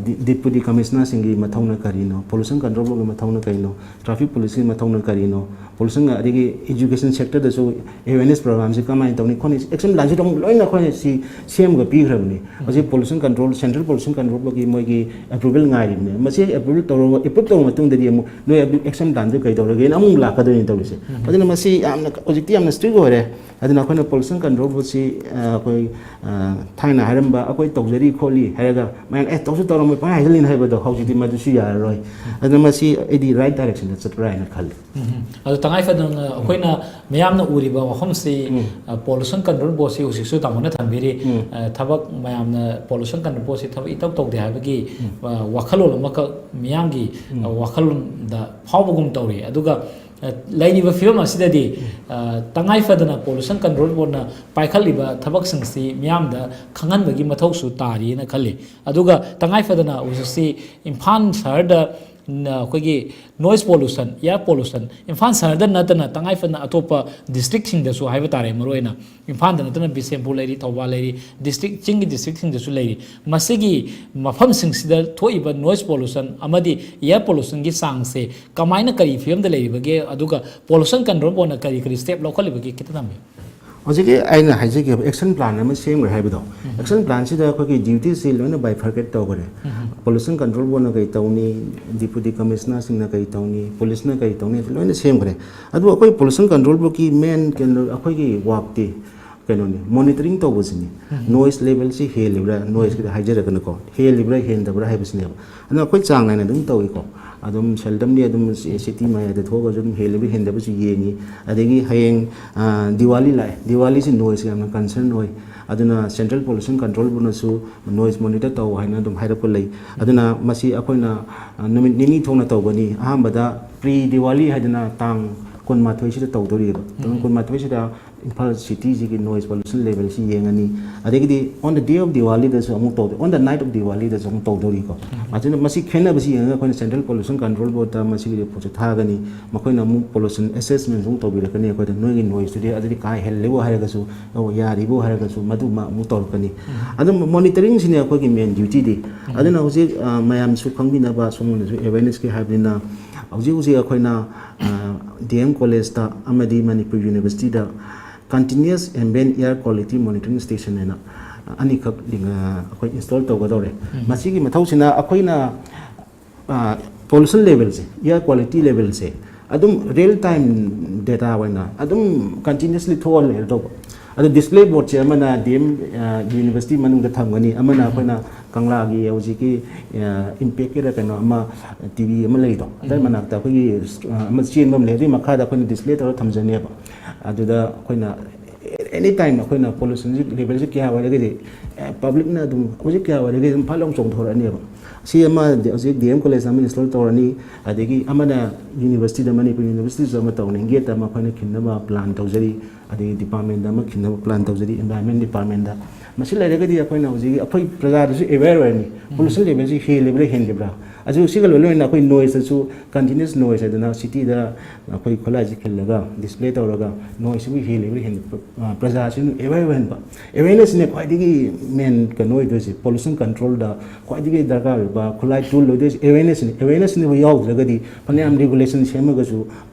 ꯗꯤ-, ꯗꯤꯄꯨꯇꯤ ꯀꯃꯤꯁꯅꯔꯁꯤꯡꯒꯤ ꯃꯊꯧꯅ ꯀꯔꯤꯅꯣ, ꯄꯣꯂꯨꯁꯟ ꯀꯟꯇ꯭ꯔꯣꯜ ꯕꯣꯔꯗꯀꯤ ꯃꯊꯧꯅ ꯀꯔꯤꯅꯣ, ꯇ꯭ꯔꯥꯐꯤꯛ ꯄꯨꯂꯤꯁꯀꯤ ꯃꯊꯧꯅ ꯀꯔꯤꯅꯣ, ꯄꯣꯂꯨꯁꯟ, ꯑꯗꯒꯤ ꯏꯖꯨꯀꯦꯁꯟ ꯁꯦꯛꯇꯔꯗꯁꯨ ꯑꯦꯋꯦꯔꯅꯦꯁ ꯄ꯭ꯔꯣꯒ꯭ꯔꯥꯝꯁꯤ ꯀꯃꯥꯏꯅ ꯇꯧꯅꯤ ꯈꯣꯠꯅꯤ, ꯑꯦꯛꯁꯟ ꯄ꯭ꯂꯥꯟꯁꯤ ꯑꯗꯨꯝ ꯂꯣꯏꯅ ꯑꯩꯈꯣꯏꯅ ꯁꯤ ꯁꯦꯝꯒ ꯄꯤꯈ꯭ꯔꯕꯅꯤ꯫ ꯍꯧꯖꯤꯛ pollution control, central pollution control ꯕꯣꯔꯗꯀꯤ ꯃꯣꯏꯒꯤ ꯑꯦꯄ꯭ꯔꯨꯕꯦꯜ ꯉꯥꯏꯔꯤꯕꯅꯤ꯫ ꯃꯁꯤ ꯑꯦꯄ꯭ꯔꯨꯕꯦꯜ ꯇꯧꯔꯕ, ꯑꯦꯄ꯭ꯔꯨꯞ ꯇꯧꯔꯕ ꯃꯇꯨꯡꯗꯗꯤ ꯑꯃꯨꯛ ꯅꯣꯏ ꯑꯦꯛꯁꯟ ꯄ꯭ꯂꯥꯟꯗꯨ ꯀꯩꯗꯧꯔꯒꯦꯅ ꯑꯃꯨꯛ ꯂꯥꯛꯀꯗꯣꯏꯅꯤ ꯇꯧꯔꯤꯁꯦ꯫ ꯑꯗꯨꯅ ꯃꯁꯤ ꯌꯥꯝꯅ ꯍꯧꯖꯤꯛꯇꯤ ꯌꯥꯝꯅ ꯁ꯭ꯇꯔꯤꯛ ꯑꯣꯏꯔꯦ꯫ ꯑꯗꯨꯅ ꯑꯩꯈꯣꯏꯅ ꯄꯣꯂꯨꯁꯟ ꯀꯟꯇ꯭ꯔꯣꯜ ꯕꯣꯔꯗꯁꯤ, ꯑ, ꯑꯩꯈꯣꯏ, ꯑ, ꯊꯥꯏꯅ ꯍꯥꯏꯔꯝꯕ ꯑꯩꯈꯣꯏ ꯇꯧꯖꯔꯤ ꯈꯣꯠꯂꯤ ꯍꯥꯏꯔꯒ ꯃꯌꯥꯝ ꯑꯦ ꯇꯧꯁꯨ ꯇꯧꯔꯝꯃꯣꯏ ꯄꯪꯍꯥꯏ ꯍꯥꯏꯖꯜꯂꯤꯅ ꯍꯥꯏꯕꯗꯣ ꯍꯧꯖꯤꯛꯇꯤ ꯃꯗꯨꯁꯨ ꯌꯥꯔꯔꯣꯏ꯫ ꯑꯗꯨꯅ ꯃꯁꯤ ꯑꯩꯗꯤ right directionꯗ ꯆꯠꯄ꯭ꯔꯥ ꯍꯥꯏꯅ ꯈꯜꯂꯤ꯫ ꯎꯝ꯫ ꯑꯗꯣ ꯇꯉꯥꯏ ꯐꯗꯅ ꯑꯩꯈꯣꯏꯅ ꯃꯤꯌꯥꯝꯅ ꯎꯔꯤꯕ ꯋꯥꯐꯝꯁꯤ, ꯎꯝ꯫ ꯑ, Pollution Control Boardꯁꯤ ꯍꯧꯖꯤꯛꯁꯨ ꯇꯥꯃꯣꯅ ꯊꯝꯕꯤꯔꯤ꯫ ꯎꯝ꯫ ꯑ, ꯊꯕꯛ ꯃꯌꯥꯝꯅ Pollution Control Boardꯁꯤ ꯊꯕꯛ ꯏꯇꯧ ꯇꯧꯗꯦ ꯍꯥꯏꯕꯒꯤ, ꯎꯝ꯫ ꯑ, ꯋꯥꯈꯜꯂꯣꯟ ꯑꯃꯈꯛ ꯃꯤꯌꯥꯝꯒꯤ, ꯎꯝ꯫ ꯑ, ꯋꯥꯈꯜꯂꯣꯟꯗ ꯐꯥꯎꯕꯒꯨꯝ ꯇꯧꯔꯤ꯫ ꯑꯗꯨꯒ, ꯑ, ꯂꯩꯔꯤꯕ ꯐꯤꯕꯝ ꯑꯁꯤꯗꯗꯤ, ꯑ, ꯇꯉꯥꯏ ꯐꯗꯅ Pollution Control Boardꯅ ꯄꯥꯏꯈꯠꯂꯤꯕ ꯊꯕꯛꯁꯤꯡꯁꯤ ꯃꯤꯌꯥꯝꯗ ꯈꯪꯍꯟꯕꯒꯤ ꯃꯊꯧꯁꯨ ꯇꯥꯔꯤꯅ ꯈꯜꯂꯤ꯫ ꯑꯗꯨꯒ ꯇꯉꯥꯏ ꯐꯗꯅ ꯍꯧꯖꯤꯛꯁꯤ ꯏꯝꯐꯥꯜ ꯁꯍꯔꯗ, ꯅ, ꯑꯩꯈꯣꯏꯒꯤ noise pollution, air pollution, Imphal ꯁꯍꯔꯗ ꯅꯠꯇꯅ ꯇꯉꯥꯏ ꯐꯗꯅ ꯑꯇꯣꯞꯄ districtꯁꯤꯡꯗꯁꯨ ꯍꯥꯏꯕ ꯇꯥꯔꯦ, ꯃꯔꯨꯑꯣꯏꯅ ꯏꯝꯐꯥꯜꯗ ꯅꯠꯇꯅ ꯕꯤꯁꯦꯝꯄꯨꯔ ꯂꯩꯔꯤ, ꯊꯧꯕꯥꯜ ꯂꯩꯔꯤ, district, ꯆꯤꯡꯒꯤ districtꯁꯤꯡꯗꯁꯨ ꯂꯩꯔꯤ꯫ ꯃꯁꯤꯒꯤ ꯃꯐꯝꯁꯤꯡꯁꯤꯗ ꯊꯣꯛꯏꯕ noise pollution ꯑꯃꯗꯤ air pollutionꯒꯤ ꯆꯥꯡꯁꯦ ꯀꯃꯥꯏꯅ, ꯀꯔꯤ ꯐꯤꯕꯝꯗ ꯂꯩꯔꯤꯕꯒꯦ, ꯑꯗꯨꯒ Pollution Control Boardꯅ ꯀꯔꯤ ꯀꯔꯤ step ꯂꯧꯈꯠꯂꯤꯕꯒꯦ ꯈꯤꯇ ꯊꯝꯕꯤꯌꯨ꯫ ꯍꯧꯖꯤꯛꯀꯤ ꯑꯩꯅ ꯍꯥꯏꯖꯈꯤꯕ action plan ꯑꯃ ꯁꯦꯝꯈ꯭ꯔꯦ ꯍꯥꯏꯕꯗꯣ, action planꯁꯤꯗ ꯑꯩꯈꯣꯏꯒꯤ dutyꯁꯤ ꯂꯣꯏꯅ bifurcate ꯇꯧꯈ꯭ꯔꯦ꯫ Pollution Control Boardꯅ ꯀꯔꯤ ꯇꯧꯅꯤ, Deputy Commissionerꯁꯤꯡꯅ ꯀꯔꯤ ꯇꯧꯅꯤ, policeꯅ ꯀꯔꯤ ꯇꯧꯅꯤ, ꯂꯣꯏꯅ ꯁꯦꯝꯈ꯭ꯔꯦ꯫ ꯑꯗꯨꯕꯨ ꯑꯩꯈꯣꯏ Pollution Control Boardꯀꯤ main ꯀꯩꯅꯣ, ꯑꯩꯈꯣꯏꯒꯤ workꯇꯤ ꯀꯩꯅꯣꯅꯤ, monitoring ꯇꯧꯕꯁꯤꯅꯤ꯫ Noise levelꯁꯤ ꯍꯦꯜꯂꯤꯕ꯭ꯔꯥ, noiseꯀꯤꯗ ꯍꯥꯏꯖꯔꯒꯅꯀꯣ, ꯍꯦꯜꯂꯤꯕ꯭ꯔꯥ ꯍꯦꯟꯗꯕ꯭ꯔꯥ ꯍꯥꯏꯕꯁꯤꯅꯦꯕ꯫ ꯑꯗꯨꯅ ꯑꯩꯈꯣꯏ ꯆꯥꯡ ꯅꯥꯏꯅ ꯑꯗꯨꯝ ꯇꯧꯏꯀꯣ꯫ ꯑꯗꯨꯝ seldomly ꯑꯗꯨꯝ ꯁꯤ-, city ꯃꯌꯥꯏꯗ ꯊꯣꯛꯑꯒꯁꯨ ꯑꯗꯨꯝ ꯍꯦꯜꯂꯤꯕ ꯍꯦꯟꯗꯕꯁꯨ ꯌꯦꯡꯉꯤ꯫ ꯑꯗꯒꯤ ꯍꯌꯦꯡ, ꯑ, ꯗꯤꯋꯥꯂꯤ ꯂꯥꯛꯑꯦ꯫ ꯗꯤꯋꯥꯂꯤꯁꯤ noise ꯌꯥꯝꯅ concern ꯑꯣꯏ꯫ ꯑꯗꯨꯅ Central Pollution Control Boardꯅꯁꯨ noise monitor ꯇꯧ ꯍꯥꯏꯅ ꯑꯗꯨꯝ ꯍꯥꯏꯔꯛꯄ ꯂꯩ꯫ ꯑꯗꯨꯅ ꯃꯁꯤ ꯑꯩꯈꯣꯏꯅ, ꯑ, ꯅꯨꯃꯤꯠ ꯅꯤꯅꯤ ꯊꯣꯛꯅ ꯇꯧꯒꯅꯤ꯫ ꯑꯍꯥꯟꯕꯗ pre Diwali ꯍꯥꯏꯗꯅ ꯇꯥꯡ ꯀꯨꯟꯃꯥꯊꯣꯏꯁꯤꯗ ꯇꯧꯗꯣꯔꯤꯕ꯫ ꯇꯥꯡ ꯀꯨꯟꯃꯥꯊꯣꯏꯁꯤꯗ ꯏꯝꯐꯥꯜ cityꯁꯤꯒꯤ noise pollution levelꯁꯤ ꯌꯦꯡꯉꯅꯤ꯫ ꯑꯗꯒꯤꯗꯤ on the day of Diwaliꯗꯁꯨ ꯑꯃꯨꯛ ꯇꯧꯗꯣꯏ, on the night of Diwaliꯗꯁꯨ ꯑꯃꯨꯛ ꯇꯧꯗꯣꯔꯤꯀꯣ꯫ ꯑꯗꯨꯅ ꯃꯁꯤ ꯈꯦꯠꯅꯕꯁꯤ ꯌꯦꯡꯉꯒ ꯑꯩꯈꯣꯏꯅ Central Pollution Control Boardꯇ ꯃꯁꯤꯒꯤ reportꯁꯦ ꯊꯥꯒꯅꯤ꯫ ꯃꯈꯣꯏꯅ ꯑꯃꯨꯛ pollution assessmentꯁꯨ ꯑꯃꯨꯛ ꯇꯧꯕꯤꯔꯛꯀꯅꯤ꯫ ꯑꯩꯈꯣꯏꯗ ꯅꯣꯏꯒꯤ noiseꯇꯨꯗꯤ ꯑꯗꯨꯗꯤ ꯀꯥ ꯍꯦꯜꯂꯦꯕꯨ ꯍꯥꯏꯔꯒꯁꯨ, ꯑꯣ, ꯌꯥꯔꯤꯕꯨ ꯍꯥꯏꯔꯒꯁꯨ ꯃꯗꯨꯃ ꯑꯃꯨꯛ ꯇꯧꯔꯛꯀꯅꯤ꯫ ꯑꯗꯨꯝ monitoringꯁꯤꯅꯦ ꯑꯩꯈꯣꯏꯒꯤ main dutyꯗꯤ꯫ ꯑꯗꯨꯅ ꯍꯧꯖꯤꯛ, ꯑ, ꯃꯌꯥꯝꯁꯨ ꯈꯪꯕꯤꯅꯕ, ꯁꯣꯝꯅꯁꯨ awarenessꯀꯤ ꯍꯥꯏꯕꯅꯤꯅ, ꯍꯧꯖꯤꯛ ꯍꯧꯖꯤꯛ ꯑꯩꯈꯣꯏꯅ, ꯑ, D M Collegeꯇ ꯑꯃꯗꯤ Manipur Universityꯗ Continuous Ambient Air Quality Monitoring Station ꯍꯥꯏꯅ ꯑꯅꯤꯈꯛ ꯂꯤꯡ-, ꯑ, ꯑꯩꯈꯣꯏ install ꯇꯧꯒꯗꯧꯔꯦ꯫ ꯃꯁꯤꯒꯤ ꯃꯊꯧꯁꯤꯅ ꯑꯩꯈꯣꯏꯅ, ꯑ, pollution levelꯁꯦ, air quality levelꯁꯦ ꯑꯗꯨꯝ real time data ꯑꯣꯏꯅ ꯑꯗꯨꯝ continuously ꯊꯣꯛꯑ ꯂꯩꯔꯗꯧꯕ꯫ ꯑꯗꯣ ꯗꯤꯁꯄ꯭ꯂꯦ ꯕꯣꯔꯗꯁꯦ ꯑꯃꯅ ꯗꯤ ꯑꯦꯝ ꯌꯨꯅꯤꯚꯔꯁꯤꯇꯤ ꯃꯅꯨꯡꯗ ꯊꯝꯒꯅꯤ, ꯑꯃꯅ ꯑꯩꯈꯣꯏꯅ ꯀꯪꯂꯥꯒꯤ ꯍꯧꯖꯤꯛꯀꯤ ꯏꯝꯄꯦꯛꯀꯤꯔ ꯀꯩꯅꯣ ꯑꯃ, ꯇꯤ ꯚꯤ ꯑꯃ ꯂꯩꯗꯣ, ꯑꯗꯨꯏ ꯃꯅꯥꯛꯇ ꯑꯩꯈꯣꯏꯒꯤ ꯑꯃ ꯆꯦꯟꯕ ꯑꯃ ꯂꯩ, ꯑꯗꯨꯒꯤ ꯃꯈꯥꯗ ꯑꯩꯈꯣꯏꯅ ꯗꯤꯁꯄ꯭ꯂꯦ ꯇꯧꯔꯒ ꯊꯝꯖꯅꯦꯕ꯫ ꯑꯗꯨꯗ ꯑꯩꯈꯣꯏꯅ ꯑꯦꯅꯤ ꯇꯥꯏꯝ ꯑꯩꯈꯣꯏꯅ ꯄꯣꯂꯨꯁꯟꯁꯤ ꯂꯦꯕꯦꯜꯁꯤ ꯀꯌꯥ ꯑꯣꯏꯔꯒꯗꯤ ꯄꯕ꯭ꯂꯤꯛꯅ ꯑꯗꯨꯝ ꯍꯧꯖꯤꯛ ꯀꯌꯥ ꯑꯣꯏꯔꯒꯗꯤ ꯑꯗꯨꯝ ꯐꯠ ꯂꯥꯎ ꯆꯣꯡꯊꯣꯔꯛꯑꯅꯦꯕ꯫ ꯁꯤ ꯑꯃ ꯍꯧꯖꯤꯛ ꯗꯤ ꯑꯦꯝ ꯀꯣꯂꯦꯖ ꯑꯃ ꯏꯟꯁꯇꯣꯜ ꯇꯧꯔꯅꯤ, ꯑꯗꯒꯤ ꯑꯃꯅ ꯌꯨꯅꯤꯚꯔꯁꯤꯇꯤꯗ, ꯃꯅꯤꯄꯨꯔ ꯌꯨꯅꯤꯚꯔꯁꯤꯇꯤꯗꯁꯨ ꯑꯃ ꯇꯧꯔꯅꯤ, ꯒꯦꯠꯇ ꯑꯃ ꯑꯩꯈꯣꯏꯅ ꯈꯤꯟꯅꯕ ꯄ꯭ꯂꯥꯟ ꯇꯧꯖꯔꯤ, ꯑꯗꯒꯤ ꯗꯤꯄꯥꯔꯠꯃꯦꯟꯗ ꯑꯃ ꯈꯤꯟꯅꯕ ꯄ꯭ꯂꯥꯟ ꯇꯧꯖꯔꯤ, ꯏꯟꯚꯥꯏꯔꯣꯟꯃꯦꯟ ꯗꯤꯄꯥꯔꯠꯃꯦꯟꯗ꯫ ꯃꯁꯤ ꯂꯩꯔꯒꯗꯤ ꯑꯩꯈꯣꯏꯅ ꯍꯧꯖꯤꯛ ꯑꯩꯈꯣꯏ ꯄ꯭ꯔꯖꯥꯗꯁꯨ ꯑꯦꯋꯦꯌꯔ ꯑꯣꯏꯔꯅꯤ, ꯄꯣꯂꯨꯁꯟ ꯂꯦꯕꯦꯜꯁꯤ ꯍꯦꯜꯂꯤꯕ꯭ꯔꯥ ꯍꯦꯟꯗꯕ꯭ꯔꯥ꯫ ꯑꯗꯨ ꯁꯤꯒ ꯂꯣꯏ ꯂꯣꯏꯅ ꯑꯩꯈꯣꯏ ꯅꯣꯏꯁꯇꯁꯨ, ꯀꯟꯇꯤꯅ꯭ꯌꯨꯁ ꯅꯣꯏꯁ ꯍꯥꯏꯗꯅ ꯁꯤꯇꯤꯗ ꯑꯩꯈꯣꯏ ꯈꯨꯠꯂꯥꯏꯁꯤ ꯈꯤꯜꯂꯒ ꯗꯤꯁꯄ꯭ꯂꯦ ꯇꯧꯔꯒ ꯅꯣꯏꯁꯁꯤꯕꯨ ꯍꯦꯜꯂꯤꯕ꯭ꯔꯥ ꯍꯦꯟꯗꯕ꯭ꯔꯥ, ꯄ꯭ꯔꯖꯥꯁꯤꯕꯨ ꯑꯦꯋꯦꯌꯔ ꯑꯣꯏꯍꯟꯕ꯫ ꯑꯦꯋꯦꯌꯔꯅꯦꯁꯁꯤꯅ ꯈ꯭ꯋꯥꯏꯗꯒꯤ ꯃꯦꯟ ꯀꯩꯅꯣ ꯑꯣꯏꯗꯣꯏꯁꯦ, ꯄꯣꯂꯨꯁꯟ ꯀꯟꯇ꯭ꯔꯣꯜꯗ ꯈ꯭ꯋꯥꯏꯗꯒꯤ ꯗꯔꯀꯥꯔ ꯑꯣꯏꯕ ꯈꯨꯠꯂꯥꯏ ꯇꯨꯜ ꯑꯣꯏꯗꯣꯏꯁꯦ ꯑꯦꯋꯦꯌꯔꯅꯦꯁꯁꯤꯅꯤ꯫ ꯑꯦꯋꯦꯌꯔꯅꯦꯁꯁꯤꯅꯕꯨ ꯌꯥꯎꯗ꯭ꯔꯒꯗꯤ ꯐꯅꯌꯥꯝ ꯔꯤꯒꯨꯂꯦꯁꯟ ꯁꯦꯝꯃꯒꯁꯨ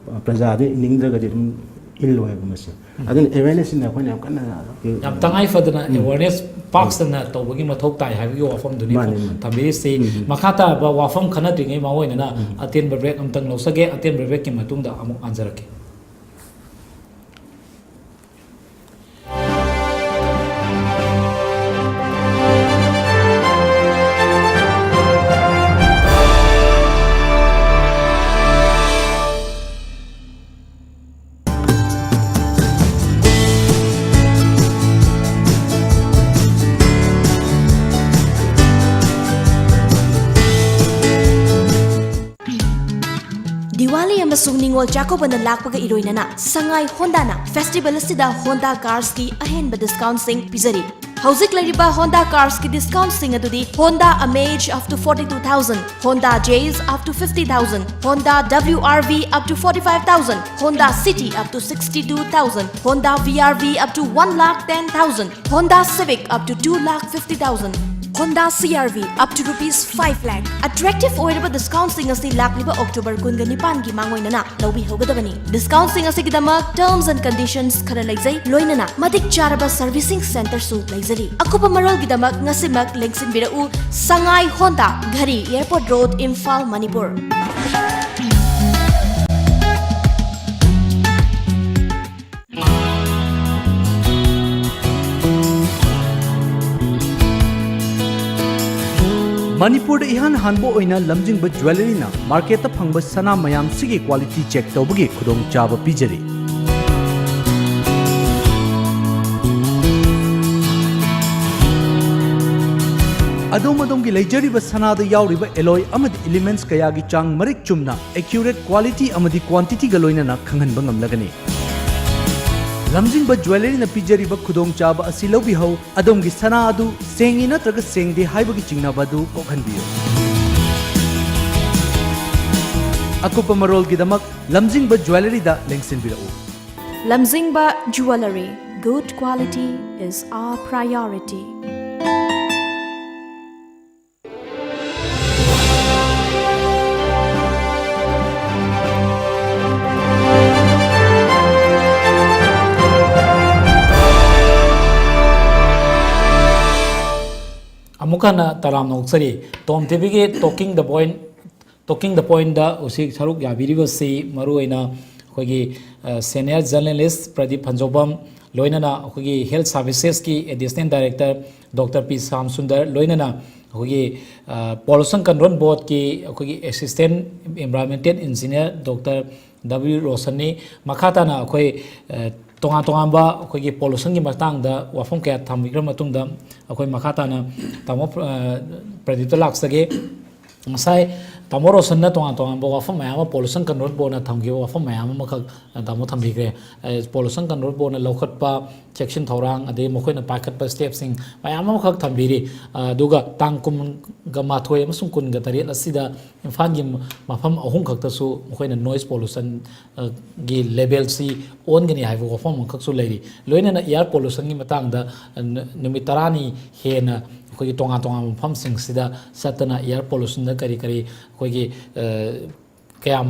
ꯄ꯭ꯔꯖꯥꯗꯨ ꯏꯅꯤꯡꯗ꯭ꯔꯒꯗꯤ ꯑꯗꯨꯝ ꯏꯜꯂꯣꯏ ꯍꯥꯏꯕ ꯃꯁꯤ꯫ ꯑꯗꯨꯅ ꯑꯦꯋꯦꯌꯔꯅꯦꯁꯁꯤꯅ ꯑꯩꯈꯣꯏꯅ ꯌꯥꯝ ꯀꯟꯅ ꯌꯥꯝ ꯇꯉꯥꯏ ꯐꯗꯅ ꯑꯦꯋꯦꯌꯔꯅꯦꯁ ꯄꯥꯛ ꯁꯟꯅ ꯇꯧꯕꯒꯤ ꯃꯊꯧ ꯇꯥꯏ ꯍꯥꯏꯕꯒꯤ ꯋꯥꯐꯝꯗꯨꯅꯤ ꯃꯥꯅꯦ, ꯃꯥꯅꯦ꯫ ꯊꯝꯕꯤꯔꯤꯁꯤ꯫ ꯃꯈꯥ ꯇꯥꯔꯕ ꯋꯥꯐꯝ ꯈꯟꯅꯗ꯭ꯔꯤꯉꯩ ꯃꯥꯡꯑꯣꯏꯅꯅ ꯑꯇꯦꯟꯕ ꯕ꯭ꯔꯦꯛ ꯑꯃꯇꯪ ꯂꯧꯖꯒꯦ꯫ ꯑꯇꯦꯟꯕ ꯕ꯭ꯔꯦꯛꯀꯤ ꯃꯇꯨꯡꯗ ꯑꯃꯨꯛ ꯍꯟꯖꯔꯛꯀꯦ꯫ ꯗꯤꯋꯥꯂꯤ ꯑꯃꯁꯨꯡ ꯅꯤꯉꯣꯜ ꯆꯥꯛꯀꯧꯕꯅ ꯂꯥꯛꯄꯒ ꯏꯔꯣꯏꯅꯅ ꯁꯉꯥꯏ ꯍꯣꯟꯗꯥꯅ ꯐꯦꯁꯇꯤꯚꯦꯜ ꯑꯁꯤꯗ ꯍꯣꯟꯗꯥ ꯀꯥꯔꯁꯀꯤ ꯑꯍꯦꯟꯕ ꯗꯤꯁꯀꯥꯎꯟꯠꯁꯤꯡ ꯄꯤꯖꯔꯤ꯫ ꯍꯧꯖꯤꯛ ꯂꯩꯔꯤꯕ ꯍꯣꯟꯗꯥ ꯀꯥꯔꯁꯀꯤ ꯗꯤꯁꯀꯥꯎꯟꯠꯁꯤꯡ ꯑꯗꯨꯗꯤ Honda Amaze up to forty two thousand, Honda Jazz up to fifty thousand, Honda W R V up to forty five thousand, Honda City up to sixty two thousand, Honda V R V up to one lakh ten thousand, Honda Civic up to two lakh fifty thousand, Honda C R V up to rupees five lakh꯫ Attractive ꯑꯣꯏꯔꯕ ꯗꯤꯁꯀꯥꯎꯟꯠꯁꯤꯡ ꯑꯁꯤ ꯂꯥꯛꯂꯤꯕ October ꯀꯨꯟꯒ ꯅꯤꯄꯥꯟꯒꯤ ꯃꯥꯡꯑꯣꯏꯅꯅ ꯂꯧꯕꯤꯍꯧꯒꯗꯕꯅꯤ꯫ ꯗꯤꯁꯀꯥꯎꯟꯠꯁꯤꯡ ꯑꯁꯤꯒꯤꯗꯃꯛ terms and conditions ꯈꯔ ꯂꯩꯖꯩ, ꯂꯣꯏꯅꯅ ꯃꯇꯤꯛ ꯆꯥꯔꯕ ꯁꯔꯚꯤꯁꯤꯡ ꯁꯦꯟꯇꯔꯁꯨ ꯂꯩꯖꯔꯤ꯫ ꯑꯀꯨꯞꯄ ꯃꯔꯣꯜꯒꯤꯗꯃꯛ ꯉꯁꯤꯃꯛ ꯂꯦꯡꯁꯤꯟꯕꯤꯔꯛꯎ ꯁꯉꯥꯏ ꯍꯣꯟꯗꯥ, ꯘꯔꯤ ꯑꯦꯌꯔꯄꯣꯔꯠ ꯔꯣꯗ, ꯏꯝꯐꯥꯜ, ꯃꯅꯤꯄꯨꯔ꯫ ꯃꯅꯤꯄꯨꯔꯗ ꯏꯍꯥꯟ ꯍꯥꯟꯕ ꯑꯣꯏꯅ ꯂꯝꯖꯤꯡꯕ ꯖ꯭ꯋꯦꯂꯔꯤꯅ ꯃꯥꯔꯀꯦꯠꯇ ꯐꯪꯕ ꯁꯅꯥ ꯃꯌꯥꯝꯁꯤꯒꯤ ꯀ꯭ꯋꯥꯂꯤꯇꯤ ꯆꯦꯛ ꯇꯧꯕꯒꯤ ꯈꯨꯗꯣꯡꯆꯥꯕ ꯄꯤꯖꯔꯤ꯫ ꯑꯗꯣꯝ ꯑꯗꯣꯝꯒꯤ ꯂꯩꯖꯔꯤꯕ ꯁꯅꯥꯗ ꯌꯥꯎꯔꯤꯕ ꯑꯦꯂꯣꯏ ꯑꯃꯗꯤ ꯏꯂꯤꯃꯦꯟꯠꯁ ꯀꯌꯥꯒꯤ ꯆꯥꯡ ꯃꯔꯤꯛ ꯆꯨꯝꯅ, ꯑꯦꯀ꯭ꯌꯨꯔꯦꯠ ꯀ꯭ꯋꯥꯂꯤꯇꯤ ꯑꯃꯗꯤ ꯀ꯭ꯋꯥꯟꯇꯤꯇꯤꯒ ꯂꯣꯏꯅꯅ ꯈꯪꯍꯟꯕ ꯉꯝꯂꯒꯅꯤ꯫ ꯂꯝꯖꯤꯡꯕ ꯖ꯭ꯋꯦꯂꯔꯤꯅ ꯄꯤꯖꯔꯤꯕ ꯈꯨꯗꯣꯡꯆꯥꯕ ꯑꯁꯤ ꯂꯧꯕꯤꯍꯧ꯫ ꯑꯗꯣꯝꯒꯤ ꯁꯅꯥ ꯑꯗꯨ ꯁꯦꯡꯉꯤ ꯅꯠꯇ꯭ꯔꯒ ꯁꯦꯡꯗꯦ ꯍꯥꯏꯕꯒꯤ ꯆꯤꯡꯅꯕ ꯑꯗꯨ ꯀꯣꯛꯍꯟꯕꯤꯌꯨ꯫ ꯑꯀꯨꯞꯄ ꯃꯔꯣꯜꯒꯤꯗꯃꯛ ꯂꯝꯖꯤꯡꯕ ꯖ꯭ꯋꯦꯂꯔꯤꯗ ꯂꯦꯡꯁꯤꯟꯕꯤꯔꯛꯎ꯫ Lamjingba Jewellery, good quality is our priority. ꯑꯃꯨꯛ ꯍꯟꯅ ꯇꯔꯥꯝꯅ ꯑꯣꯛꯆꯔꯤ꯫ ꯇꯣꯝ ꯇꯤꯚꯤꯒꯤ Talking the Point, Talking the Pointꯗ ꯍꯧꯖꯤꯛ ꯁꯔꯨꯛ ꯌꯥꯕꯤꯔꯤꯕꯁꯤ ꯃꯔꯨꯑꯣꯏꯅ ꯑꯩꯈꯣꯏꯒꯤ, ꯑ, senior journalist ꯄ꯭ꯔꯗꯤꯞ ꯐꯟꯖꯧꯕꯝ, ꯂꯣꯏꯅꯅ ꯑꯩꯈꯣꯏꯒꯤ health servicesꯀꯤ additional director ꯗꯣꯛꯇꯔ ꯄꯤ ꯁ꯭ꯌꯥꯝ ꯁꯨꯟꯗꯔ, ꯂꯣꯏꯅꯅ ꯑꯩꯈꯣꯏꯒꯤ, ꯑ, pollution control boardꯀꯤ ꯑꯩꯈꯣꯏꯒꯤ assistant environmental engineer doctor W ꯔꯣꯁꯟꯅꯤ꯫ ꯃꯈꯥ ꯇꯥꯅ ꯑꯩꯈꯣꯏ, ꯑ, ꯇꯣꯉꯥꯟ ꯇꯣꯉꯥꯟꯕ ꯑꯩꯈꯣꯏꯒꯤ pollutionꯒꯤ ꯃꯇꯥꯡꯗ ꯋꯥꯐꯝ ꯀꯌꯥ ꯊꯝꯕꯤꯈ꯭ꯔ ꯃꯇꯨꯡꯗ ꯑꯩꯈꯣꯏ ꯃꯈꯥ ꯇꯥꯅ ꯇꯥꯃꯣ, ꯑ, ꯄ꯭ꯔꯗꯤꯞꯇ ꯂꯥꯛꯆꯒꯦ꯫ ꯉꯁꯥꯏ ꯇꯥꯃꯣ ꯔꯣꯁꯟꯅ ꯇꯣꯉꯥꯟ ꯇꯣꯉꯥꯟꯕ ꯋꯥꯐꯝ ꯃꯌꯥꯝ ꯑꯃ pollution control boardꯅ ꯊꯝꯈꯤꯕ ꯋꯥꯐꯝ ꯃꯌꯥꯝ ꯑꯃꯈꯛ, ꯑ, ꯇꯥꯃꯣ ꯊꯝꯕꯤꯈ꯭ꯔꯦ꯫ ꯑ, pollution control boardꯅ ꯂꯧꯈꯠꯄ ꯆꯦꯛꯁꯤꯟ ꯊꯧꯔꯥꯡ, ꯑꯗꯩ ꯃꯈꯣꯏꯅ ꯄꯥꯏꯈꯠꯄ stepꯁꯤꯡ ꯃꯌꯥꯝ ꯑꯃꯈꯛ ꯊꯝꯕꯤꯔꯤ꯫ ꯑ, ꯑꯗꯨꯒ ꯇꯥꯡ ꯀꯨꯟꯒ ꯃꯥꯊꯣꯏ ꯑꯃꯁꯨꯡ ꯀꯨꯟꯒ ꯇꯔꯦꯠ ꯑꯁꯤꯗ ꯏꯝꯐꯥꯜꯒꯤ ꯃꯐꯝ ꯑꯍꯨꯝ ꯈꯛꯇꯁꯨ ꯃꯈꯣꯏꯅ noise pollution, ꯑ, ꯒꯤ levelꯁꯤ ꯑꯣꯟꯒꯅꯤ ꯍꯥꯏꯕ ꯋꯥꯐꯝ ꯑꯃꯈꯛꯁꯨ ꯂꯩꯔꯤ꯫ ꯂꯣꯏꯅꯅ air pollutionꯒꯤ ꯃꯇꯥꯡꯗ, ꯑ, ꯅꯨ-, ꯅꯨꯃꯤꯠ ꯇꯔꯥꯅꯤ ꯍꯦꯟꯅ ꯑꯩꯈꯣꯏꯒꯤ ꯇꯣꯉꯥꯟ ꯇꯣꯉꯥꯟꯕ ꯃꯐꯝꯁꯤꯡꯁꯤꯗ ꯆꯠꯇꯅ air pollutionꯗ ꯀꯔꯤ ꯀꯔꯤ ꯑꯩꯈꯣꯏꯒꯤ, ꯑ, ꯀꯌꯥꯝ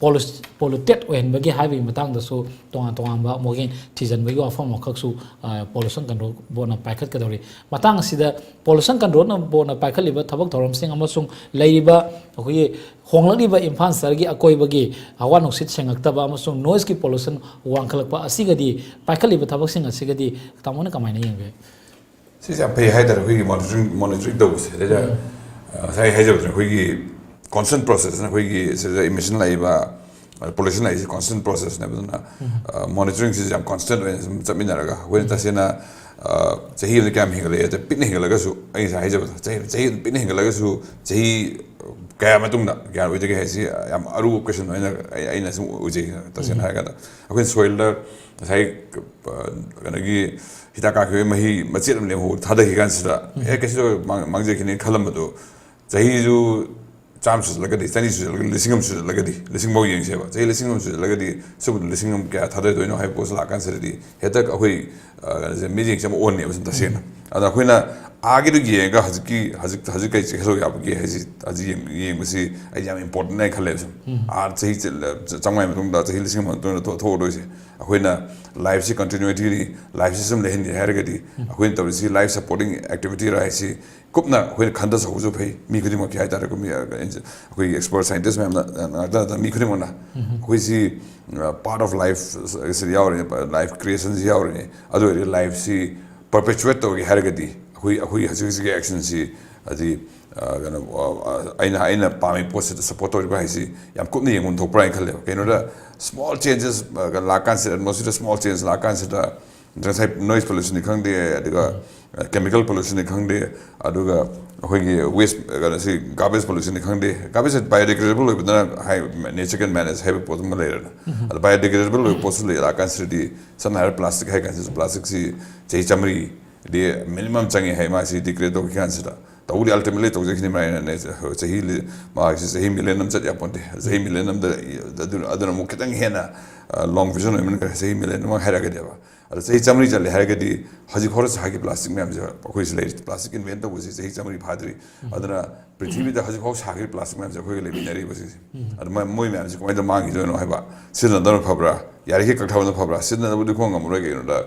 pollu-, polluted ꯑꯣꯏꯍꯟꯕꯒꯦ ꯍꯥꯏꯕꯒꯤ ꯃꯇꯥꯡꯗꯁꯨ ꯇꯣꯉꯥꯟ ꯇꯣꯉꯥꯟꯕ ꯃꯈꯣꯏꯒꯤ ꯊꯤꯖꯤꯟꯕꯒꯤ ꯋꯥꯐꯝ ꯑꯃꯈꯛꯁꯨ, ꯑ, pollution control boardꯅ ꯄꯥꯏꯈꯠꯀꯗꯧꯔꯤ꯫ ꯃꯇꯥꯡ ꯑꯁꯤꯗ pollution control boardꯅ ꯄꯥꯏꯈꯠꯂꯤꯕ ꯊꯕꯛ ꯊꯧꯔꯝꯁꯤꯡ ꯑꯃꯁꯨꯡ ꯂꯩꯔꯤꯕ ꯑꯩꯈꯣꯏꯒꯤ ꯍꯣꯡꯂꯛꯂꯤꯕ ꯏꯝꯐꯥꯜ ꯁꯍꯔꯒꯤ ꯑꯀꯣꯏꯕꯒꯤ ꯍꯋꯥ ꯅꯨꯡꯁꯤꯠ ꯁꯦꯡꯉꯛꯇꯕ ꯑꯃꯁꯨꯡ noiseꯀꯤ pollution ꯋꯥꯡꯈꯠꯂꯛꯄ ꯑꯁꯤꯒꯗꯤ, ꯄꯥꯏꯈꯠꯂꯤꯕ ꯊꯕꯛꯁꯤꯡ ꯑꯁꯤꯒꯗꯤ ꯇꯥꯃꯣꯅ ꯀꯃꯥꯏꯅ ꯌꯦꯡꯕꯤ? ꯁꯤꯁꯦ ꯌꯥꯝ ꯐꯩ ꯍꯥꯏꯇꯥꯔꯦ, ꯑꯩꯈꯣꯏꯒꯤ monitoring, monitoring ꯇꯧꯕꯁꯦ꯫ ꯑꯗꯩꯗ ꯎꯝ꯫ ꯉꯁꯥꯏ ꯍꯥꯏꯖꯕꯗꯨꯅ ꯑꯩꯈꯣꯏꯒꯤ constant processꯅ ꯑꯩꯈꯣꯏꯒꯤ ꯁꯤꯗ emission ꯂꯥꯛꯏꯕ pollution ꯂꯥꯛꯏꯁꯦ constant processꯅꯦꯕ꯫ ꯑꯗꯨꯅ monitoringꯁꯤꯁꯨ ꯌꯥꯝ constant ꯑꯣꯏꯅ ꯁꯨꯝ ꯆꯠꯃꯤꯟꯅꯔꯒ ꯑꯩꯈꯣꯏꯅ ꯇꯁꯦꯡꯅ ꯆꯍꯤ ꯑꯃꯗ ꯀꯌꯥꯝ ꯍꯦꯟꯒꯠꯂꯛꯑꯦ, ꯄꯤꯛꯅ ꯍꯦꯟꯒꯠꯂꯒꯁꯨ, ꯑꯩ ꯉꯁꯥꯏ ꯍꯥꯏꯖꯕꯗꯣ, ꯆꯍꯤ ꯆꯍꯤ ꯑꯃꯗ ꯄꯤꯛꯅ ꯍꯦꯟꯒꯠꯂꯒꯁꯨ ꯆꯍꯤ ꯀꯌꯥ ꯃꯇꯨꯡꯗ ꯀꯌꯥ ꯑꯣꯏꯗꯒꯦ ꯍꯥꯏꯁꯤ ꯌꯥꯝ ꯑꯔꯨꯕ question ꯑꯣꯏꯅ ꯑꯩ ꯑꯩꯅ ꯁꯨꯝ ꯎꯖꯩ꯫ ꯇꯁꯦꯡꯅ ꯍꯥꯏꯔꯀꯥꯟꯗ ꯑꯩꯈꯣꯏꯅ soilꯗ ꯉꯁꯥꯏ ꯀꯩꯅꯣꯒꯤ ꯍꯤꯗꯥꯛ ꯀꯥꯞꯈꯤꯕꯒꯤ ꯃꯍꯤ ꯃꯆꯦꯠ ꯑꯃ ꯂꯦꯝꯍꯧ ꯊꯥꯗꯈꯤ ꯀꯥꯟꯁꯤꯗ, ꯑꯦ, ꯀꯩꯁꯨ ꯃꯥꯡ- ꯃꯥꯡꯖꯈꯤꯅꯤ ꯈꯜꯂꯝꯕꯗꯣ, ꯆꯍꯤꯁꯨ ꯆꯥꯝꯃ ꯁꯨꯖꯜꯂꯒꯗꯤ, ꯆꯅꯤ ꯁꯨꯖꯜꯂꯒꯗꯤ, ꯂꯤꯁꯤꯡ ꯑꯃ ꯁꯨꯖꯜꯂꯒꯗꯤ, ꯂꯤꯁꯤꯡꯐꯧ ꯌꯦꯡꯁꯦꯕ꯫ ꯆꯍꯤ ꯂꯤꯁꯤꯡ ꯑꯃ ꯁꯨꯖꯜꯂꯒꯗꯤ ꯁꯤꯒꯨꯝꯕ ꯂꯤꯁꯤꯡ ꯑꯃ ꯀꯌꯥ ꯊꯥꯗꯗꯣꯏꯅꯣ ꯍꯥꯏꯕ ꯄꯣꯠꯁꯤ ꯂꯥꯛꯀꯥꯟꯁꯤꯗꯗꯤ ꯍꯦꯛꯇ ꯑꯩꯈꯣꯏ, ꯑ, ꯀꯩꯅꯣꯁꯦ, ꯃꯤꯠꯌꯦꯡꯁꯦ ꯑꯃ ꯑꯣꯟꯅꯦꯕ ꯁꯨꯝ ꯇꯁꯦꯡꯅ꯫ ꯑꯗ ꯑꯩꯈꯣꯏꯅ ꯑꯥꯒꯤꯗꯨ ꯌꯦꯡꯉꯒ ꯍꯧꯖꯤꯛꯀꯤ, ꯍꯧꯖꯤꯛ, ꯍꯧꯖꯤꯛ ꯀꯩ ꯆꯦꯛꯁꯤꯜꯍꯧ ꯌꯥꯕꯒꯦ ꯍꯥꯏꯁꯤ, ꯍꯧꯖꯤꯛ ꯌꯦꯡ-, ꯌꯦꯡꯕꯁꯤ ꯑꯩ ꯌꯥꯝ important ꯍꯥꯏꯅ ꯈꯜꯂꯦꯕ ꯁꯨꯝ꯫ ꯑꯥ ꯆꯍꯤ ꯆ-, ꯆ-, ꯆꯥꯝꯃꯉꯥꯒꯤ ꯃꯇꯨꯡꯗ, ꯆꯍꯤ ꯂꯤꯁꯤꯡ ꯑꯃ ꯃꯇꯨꯡꯗ ꯊꯣꯛ-, ꯊꯣꯛꯑꯗꯣꯏꯁꯦ꯫ ꯑꯩꯈꯣꯏꯅ lifeꯁꯤ continuityꯅꯤ, lifeꯁꯤ ꯁꯨꯝ ꯂꯩꯍꯟꯒꯦ ꯍꯥꯏꯔꯒꯗꯤ ꯑꯩꯈꯣꯏꯅ ꯇꯧꯔꯤꯁꯤ life supporting activityꯔ ꯍꯥꯏꯁꯤ ꯀꯨꯞꯅ ꯑꯩꯈꯣꯏꯅ ꯈꯟꯊꯍꯧꯕꯁꯨ ꯐꯩ꯫ ꯃꯤ ꯈꯨꯗꯤꯡꯃꯛꯀꯤ ꯍꯥꯏꯇꯥꯔꯦꯀꯣ, ꯃꯤ, ꯑ, ꯑꯩꯈꯣꯏꯒꯤ expert scientist ꯃꯌꯥꯝꯅ, ꯑ, ꯉꯥꯛꯇ ꯅꯠꯇꯅ ꯃꯤ ꯈꯨꯗꯤꯡꯃꯛꯅ ꯑꯩꯈꯣꯏꯁꯤ, ꯑ, part of lifeꯁꯤ ꯌꯥꯎꯔꯤꯅꯦ, life creationꯁꯤ ꯌꯥꯎꯔꯤꯅꯦ꯫ ꯑꯗꯨ ꯑꯣꯏꯔꯗꯤ lifeꯁꯤ perpetuate ꯇꯧꯒꯦ ꯍꯥꯏꯔꯒꯗꯤ ꯑꯩꯈꯣꯏ, ꯑꯩꯈꯣꯏ ꯍꯧꯖꯤꯛ ꯍꯧꯖꯤꯛꯀꯤ actionꯁꯤ ꯍꯥꯏꯗꯤ, ꯑ, ꯀꯩꯅꯣ, ꯑ, ꯑ, ꯑꯩꯅ, ꯑꯩꯅ ꯄꯥꯝꯃꯤ ꯄꯣꯠꯁꯤꯗ support ꯇꯧꯔꯤꯕ ꯍꯥꯏꯁꯤ ꯌꯥꯝ ꯀꯨꯞꯅ ꯌꯦꯡꯐꯝ ꯊꯣꯛꯄ꯭ꯔꯥ ꯍꯥꯏꯅ ꯈꯜꯂꯦꯕ꯫ ꯀꯩꯅꯣꯗ small changes, ꯑ, ꯂꯥꯛꯀꯥꯟꯁꯤꯗ, atmosphereꯗ small change ꯂꯥꯛꯀꯥꯟꯁꯤꯗ ꯉꯁꯥꯏ noise pollutionꯅꯤ ꯈꯪꯗꯦ, ꯑꯗꯨꯒ chemical pollutionꯅꯤ ꯈꯪꯗꯦ, ꯑꯗꯨꯒ ꯑꯩꯈꯣꯏꯒꯤ waste, ꯀꯩꯅꯣꯁꯤ, garbage pollutionꯅꯤ ꯈꯪꯗꯦ, garbage biodegradable ꯑꯣꯏꯕꯗꯅ high, nature can manage ꯍꯥꯏꯕ ꯄꯣꯠ ꯑꯃ ꯂꯩꯔꯦꯅ꯫ ꯑꯗꯣ biodegradable ꯑꯣꯏꯕ ꯄꯣꯠꯁꯨ ꯂꯩ ꯂꯥꯛꯀꯥꯟꯁꯤꯗꯗꯤ, ꯁꯝꯅ ꯍꯥꯏꯔꯕ plastic ꯍꯥꯏ ꯀꯥꯟꯁꯤꯗ plasticꯁꯤ ꯆꯍꯤ ꯆꯥꯝꯃꯔꯤꯗꯤ minimum ꯆꯪꯉꯦ ꯍꯥꯏ ꯃꯥꯁꯤ degrade ꯇꯧꯈꯤ ꯀꯥꯟꯁꯤꯗ꯫ ꯇꯧꯕꯗꯤ ultimately ꯇꯧꯖꯈꯤꯅꯤ ꯃꯥꯏꯅꯅꯦ, ꯆꯍꯤ ꯂꯤ-, ꯃꯥꯒꯤꯁꯤ ꯆꯍꯤ million ꯑꯃ ꯆꯠ ꯌꯥꯄꯣꯟꯇꯦ꯫ ꯆꯍꯤ million ꯑꯃꯗ ꯑꯗꯨ, ꯑꯗꯨꯅ ꯑꯃꯨꯛ ꯈꯤꯇꯪ ꯍꯦꯟꯅ, ꯑ, long vision ꯑꯣꯏꯃꯟꯈ꯭ꯔꯦ, ꯆꯍꯤ million ꯑꯃ ꯍꯥꯏꯔꯛꯀꯗꯦꯕ꯫ ꯑꯗ ꯆꯍꯤ ꯆꯥꯝꯃꯔꯤ ꯆꯠꯂꯦ ꯍꯥꯏꯔꯒꯗꯤ ꯍꯧꯖꯤꯛ ꯐꯥꯎꯗ ꯁꯥꯈꯤ plastic ꯃꯌꯥꯝꯁꯦ, ꯑꯩꯈꯣꯏꯁꯤ ꯂꯩꯔꯤ plastic invent ꯇꯧꯕꯁꯤ ꯆꯍꯤ ꯆꯥꯝꯃꯔꯤ ꯐꯥꯗ꯭ꯔꯤ꯫ ꯑꯗꯨꯅ ꯄ꯭ꯔꯤꯊꯤꯕꯤꯗ ꯍꯧꯖꯤꯛ ꯐꯥꯎ ꯁꯥꯈꯤꯕ plastic ꯃꯌꯥꯝꯁꯦ ꯑꯩꯈꯣꯏꯒ ꯂꯩꯃꯤꯟꯅꯔꯤꯕ ꯁꯤꯁꯦ꯫ ꯑꯗꯨ ꯃ-, ꯃꯣꯏ ꯃꯌꯥꯝꯁꯦ ꯀꯃꯥꯏꯅ ꯇꯧꯔ ꯃꯥꯡꯈꯤꯗꯣꯏꯅꯣ ꯍꯥꯏꯕ, ꯁꯤꯖꯤꯟꯅꯗꯕꯅ ꯐꯕ꯭ꯔꯥ, ꯌꯥꯔꯤꯈꯩ ꯀꯛꯊꯕꯅ ꯐꯕ꯭ꯔꯥ? ꯁꯤꯖꯤꯟꯅꯗꯕꯗꯤ ꯈꯣꯡ ꯉꯝꯃꯔꯣꯏ꯫ ꯀꯩꯒꯤꯅꯣꯗ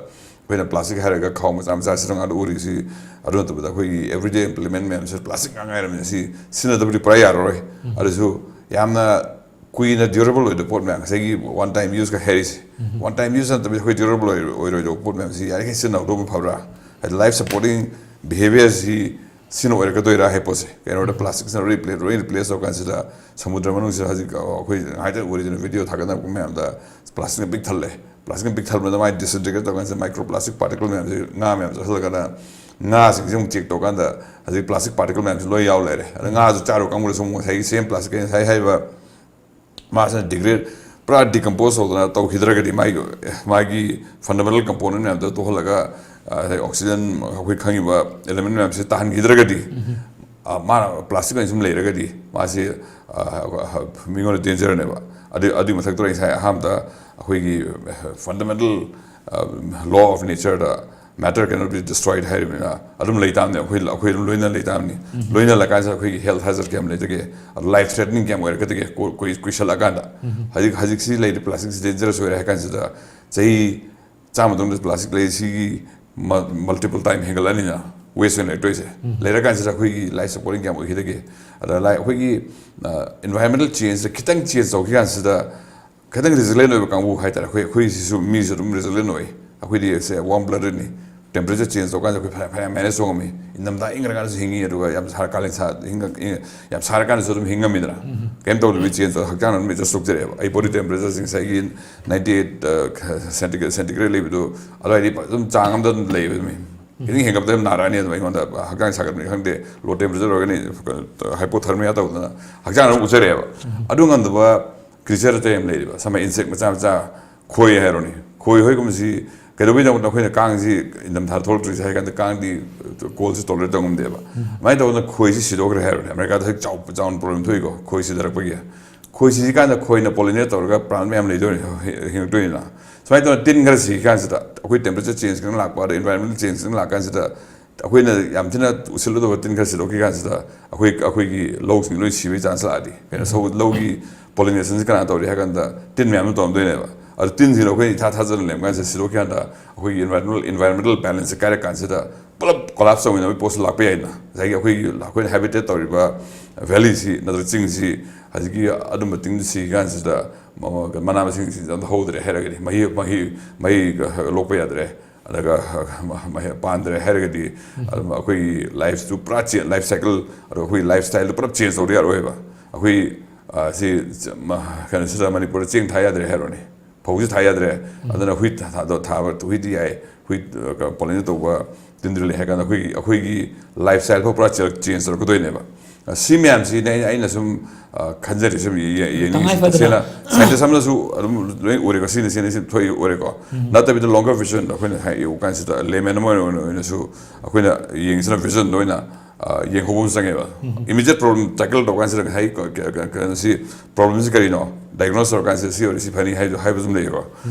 ꯑꯩꯈꯣꯏꯅ plastic ꯍꯥꯏꯔꯒ ꯈꯥꯎ ꯃꯆꯥ ꯃꯆꯥꯁꯤꯗ ꯉꯥꯛꯇ ꯎꯔꯤꯁꯤ, ꯑꯗꯨ ꯅꯠꯇꯕꯗ ꯑꯩꯈꯣꯏꯒꯤ everyday implement ꯃꯌꯥꯝꯁꯦ plastic ꯉꯥꯛ ꯉꯥꯏꯔꯕꯅꯤꯅ ꯁꯤ ꯁꯤꯖꯤꯟꯅꯗꯕꯗꯤ ꯄꯨꯔꯥ ꯌꯥꯔꯔꯣꯏ꯫ ꯑꯗꯨꯁꯨ ꯌꯥꯝꯅ ꯀꯨꯏꯅ durable ꯑꯣꯏꯗꯕ ꯄꯣꯠ ꯃꯌꯥꯝ, ꯉꯁꯥꯏꯒꯤ one time useꯀ ꯍꯥꯏꯔꯤꯁꯦ, one time use ꯅꯠꯇꯕꯤꯗ ꯑꯩꯈꯣꯏ durable ꯑꯣꯏꯔꯣꯏꯗꯕ ꯄꯣꯠ ꯃꯌꯥꯝꯁꯤ ꯌꯥꯔꯤꯈꯩ ꯁꯤꯖꯤꯟꯅꯍꯧꯗꯕꯅ ꯐꯕ꯭ꯔꯥ? ꯍꯥꯏꯗꯤ life supporting behaviourꯁꯤ ꯁꯤꯅ ꯑꯣꯏꯔꯛꯀꯗꯣꯏꯔꯥ ꯍꯥꯏ ꯄꯣꯠꯁꯦ꯫ ꯀꯩꯅꯣꯗ ꯄ꯭ꯂꯥꯁꯇꯤꯛꯁꯤꯅ ꯔꯤꯄ꯭ꯂꯦ-, ꯂꯣꯏ ꯔꯤꯄ꯭ꯂꯦꯁ ꯇꯧꯔꯀꯥꯟꯁꯤꯗ ꯁꯃꯨꯗ꯭ꯔ ꯃꯅꯨꯡꯁꯤꯗ ꯍꯧꯖꯤꯛ ꯑꯩꯈꯣꯏ ꯉꯥꯏꯍꯥꯛꯇꯪ ꯎꯔꯤꯗꯅ ꯚꯤꯗꯤꯑꯣ ꯊꯥꯒꯠꯅꯔꯛꯄ ꯃꯌꯥꯝꯗ ꯄ꯭ꯂꯥꯁꯇꯤꯛꯅ ꯄꯤꯛ ꯊꯜꯂꯦ꯫ ꯄ꯭ꯂꯥꯁꯇꯤꯛꯅ ꯄꯤꯛ ꯊꯜꯕꯗ ꯃꯥꯏ ꯗꯤꯁꯏꯟꯇꯤꯒ꯭ꯔꯦꯠ ꯇꯧꯔꯀꯥꯟꯁꯤꯗ ꯃꯥꯏꯀ꯭ꯔꯣ ꯄ꯭ꯂꯥꯁꯇꯤꯛ ꯄꯥꯔꯇꯤꯀꯜ ꯃꯌꯥꯝꯁꯤ ꯉꯥ ꯃꯌꯥꯝ ꯆꯥꯁꯤꯜꯂꯀꯥꯟꯗ ꯉꯥꯁꯤꯡꯁꯤ ꯑꯃꯨꯛ ꯆꯦꯛ ꯇꯧꯔꯀꯥꯟꯗ ꯍꯧꯖꯤꯛ ꯄ꯭ꯂꯥꯁꯇꯤꯛ ꯄꯥꯔꯇꯤꯀꯜ ꯃꯌꯥꯝꯁꯤ ꯂꯣꯏ ꯌꯥꯎ ꯂꯩꯔꯦ꯫ ꯑꯗ ꯉꯥꯁꯨ ꯆꯥꯔꯨ ꯀꯥꯡꯕꯨꯗꯁꯨ ꯑꯃꯨꯛ ꯉꯁꯥꯏꯒꯤ ꯁꯦꯝ ꯄ꯭ꯂꯥꯁꯇꯤꯛ ꯉꯁꯥꯏ ꯍꯥꯏꯔꯤꯕ ꯃꯥꯁꯤꯅ ꯗꯤꯒ꯭ꯔꯦꯗ ꯄꯨꯔꯥ ꯗꯤꯀꯝꯄꯣꯁ ꯇꯧꯗꯅ ꯇꯧꯈꯤꯗ꯭ꯔꯒꯗꯤ ꯃꯥꯒꯤ, ꯃꯥꯒꯤ ꯐꯟꯗꯥꯃꯦꯟꯇꯦꯜ ꯀꯝꯄꯣꯅꯦꯟ ꯃꯌꯥꯝꯗꯣ ꯇꯣꯛꯍꯜꯂꯒ ꯑꯗꯩ ꯑꯣꯛꯁꯤꯖꯟ ꯑꯩꯈꯣꯏ ꯈꯪꯉꯤꯕ ꯏꯂꯦꯃꯦꯟ ꯃꯌꯥꯝꯁꯤ ꯇꯥꯍꯟꯈꯤꯗ꯭ꯔꯒꯗꯤ ꯃꯥꯅ ꯄ꯭ꯂꯥꯁꯇꯤꯛ ꯑꯣꯏꯅ ꯁꯨꯝ ꯂꯩꯔꯒꯗꯤ ꯃꯥꯁꯤ ꯃꯤꯉꯣꯟꯗ ꯗꯦꯟꯖꯔꯅꯦꯕ꯫ ꯑꯗꯨ ꯑꯗꯨꯒꯤ ꯃꯊꯛꯇ ꯉꯁꯥꯏ ꯑꯍꯥꯟꯕꯗ ꯑꯩꯈꯣꯏꯒꯤ fundamental law of natureꯗ matter cannot be destroyed ꯍꯥꯏꯔꯤꯕꯅꯤꯅ ꯑꯗꯨꯝ ꯂꯩ ꯇꯥꯕꯅꯤ꯫ ꯑꯩꯈꯣꯏ, ꯑꯩꯈꯣꯏ ꯑꯗꯨꯝ ꯂꯣꯏꯅ ꯂꯩ ꯇꯥꯕꯅꯤ꯫ ꯂꯣꯏꯅ ꯂꯩ ꯀꯥꯟꯁꯤꯗ ꯑꯩꯈꯣꯏꯒꯤ ꯍꯦꯜꯊ ꯍꯦꯖꯥꯔꯗ ꯀꯌꯥꯝ ꯂꯩꯇꯒꯦ, ꯂꯥꯏꯐ ꯊ꯭ꯔꯦꯇꯅꯤꯡ ꯀꯌꯥꯝ ꯑꯣꯏꯔꯛꯀꯗꯒꯦ, ꯀꯨꯏ-, ꯀꯨꯏꯁꯜꯂꯛꯑꯀꯥꯟꯗ꯫ ꯍꯧꯖꯤꯛ, ꯍꯧꯖꯤꯛꯁꯤ ꯂꯩꯔꯤ ꯄ꯭ꯂꯥꯁꯇꯤꯛꯁꯤ ꯗꯦꯟꯖꯔꯁ ꯑꯣꯏꯔꯦ ꯍꯥꯏ ꯀꯥꯟꯁꯤꯗ ꯆꯍꯤ ꯆꯥꯝꯃ ꯃꯇꯨꯡꯗ ꯄ꯭ꯂꯥꯁꯇꯤꯛ ꯂꯩꯔꯤꯁꯤꯒꯤ multiple time ꯍꯦꯟꯒꯠꯂꯛꯑꯅꯤꯅ, ꯋꯦꯁ ꯑꯣꯏꯅ ꯂꯩꯔꯛꯇꯣꯏꯁꯦ꯫ ꯂꯩꯔꯀꯥꯟꯁꯤꯗ ꯑꯩꯈꯣꯏꯒꯤ ꯂꯥꯏꯐ ꯁꯄꯣꯔꯇꯤꯡ ꯀꯌꯥꯝ ꯑꯣꯏꯈꯤꯗꯒꯦ? ꯑꯗ ꯂꯥꯏ-, ꯑꯩꯈꯣꯏꯒꯤ ꯏꯟꯚꯥꯏꯔꯣꯟꯃꯦꯟꯇꯦꯜ ꯆꯦꯟꯖꯇ ꯈꯤꯇꯪ ꯆꯦꯟꯖ ꯇꯧꯈꯤ ꯀꯥꯟꯁꯤꯗ ꯈꯤꯇꯪ ꯔꯤꯖꯤꯂꯦꯟ ꯑꯣꯏꯕ ꯀꯥꯡꯕꯨ ꯍꯥꯏꯇꯥꯔꯦ꯫ ꯑꯩꯈꯣꯏ, ꯑꯩꯈꯣꯏꯁꯤꯁꯨ ꯃꯤꯁꯨ ꯑꯗꯨꯝ ꯔꯤꯖꯤꯂꯦꯟ ꯑꯣꯏ꯫ ꯑꯩꯈꯣꯏꯗꯤ ꯁꯦ ꯋꯥꯔꯝ ꯕ꯭ꯂꯗꯦꯗꯅꯤ꯫ ꯇꯦꯝꯄꯔꯦꯆꯔ ꯆꯦꯟꯖ ꯇꯧꯀꯥꯟꯗ ꯑꯩꯈꯣꯏ ꯐꯅꯌꯥꯝ, ꯐꯅꯌꯥꯝ ꯃꯦꯅꯦꯖ ꯇꯧꯉꯝꯃꯤ꯫ ꯏꯪꯊꯝꯊꯥ ꯏꯪꯈ꯭ꯔꯀꯥꯟꯗꯁꯨ ꯍꯤꯡꯉꯤ, ꯑꯗꯨꯒ ꯌꯥꯝ ꯁꯥꯔ, ꯀꯥꯂꯦꯟ ꯁꯥ-, ꯏꯪ-, ꯏꯪ-, ꯌꯥꯝ ꯁꯥꯔꯀꯥꯟꯗꯁꯨ ꯑꯗꯨꯝ ꯍꯤꯡꯉꯝꯃꯤꯗꯅ꯫ ꯀꯩꯝ ꯇꯧꯗꯕꯤ ꯆꯦꯟꯖ ꯇꯧ, ꯍꯛꯆꯥꯡ ꯑꯗꯨꯝ ꯑꯦꯗꯖꯁ ꯇꯧꯖꯔꯛꯑꯦꯕ꯫ ꯑꯩ ꯕꯣꯗꯤ ꯇꯦꯝꯄꯔꯦꯆꯔꯁꯤ ꯉꯁꯥꯏꯒꯤ ꯅꯥꯏꯟꯇꯤ ꯑꯩꯠ ꯁꯦꯟꯇꯤꯒ꯭ꯔꯦꯗ, ꯁꯦꯟꯇꯤꯒ꯭ꯔꯦꯗ ꯂꯩꯕꯗꯣ ꯑꯗꯨꯋꯥꯏꯗꯤ ꯑꯗꯨꯝ ꯆꯥꯡ ꯑꯃꯗ ꯑꯗꯨꯝ ꯂꯩꯌꯦꯕ꯫ ꯑꯗꯨꯝ ꯍꯦꯟꯒꯠꯄꯗ ꯑꯗꯨꯝ ꯅꯥꯔꯛꯑꯅꯤ꯫ ꯑꯗꯨꯝ ꯑꯩꯉꯣꯟꯗ ꯍꯛꯆꯥꯡ ꯁꯥꯒꯠꯄꯅꯤ ꯈꯪꯗꯦ, ꯂꯣ ꯇꯦꯝꯄꯔꯦꯆꯔ ꯑꯣꯏꯔꯒꯅꯤ, ꯍꯥꯏꯄꯣꯊꯔꯃꯤꯌꯥ ꯇꯧꯗꯅ ꯍꯛꯆꯥꯡ ꯑꯗꯨꯝ ꯎꯠꯆꯔꯛꯑꯦꯕ꯫ ꯑꯗꯨ ꯉꯝꯗꯕ ꯀ꯭ꯔꯤꯆꯔ ꯑꯇꯩ ꯑꯃ ꯂꯩꯔꯤꯕ, ꯁꯝꯅ ꯏꯟꯁꯦꯛ ꯃꯆꯥ ꯃꯆꯥ, ꯈꯣꯏ ꯍꯥꯏꯔꯣꯅꯦ꯫ ꯈꯣꯏ ꯍꯣꯏꯒꯨꯝꯕꯁꯤ ꯀꯩꯗꯧꯕꯩꯗꯃꯛꯇ ꯑꯩꯈꯣꯏꯅ ꯀꯥꯡꯁꯤ ꯏꯪꯊꯝꯊꯥ ꯊꯣꯛꯂꯛꯇ꯭ꯔꯤꯁꯦ ꯍꯥꯏ ꯀꯥꯟꯗ ꯀꯥꯡꯗꯤ ꯀꯣꯜꯁꯤ ꯇꯣꯂꯔꯦꯠ ꯇꯧ ꯉꯝꯗꯦꯕ꯫ ꯑꯗꯨꯃꯥꯏꯅ ꯇꯧꯗꯅ ꯈꯣꯏꯁꯤ ꯁꯤꯗꯣꯛꯈ꯭ꯔꯦ ꯍꯥꯏꯔꯣꯅꯦ꯫ ꯑꯃꯦꯔꯤꯀꯥꯗ ꯍꯧꯖꯤꯛ ꯆꯥꯎ-, ꯆꯥꯎꯅ ꯄ꯭ꯔꯣꯕ꯭ꯂꯦꯝ ꯊꯣꯛꯏꯀꯣ, ꯈꯣꯏ ꯁꯤꯊꯔꯛꯄꯒꯤ꯫ ꯈꯣꯏ ꯁꯤꯗꯤ ꯀꯥꯟꯗ ꯈꯣꯏꯅ ꯄꯣꯂꯤꯅꯦꯠ ꯇꯧꯔꯒ ꯄ꯭ꯂꯥꯟ ꯃꯌꯥꯝ ꯂꯩꯗꯣꯏꯅꯤ, ꯍꯤꯡꯉꯛꯇꯣꯏꯅꯤꯅ꯫ ꯁꯨꯃꯥꯏꯅ ꯇꯧꯗꯅ ꯇꯤꯟ ꯈꯔ ꯁꯤ ꯀꯥꯟꯁꯤꯗ, ꯑꯩꯈꯣꯏ ꯇꯦꯝꯄꯔꯦꯆꯔ ꯆꯦꯟꯖ ꯈꯤꯇꯪ ꯂꯥꯛꯄ, ꯑꯗꯩ ꯏꯟꯚꯥꯏꯔꯣꯟꯃꯦꯟꯇꯦꯜ ꯆꯦꯟꯖ ꯈꯤꯇꯪ ꯂꯥꯛꯀꯥꯟꯁꯤꯗ, ꯑꯩꯈꯣꯏꯅ ꯌꯥꯝ ꯊꯤꯅ ꯎꯁꯤꯜꯂꯨꯗꯕ ꯇꯤꯟ ꯈꯔ ꯁꯤꯗꯣꯛꯈꯤ ꯀꯥꯟꯁꯤꯗ, ꯑꯩꯈꯣꯏ, ꯑꯩꯈꯣꯏꯒꯤ ꯂꯧꯁꯤꯡ ꯂꯣꯏ ꯁꯤꯕꯒꯤ ꯆꯥꯟꯁ ꯂꯥꯛꯑꯗꯤ, ꯀꯩꯅꯣ, ꯁꯧ-, ꯂꯧꯒꯤ ꯄꯣꯂꯤꯅꯦꯁꯟꯁꯤ ꯀꯅꯥ ꯇꯧꯔꯤ ꯍꯥꯏ ꯀꯥꯟꯗ ꯇꯤꯟ ꯃꯌꯥꯝꯅ ꯇꯧꯔꯝꯗꯣꯏꯅꯦꯕ꯫ ꯑꯗꯨ ꯇꯤꯟꯁꯤꯅ ꯑꯩꯈꯣꯏꯅ ꯏꯊꯥ ꯊꯥꯖꯗꯅ ꯂꯩꯔꯝ ꯀꯥꯟꯁꯤꯗ ꯁꯤꯗꯣꯛꯈꯤ ꯀꯥꯟꯗ ꯑꯩꯈꯣꯏꯒꯤ ꯏꯟꯚꯥꯏꯔꯣꯟꯃꯦꯟꯇꯦꯜ, ꯏꯟꯚꯥꯏꯔꯣꯟꯃꯦꯟꯇꯦꯜ ꯕꯦꯂꯦꯟꯁꯁꯦ ꯀꯥꯏꯔꯛ ꯀꯥꯟꯁꯤꯗ ꯄꯨꯂꯞ ꯀꯣꯂꯥꯞꯁ ꯇꯧꯃꯤꯟꯅꯕꯒꯤ ꯄꯣꯠꯁꯨ ꯂꯥꯛꯄ ꯌꯥꯏꯅ꯫ ꯉꯁꯥꯏꯒꯤ ꯑꯩꯈꯣꯏꯒꯤ, ꯑꯩꯈꯣꯏꯅ ꯍꯦꯕꯤꯇꯦꯠ ꯇꯧꯔꯤꯕ ꯚꯦꯂꯤꯁꯤ ꯅꯠꯇ꯭ꯔꯒ ꯆꯤꯡꯁꯤ, ꯍꯧꯖꯤꯛꯀꯤ ꯑꯗꯨꯝꯕ ꯇꯤꯟ ꯁꯤꯈꯤ ꯀꯥꯟꯁꯤꯗ ꯃ-, ꯃꯅꯥ ꯃꯁꯤꯡꯁꯤ ꯑꯝꯇ ꯍꯧꯗ꯭ꯔꯦ ꯍꯥꯏꯔꯒꯗꯤ, ꯃꯍꯩ, ꯃꯍꯩ, ꯃꯍꯩ ꯂꯣꯛꯄ ꯌꯥꯗ꯭ꯔꯦ, ꯑꯗꯨꯒ ꯃꯍꯩ ꯄꯥꯟꯗ꯭ꯔꯦ ꯍꯥꯏꯔꯒꯗꯤ ꯑꯗꯨꯝ ꯑꯩꯈꯣꯏꯒꯤ ꯂꯥꯏꯐꯇꯨ ꯄꯨꯔꯥ ꯂꯥꯏꯐ ꯁꯥꯏꯀꯜ, ꯑꯗꯨꯒ ꯑꯩꯈꯣꯏꯒꯤ ꯂꯥꯏꯐ ꯁ꯭ꯇꯥꯏꯜꯗꯨ ꯄꯨꯔꯥ ꯆꯦꯟꯖ ꯇꯧꯗ ꯌꯥꯔꯣꯏꯕ꯫ ꯑꯩꯈꯣꯏ ꯑ, ꯁꯤ ꯆ- ꯃ- ꯀꯩꯅꯣꯁꯤꯗ ꯃꯅꯤꯄꯨꯔꯗ ꯆꯦꯡ ꯊꯥ ꯌꯥꯗ꯭ꯔꯦ ꯍꯥꯏꯔꯣꯅꯦ, ꯐꯧꯁꯤ ꯊꯥ ꯌꯥꯗ꯭ꯔꯦ꯫ ꯑꯗꯨꯅ ꯍꯨꯏ ꯊꯥ- ꯊꯥꯗꯣ- ꯊꯥꯕ ꯍꯨꯏꯗꯤ ꯌꯥꯏ, ꯍꯨꯏ ꯄꯣꯂꯤꯅꯦꯠ ꯇꯧꯕ ꯇꯤꯟꯗꯨ ꯂꯩ ꯍꯥꯏ ꯀꯥꯟꯗ ꯑꯩꯈꯣꯏꯒꯤ ꯑꯩꯈꯣꯏꯒꯤ ꯂꯥꯏꯐ ꯁ꯭ꯇꯥꯏꯜ ꯐꯥꯎ ꯄꯨꯔꯥ ꯆꯦꯟꯖ ꯇꯧꯔꯛꯀꯗꯣꯏꯅꯦꯕ꯫ ꯑ, ꯁꯤ ꯃꯌꯥꯝꯁꯤꯅꯦ ꯑꯩꯅ ꯑꯩꯅ ꯁꯨꯝ ꯑ, ꯈꯟꯖꯔꯤ, ꯁꯨꯝ ꯌꯦ- ꯌꯦꯡꯅꯤꯡꯉꯤꯁꯤ꯫ ꯇꯉꯥꯏ ꯐꯗꯅ꯫ ꯇꯁꯦꯡꯅ ꯁꯥꯏꯟꯇꯤꯁ ꯑꯃꯅꯁꯨ ꯑꯗꯨꯝ ꯂꯣꯏ ꯎꯔꯦꯀꯣ, ꯁꯤꯅ ꯁꯤꯅ ꯁꯤ ꯊꯣꯛꯏ ꯎꯔꯦꯀꯣ꯫ ꯅꯠꯇꯕꯤꯗ ꯂꯣꯡꯒꯔ ꯚꯤꯖꯟ ꯑꯩꯈꯣꯏꯅ ꯍꯥꯏ ꯌꯦꯡꯉꯨ ꯀꯥꯟꯁꯤꯗ ꯂꯦꯃꯦꯟ ꯑꯃ ꯑꯣꯏꯅ ꯑꯣꯏꯅꯁꯨ ꯑꯩꯈꯣꯏꯅ ꯌꯦꯡꯁꯤꯅ ꯚꯤꯖꯟꯗ ꯑꯣꯏꯅ ꯑ, ꯌꯦꯡꯍꯧꯕ ꯑꯃ ꯆꯪꯉꯦꯕ꯫ ꯏꯃꯤꯗꯤꯌꯦꯠ ꯄ꯭ꯔꯣꯕ꯭ꯂꯦꯝ ꯇꯦꯀꯜ ꯇꯧ ꯀꯥꯟꯁꯤꯗ ꯉꯁꯥꯏ ꯀ- ꯀ- ꯀ- ꯀꯩꯅꯣꯁꯤ, ꯄ꯭ꯔꯣꯕ꯭ꯂꯦꯝꯁꯤ ꯀꯔꯤꯅꯣ, ꯗꯥꯏꯒꯅꯣꯁ ꯇꯧꯔ ꯀꯥꯟꯁꯤꯗ ꯁꯤ ꯑꯣꯏꯔꯗꯤ ꯁꯤ ꯐꯅꯤ ꯍꯥꯏꯗꯨ ꯍꯥꯏꯕꯁꯨ ꯑꯃ ꯂꯩꯌꯦꯕ꯫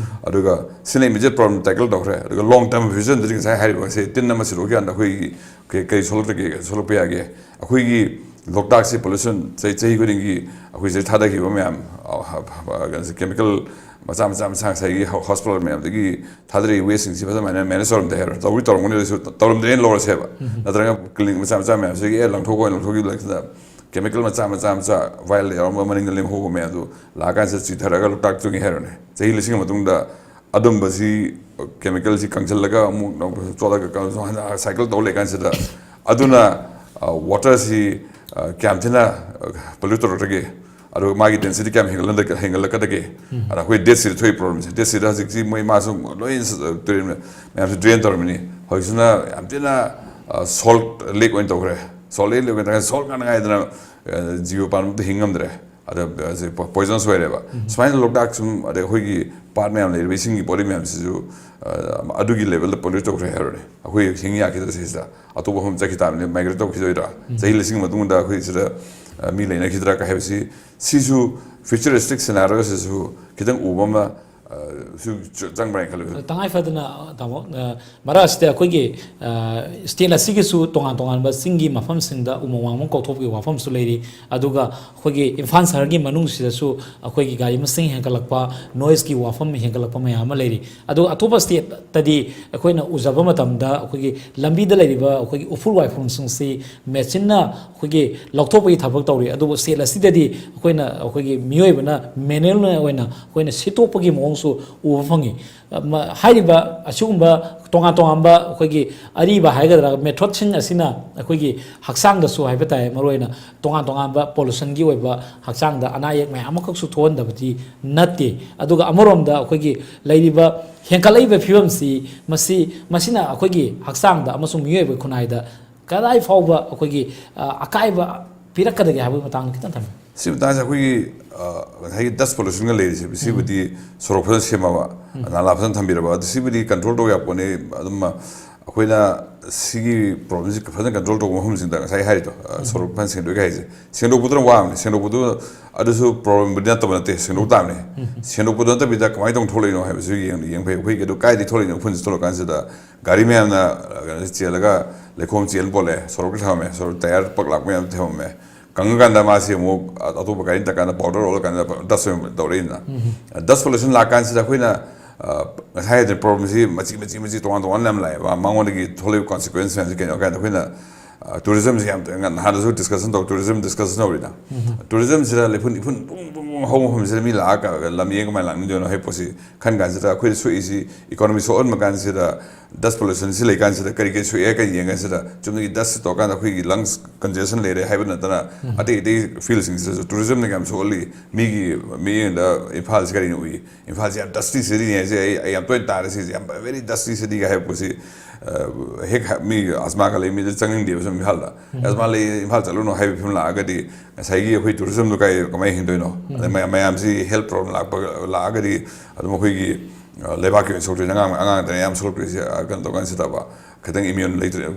ꯑꯗꯨꯒ ꯁꯤꯅ ꯏꯃꯤꯗꯤꯌꯦꯠ ꯄ꯭ꯔꯣꯕ꯭ꯂꯦꯝ ꯇꯦꯀꯜ ꯇꯧꯈ꯭ꯔꯦ꯫ ꯑꯗꯨꯒ ꯂꯣꯡ ꯇꯔꯝ ꯚꯤꯖꯟꯗꯗꯤ ꯉꯁꯥꯏ ꯍꯥꯏꯔꯤꯕ ꯉꯁꯥꯏ ꯇꯤꯟ ꯑꯃ ꯁꯤꯗꯣꯛꯈꯤ ꯀꯥꯟꯗ ꯑꯩꯈꯣꯏꯒꯤ ꯀꯩ- ꯀꯔꯤ ꯁꯣꯛꯂꯛꯇꯒꯦ, ꯁꯣꯛꯂꯛꯄ ꯌꯥꯒꯦ? ꯑꯩꯈꯣꯏꯒꯤ ꯂꯣꯛꯇꯥꯛꯁꯤ ꯄꯣꯂꯨꯁꯟ ꯆꯍꯤ ꯆꯍꯤ ꯈꯨꯗꯤꯡꯒꯤ ꯑꯩꯈꯣꯏ ꯁꯤꯗ ꯊꯥꯗꯈꯤꯕ ꯃꯌꯥꯝ, ꯀꯦꯃꯤꯀꯦꯜ ꯃꯆꯥ ꯃꯆꯥ ꯃꯆꯥ ꯉꯁꯥꯏꯒꯤ ꯍꯣꯁꯄꯤꯇꯥꯜ ꯃꯌꯥꯝꯗꯒꯤ ꯊꯥꯗꯔꯛꯏ ꯋꯦꯁꯁꯤꯡꯁꯤ ꯐꯖꯅ ꯃꯦꯅꯦꯖ ꯇꯧꯔꯝꯗꯦ ꯍꯥꯏꯔꯣ? ꯇꯧꯗꯤ ꯇꯧꯔꯝꯒꯅꯤ, ꯑꯗꯨꯁꯨ ꯇꯧꯔꯝꯗ꯭ꯔꯦꯅ ꯂꯧꯔꯁꯦꯕ꯫ ꯅꯠꯇ꯭ꯔꯒ ꯀ꯭ꯂꯤꯅꯤꯛ ꯃꯆꯥ ꯃꯆꯥ ꯃꯌꯥꯝꯁꯤꯗꯒꯤ ꯑꯦ ꯂꯪꯊꯣꯛꯈꯣ ꯍꯥꯏꯅ ꯂꯪꯊꯣꯛꯈꯤꯕ ꯂꯩꯇꯅ ꯀꯦꯃꯤꯀꯦꯜ ꯃꯆꯥ ꯃꯆꯥ ꯃꯆꯥ ꯚꯥꯏꯜ ꯌꯥꯎꯔꯝꯕ ꯃꯅꯤꯡꯗ ꯂꯦꯝꯍꯧꯕ ꯃꯌꯥꯝꯗꯨ ꯂꯥꯛꯑꯀꯥꯟꯁꯤꯗ ꯆꯤꯊꯔꯒ ꯂꯣꯛꯇꯥꯛ ꯆꯨꯡꯉꯤ ꯍꯥꯏꯔꯣꯅꯦ꯫ ꯆꯍꯤ ꯂꯤꯁꯤꯡ ꯃꯇꯨꯡꯗ ꯑꯗꯨꯝꯕꯁꯤ ꯀꯦꯃꯤꯀꯦꯜꯁꯤ ꯀꯪꯁꯤꯜꯂꯒ ꯑꯃꯨꯛ ꯆꯣꯠꯂꯒ ꯁꯥꯏꯀꯜ ꯇꯧ ꯂꯩꯀꯥꯟꯁꯤꯗ ꯑꯗꯨꯅ ꯋꯥꯇꯔꯁꯤ ꯀꯌꯥꯝ ꯊꯤꯅ ꯄꯣꯂ꯭ꯌꯨꯠ ꯇꯧꯔꯛꯇꯒꯦ? ꯑꯗꯨꯒ ꯃꯥꯒꯤ ꯗꯦꯟꯁꯤꯇꯤ ꯀꯌꯥꯝ ꯍꯦꯟꯒꯠꯍꯟꯗ- ꯍꯦꯟꯒꯠꯂꯛꯀꯗꯒꯦ? ꯑꯗ ꯑꯩꯈꯣꯏ ꯗꯦꯠ ꯁꯤꯗ ꯊꯣꯛꯏ ꯄ꯭ꯔꯣꯕ꯭ꯂꯦꯝꯁꯦ, ꯗꯦꯠ ꯁꯤꯗ ꯍꯧꯖꯤꯛꯁꯤ ꯃꯣꯏ ꯃꯥꯁꯨ ꯂꯣꯏ ꯇꯨꯔꯦꯜ ꯃꯌꯥꯝꯁꯤ ꯗ꯭ꯔꯦꯟ ꯇꯧꯔꯝꯃꯤꯅꯤ꯫ ꯍꯧꯖꯤꯛꯁꯤꯅ ꯌꯥꯝ ꯊꯤꯅ ꯁꯣꯜꯠ ꯂꯦꯛ ꯑꯣꯏꯅ ꯇꯧꯈ꯭ꯔꯦ꯫ ꯁꯣꯜꯠ ꯂꯦꯛ ꯑꯣꯏꯅ ꯇꯧꯔꯦ, ꯁꯣꯜꯠ ꯉꯥꯛꯇ ꯉꯥꯏꯗꯅ ꯑ, ꯖꯤꯕ ꯄꯥꯟꯕ ꯑꯝꯇ ꯍꯤꯡ ꯉꯝꯗ꯭ꯔꯦ꯫ ꯑꯗ ꯄꯣꯏꯖꯅꯁ ꯑꯣꯏꯔꯦꯕ꯫ ꯁꯨꯃꯥꯏꯅ ꯂꯣꯛꯇꯥꯛ ꯁꯨꯝ, ꯑꯗꯩ ꯑꯩꯈꯣꯏꯒꯤ ꯄꯥꯠ ꯃꯌꯥꯝ ꯂꯩꯔꯤꯕ ꯏꯁꯤꯡꯒꯤ ꯕꯣꯗꯤ ꯃꯌꯥꯝꯁꯤꯁꯨ ꯑ, ꯑꯗꯨꯒꯤ ꯂꯦꯚꯦꯜꯗ ꯄꯣꯂ꯭ꯌꯨꯠ ꯇꯧꯈ꯭ꯔꯦ ꯍꯥꯏꯔꯣꯅꯦ꯫ ꯑꯩꯈꯣꯏ ꯍꯤꯡ ꯌꯥꯈꯤꯗ꯭ꯔꯦ ꯁꯤꯁꯤꯗ, ꯑꯇꯣꯞꯄ ꯃꯐꯝ ꯆꯠꯈꯤ ꯇꯥꯕꯅꯤ, ꯃꯥꯏꯒ꯭ꯔꯦꯠ ꯇꯧꯈꯤꯗꯣꯏꯔꯥ? ꯆꯍꯤ ꯂꯤꯁꯤꯡ ꯃꯇꯨꯡꯗ ꯑꯩꯈꯣꯏ ꯁꯤꯗ ꯑ, ꯃꯤ ꯂꯩꯅꯈꯤꯗ꯭ꯔꯥ ꯀ ꯍꯥꯏꯕꯁꯤ, ꯁꯤꯁꯨ ꯐ꯭ꯌꯨꯆꯔꯤꯁ꯭ꯇꯤꯛ ꯁꯤꯅꯥꯔꯤꯑꯣꯁꯤꯁꯨ ꯈꯤꯇꯪ ꯎꯕ ꯑꯃ ꯑ, ꯁꯨ ꯆ- ꯆꯪꯕ꯭ꯔꯥ ꯍꯥꯏꯅ ꯈꯜꯂꯤ꯫ ꯇꯉꯥꯏ ꯐꯗꯅ, ꯇꯥꯃꯣ, ꯑ, ꯃꯔꯛ ꯑꯁꯤꯗ ꯑꯩꯈꯣꯏꯒꯤ, ꯑ, ꯁ꯭ꯇꯦꯠ ꯑꯁꯤꯒꯤꯁꯨ ꯇꯣꯉꯥꯟ ꯇꯣꯉꯥꯟꯕ ꯆꯤꯡꯒꯤ ꯃꯐꯝꯁꯤꯡꯗ ꯎꯃꯪ ꯋꯥꯃꯪ ꯀꯣꯛꯊꯣꯛꯄꯒꯤ ꯋꯥꯐꯝꯁꯨ ꯂꯩꯔꯤ꯫ ꯑꯗꯨꯒ ꯑꯩꯈꯣꯏꯒꯤ ꯏꯝꯐꯥꯜ ꯁꯍꯔꯒꯤ ꯃꯅꯨꯡꯁꯤꯗꯁꯨ ꯑꯩꯈꯣꯏꯒꯤ ꯒꯥꯔꯤ ꯃꯁꯤꯡ ꯍꯦꯟꯒꯠꯂꯛꯄ, ꯅꯣꯏꯁꯀꯤ ꯋꯥꯐꯝ ꯍꯦꯟꯒꯠꯂꯛꯄ ꯃꯌꯥꯝ ꯑꯃ ꯂꯩꯔꯤ꯫ ꯑꯗꯨꯒ ꯑꯇꯣꯞꯄ ꯁ꯭ꯇꯦꯠꯇꯗꯤ ꯑꯩꯈꯣꯏꯅ ꯎꯖꯕ ꯃꯇꯝꯗ ꯑꯩꯈꯣꯏꯒꯤ ꯂꯝꯕꯤꯗ ꯂꯩꯔꯤꯕ ꯑꯩꯈꯣꯏꯒꯤ ꯎꯐꯨꯜ ꯋꯥꯏꯐꯨꯜꯁꯤꯡꯁꯤ ꯃꯦꯆꯤꯟꯅ ꯑꯩꯈꯣꯏꯒꯤ ꯂꯧꯊꯣꯛꯄꯒꯤ ꯊꯕꯛ ꯇꯧꯔꯤ꯫ ꯑꯗꯨꯕꯨ ꯁ꯭ꯇꯦꯠ ꯑꯁꯤꯗꯗꯤ ꯑꯩꯈꯣꯏꯅ, ꯑꯩꯈꯣꯏꯒꯤ ꯃꯤꯑꯣꯏꯕꯅ ꯃꯦꯅꯨꯋꯦꯜ ꯑꯣꯏꯅ ꯑꯩꯈꯣꯏꯅ ꯁꯤꯠꯇꯣꯛꯄꯒꯤ ꯃꯑꯣꯡꯁꯨ ꯎꯕ ꯐꯪꯉꯤ꯫ ꯃ-, ꯍꯥꯏꯔꯤꯕ ꯑꯁꯤꯒꯨꯝꯕ ꯇꯣꯉꯥꯟ ꯇꯣꯉꯥꯟꯕ ꯑꯩꯈꯣꯏꯒꯤ ꯑꯔꯤꯕ ꯍꯥꯏꯒꯗ꯭ꯔꯥ, ꯃꯦꯊꯣꯠꯁꯤꯡ ꯑꯁꯤꯅ ꯑꯩꯈꯣꯏꯒꯤ ꯍꯛꯆꯥꯡꯗꯁꯨ ꯍꯥꯏꯕ ꯇꯥꯏ, ꯃꯔꯨꯑꯣꯏꯅ ꯇꯣꯉꯥꯟ ꯇꯣꯉꯥꯟꯕ ꯄꯣꯂꯨꯁꯟꯒꯤ ꯑꯣꯏꯕ ꯍꯛꯆꯥꯡꯗ ꯑꯅꯥ ꯑꯌꯦꯛ ꯃꯌꯥꯝ ꯑꯃꯈꯛꯁꯨ ꯊꯣꯛꯍꯟꯗꯕꯗꯤ ꯅꯠꯇꯦ꯫ ꯑꯗꯨꯒ ꯑꯃꯔꯣꯝꯗ ꯑꯩꯈꯣꯏꯒꯤ ꯂꯩꯔꯤꯕ ꯍꯦꯟꯀꯠꯂꯛꯏꯕ ꯐꯤꯕꯝꯁꯤ, ꯃꯁꯤ, ꯃꯁꯤꯅ ꯑꯩꯈꯣꯏꯒꯤ ꯍꯛꯆꯥꯡꯗ ꯑꯃꯁꯨꯡ ꯃꯤꯑꯣꯏꯕ ꯈꯨꯟꯅꯥꯏꯗ ꯀꯗꯥꯏ ꯐꯥꯎꯕ ꯑꯩꯈꯣꯏꯒꯤ, ꯑ, ꯑꯀꯥꯏꯕ ꯄꯤꯔꯛꯀꯗꯒꯦ ꯍꯥꯏꯕꯒꯤ ꯃꯇꯥꯡꯗ ꯈꯤꯇꯪ ꯊꯝꯕꯤꯌꯨ꯫ ꯁꯤ ꯃꯇꯥꯡꯁꯦ ꯑꯩꯈꯣꯏꯒꯤ, ꯑ, ꯉꯁꯥꯏꯒꯤ ꯗꯁ ꯄꯣꯂꯨꯁꯟꯒ ꯂꯩꯔꯤꯁꯦ, ꯁꯤꯕꯨꯗꯤ ꯁꯣꯔꯣꯛ ꯐꯖꯅ ꯁꯦꯝꯃꯕ, ꯅꯥꯂꯥ ꯐꯖꯅ ꯊꯝꯕꯤꯔꯕ, ꯑꯗꯨ ꯁꯤꯕꯨꯗꯤ ꯀꯟꯇ꯭ꯔꯣꯜ ꯇꯧꯕ ꯌꯥꯕ ꯄꯣꯠꯅꯤ꯫ ꯑꯗꯨꯝ ꯑꯩꯈꯣꯏꯅ ꯁꯤꯒꯤ ꯄ꯭ꯔꯣꯕ꯭ꯂꯦꯝꯁꯤ ꯐꯖꯅ ꯀꯟꯇ꯭ꯔꯣꯜ ꯇꯧꯕ ꯃꯐꯝꯁꯤꯡꯗ, ꯉꯁꯥꯏ ꯍꯥꯏꯔꯤꯗꯣ, ꯑ, ꯁꯣꯔꯣꯛ ꯐꯖꯅ ꯁꯦꯡꯗꯣꯛꯏ ꯍꯥꯏꯁꯦ, ꯁꯦꯡꯗꯣꯛꯄꯗꯨꯅ ꯋꯥꯕꯅꯤ꯫ ꯁꯦꯡꯗꯣꯛꯄꯗꯨ ꯑꯗꯨꯁꯨ ꯄ꯭ꯔꯣꯕ꯭ꯂꯦꯝꯕꯨꯗꯤ ꯅꯠꯇꯕ ꯅꯠꯇꯦ, ꯁꯦꯡꯗꯣꯛ ꯇꯥꯕꯅꯤ꯫ ꯁꯦꯡꯗꯣꯛꯄꯗꯨ ꯅꯠꯇꯕꯤꯗ ꯀꯃꯥꯏꯅ ꯇꯧꯅ ꯊꯣꯛꯂꯛꯏꯅꯣ ꯍꯥꯏꯕꯁꯨ ꯌꯦꯡ-, ꯌꯦꯡ ꯐꯩ꯫ ꯑꯩꯈꯣꯏꯒꯤ ꯑꯗꯨ ꯀꯥꯏꯗꯒꯤ ꯊꯣꯛꯂꯛꯏꯅꯣ? ꯎꯐꯨꯟꯁꯤ ꯊꯣꯛꯂꯛꯀꯥꯟꯁꯤꯗ ꯒꯥꯔꯤ ꯃꯌꯥꯝꯅ, ꯑ, ꯀꯩꯅꯣꯁꯤ ꯆꯦꯜꯂꯒ ꯂꯩꯈꯣꯝ ꯆꯦꯟ ꯄꯣꯠꯂꯦ, ꯁꯣꯔꯣꯛꯇ ꯊꯝꯃꯝꯃꯦ, ꯁꯣꯔꯣꯛ ꯇꯌꯥꯔ ꯄꯛ ꯂꯥꯛꯄ ꯃꯌꯥꯝ ꯊꯝꯃꯝꯃꯦ꯫ ꯀꯪꯉꯀꯥꯟꯗ ꯃꯥꯁꯤ ꯑꯃꯨꯛ ꯑꯇꯣꯞꯄ ꯒꯥꯔꯤꯅ ꯇꯛꯀꯥꯟꯗ ꯄꯥꯎꯗꯔ ꯑꯣꯜꯂꯀꯥꯟꯗ ꯗꯁ ꯑꯣꯏꯅ ꯇꯧꯔꯛꯏꯅ꯫ ꯗꯁ ꯄꯣꯂꯨꯁꯟ ꯂꯥꯛꯀꯥꯟꯁꯤꯗ ꯑꯩꯈꯣꯏꯅ, ꯑ, ꯉꯁꯥꯏ ꯍꯥꯏꯗꯅ ꯄ꯭ꯔꯣꯕ꯭ꯂꯦꯝꯁꯤ ꯃꯆꯤ ꯃꯆꯤ ꯃꯆꯤ ꯇꯣꯉꯥꯟ ꯇꯣꯉꯥꯟꯅ ꯌꯥꯝ ꯂꯥꯛꯑꯦꯕ꯫ ꯃꯉꯣꯟꯗꯒꯤ ꯊꯣꯛꯂꯛꯏꯕ ꯀꯣꯟꯁꯤꯀ꯭ꯋꯦꯟꯁ ꯃꯌꯥꯝꯁꯤ ꯀꯩꯅꯣ ꯍꯥꯏ ꯀꯥꯟꯗ ꯑꯩꯈꯣꯏꯅ, ꯑ, ꯇꯨꯔꯤꯖꯝꯁꯤ ꯌꯥꯝ ꯇꯣꯏꯅ, ꯅꯍꯥꯟꯗꯁꯨ ꯗꯤꯁꯀꯁꯟ ꯇꯧ, ꯇꯨꯔꯤꯖꯝ ꯗꯤꯁꯀꯁꯟ ꯇꯧꯔꯤꯅ꯫ ꯇꯨꯔꯤꯖꯝꯁꯤꯗ ꯂꯩꯐꯝ ꯏꯐꯨꯟ ꯄꯨꯡ ꯄꯨꯡ ꯄꯨꯡ ꯍꯧꯕ ꯃꯐꯝꯁꯤꯗ ꯃꯤ ꯂꯥꯛꯑꯒ ꯂꯝ ꯌꯦꯡ ꯀꯃꯥꯏꯅ ꯂꯥꯛꯅꯤꯡꯗꯣꯏꯅꯣ ꯍꯥꯏꯕ ꯄꯣꯠꯁꯤ ꯈꯟ ꯀꯥꯟꯁꯤꯗ ꯑꯩꯈꯣꯏꯗ ꯁꯣꯛꯏꯁꯤ, ꯏꯀꯣꯅꯣꯃꯤ ꯁꯣꯛꯍꯟꯕ ꯀꯥꯟꯁꯤꯗ, ꯗꯁ ꯄꯣꯂꯨꯁꯟꯁꯤ ꯂꯩ ꯀꯥꯟꯁꯤꯗ ꯀꯔꯤ ꯀꯔꯤ ꯁꯣꯛꯑꯦ ꯀꯔꯤ ꯌꯦꯡ ꯀꯥꯟꯁꯤꯗ, ꯆꯨꯝꯅꯒꯤ ꯗꯁ ꯇꯧꯔꯀꯥꯟꯗ ꯑꯩꯈꯣꯏꯒꯤ ꯂꯪꯁ ꯀꯟꯖꯦꯁꯟ ꯂꯩꯔꯦ ꯍꯥꯏꯕ ꯅꯠꯇꯅ, ꯑꯇꯩ ꯑꯇꯩ ꯐꯤꯜꯁꯤꯡꯁꯤꯗꯁꯨ ꯇꯨꯔꯤꯖꯝꯅ ꯌꯥꯝ ꯁꯣꯛꯍꯜꯂꯤ꯫ ꯃꯤꯒꯤ ꯃꯤꯠꯌꯦꯡꯗ ꯏꯝꯐꯥꯜꯁꯤ ꯀꯔꯤꯅ ꯎꯏ? ꯏꯝꯐꯥꯜꯁꯤ ꯌꯥꯝ ꯗꯁꯇꯤ ꯁꯤꯇꯤꯅꯤ ꯍꯥꯏꯁꯦ ꯑꯩ, ꯑꯩ ꯌꯥꯝ ꯇꯣꯏꯅ ꯇꯥꯔꯦ ꯁꯤꯁꯦ, ꯌꯥꯝ ꯕꯦꯔꯤ ꯗꯁꯇꯤ ꯁꯤꯇꯤꯒ ꯍꯥꯏꯕ ꯄꯣꯠꯁꯤ꯫ ꯑ, ꯍꯦꯛ ꯍꯥ-, ꯃꯤ ꯑꯁꯃꯥꯒ ꯂꯩ ꯃꯤꯗ ꯆꯪꯅꯤꯡꯗꯦꯕ ꯁꯨꯝ ꯏꯝꯐꯥꯜꯗ꯫ ꯑꯁꯃꯥ ꯂꯩ, ꯏꯝꯐꯥꯜ ꯆꯠꯂꯨꯅꯨ ꯍꯥꯏꯕ ꯐꯤꯕꯝ ꯂꯥꯛꯑꯒꯗꯤ, ꯉꯁꯥꯏꯒꯤ ꯑꯩꯈꯣꯏ ꯇꯨꯔꯤꯖꯝꯗꯣ ꯀꯥꯏ, ꯀꯃꯥꯏꯅ ꯍꯤꯡꯗꯣꯏꯅꯣ? ꯑꯗꯩ ꯃꯌꯥꯝ, ꯃꯌꯥꯝꯁꯤ ꯍꯦꯜꯊ ꯄ꯭ꯔꯣꯕ꯭ꯂꯦꯝ ꯂꯥꯛꯄ, ꯂꯥꯛꯑꯒꯗꯤ ꯑꯗꯨꯝ ꯑꯩꯈꯣꯏꯒꯤ, ꯑ, ꯂꯩꯕꯥꯛꯀꯤ ꯑꯣꯏꯅ ꯁꯣꯛꯇꯣꯏꯅꯤ꯫ ꯑꯉꯥꯡ, ꯑꯉꯥꯡꯗꯅ ꯌꯥꯝ ꯁꯣꯛꯂꯛꯇꯣꯏꯁꯦ, ꯑ, ꯀꯩꯅꯣ ꯇꯧꯀꯥꯟꯁꯤꯗꯕ, ꯈꯤꯇꯪ ꯏꯃ꯭ꯌꯨꯟ ꯂꯩꯇ꯭ꯔꯦ,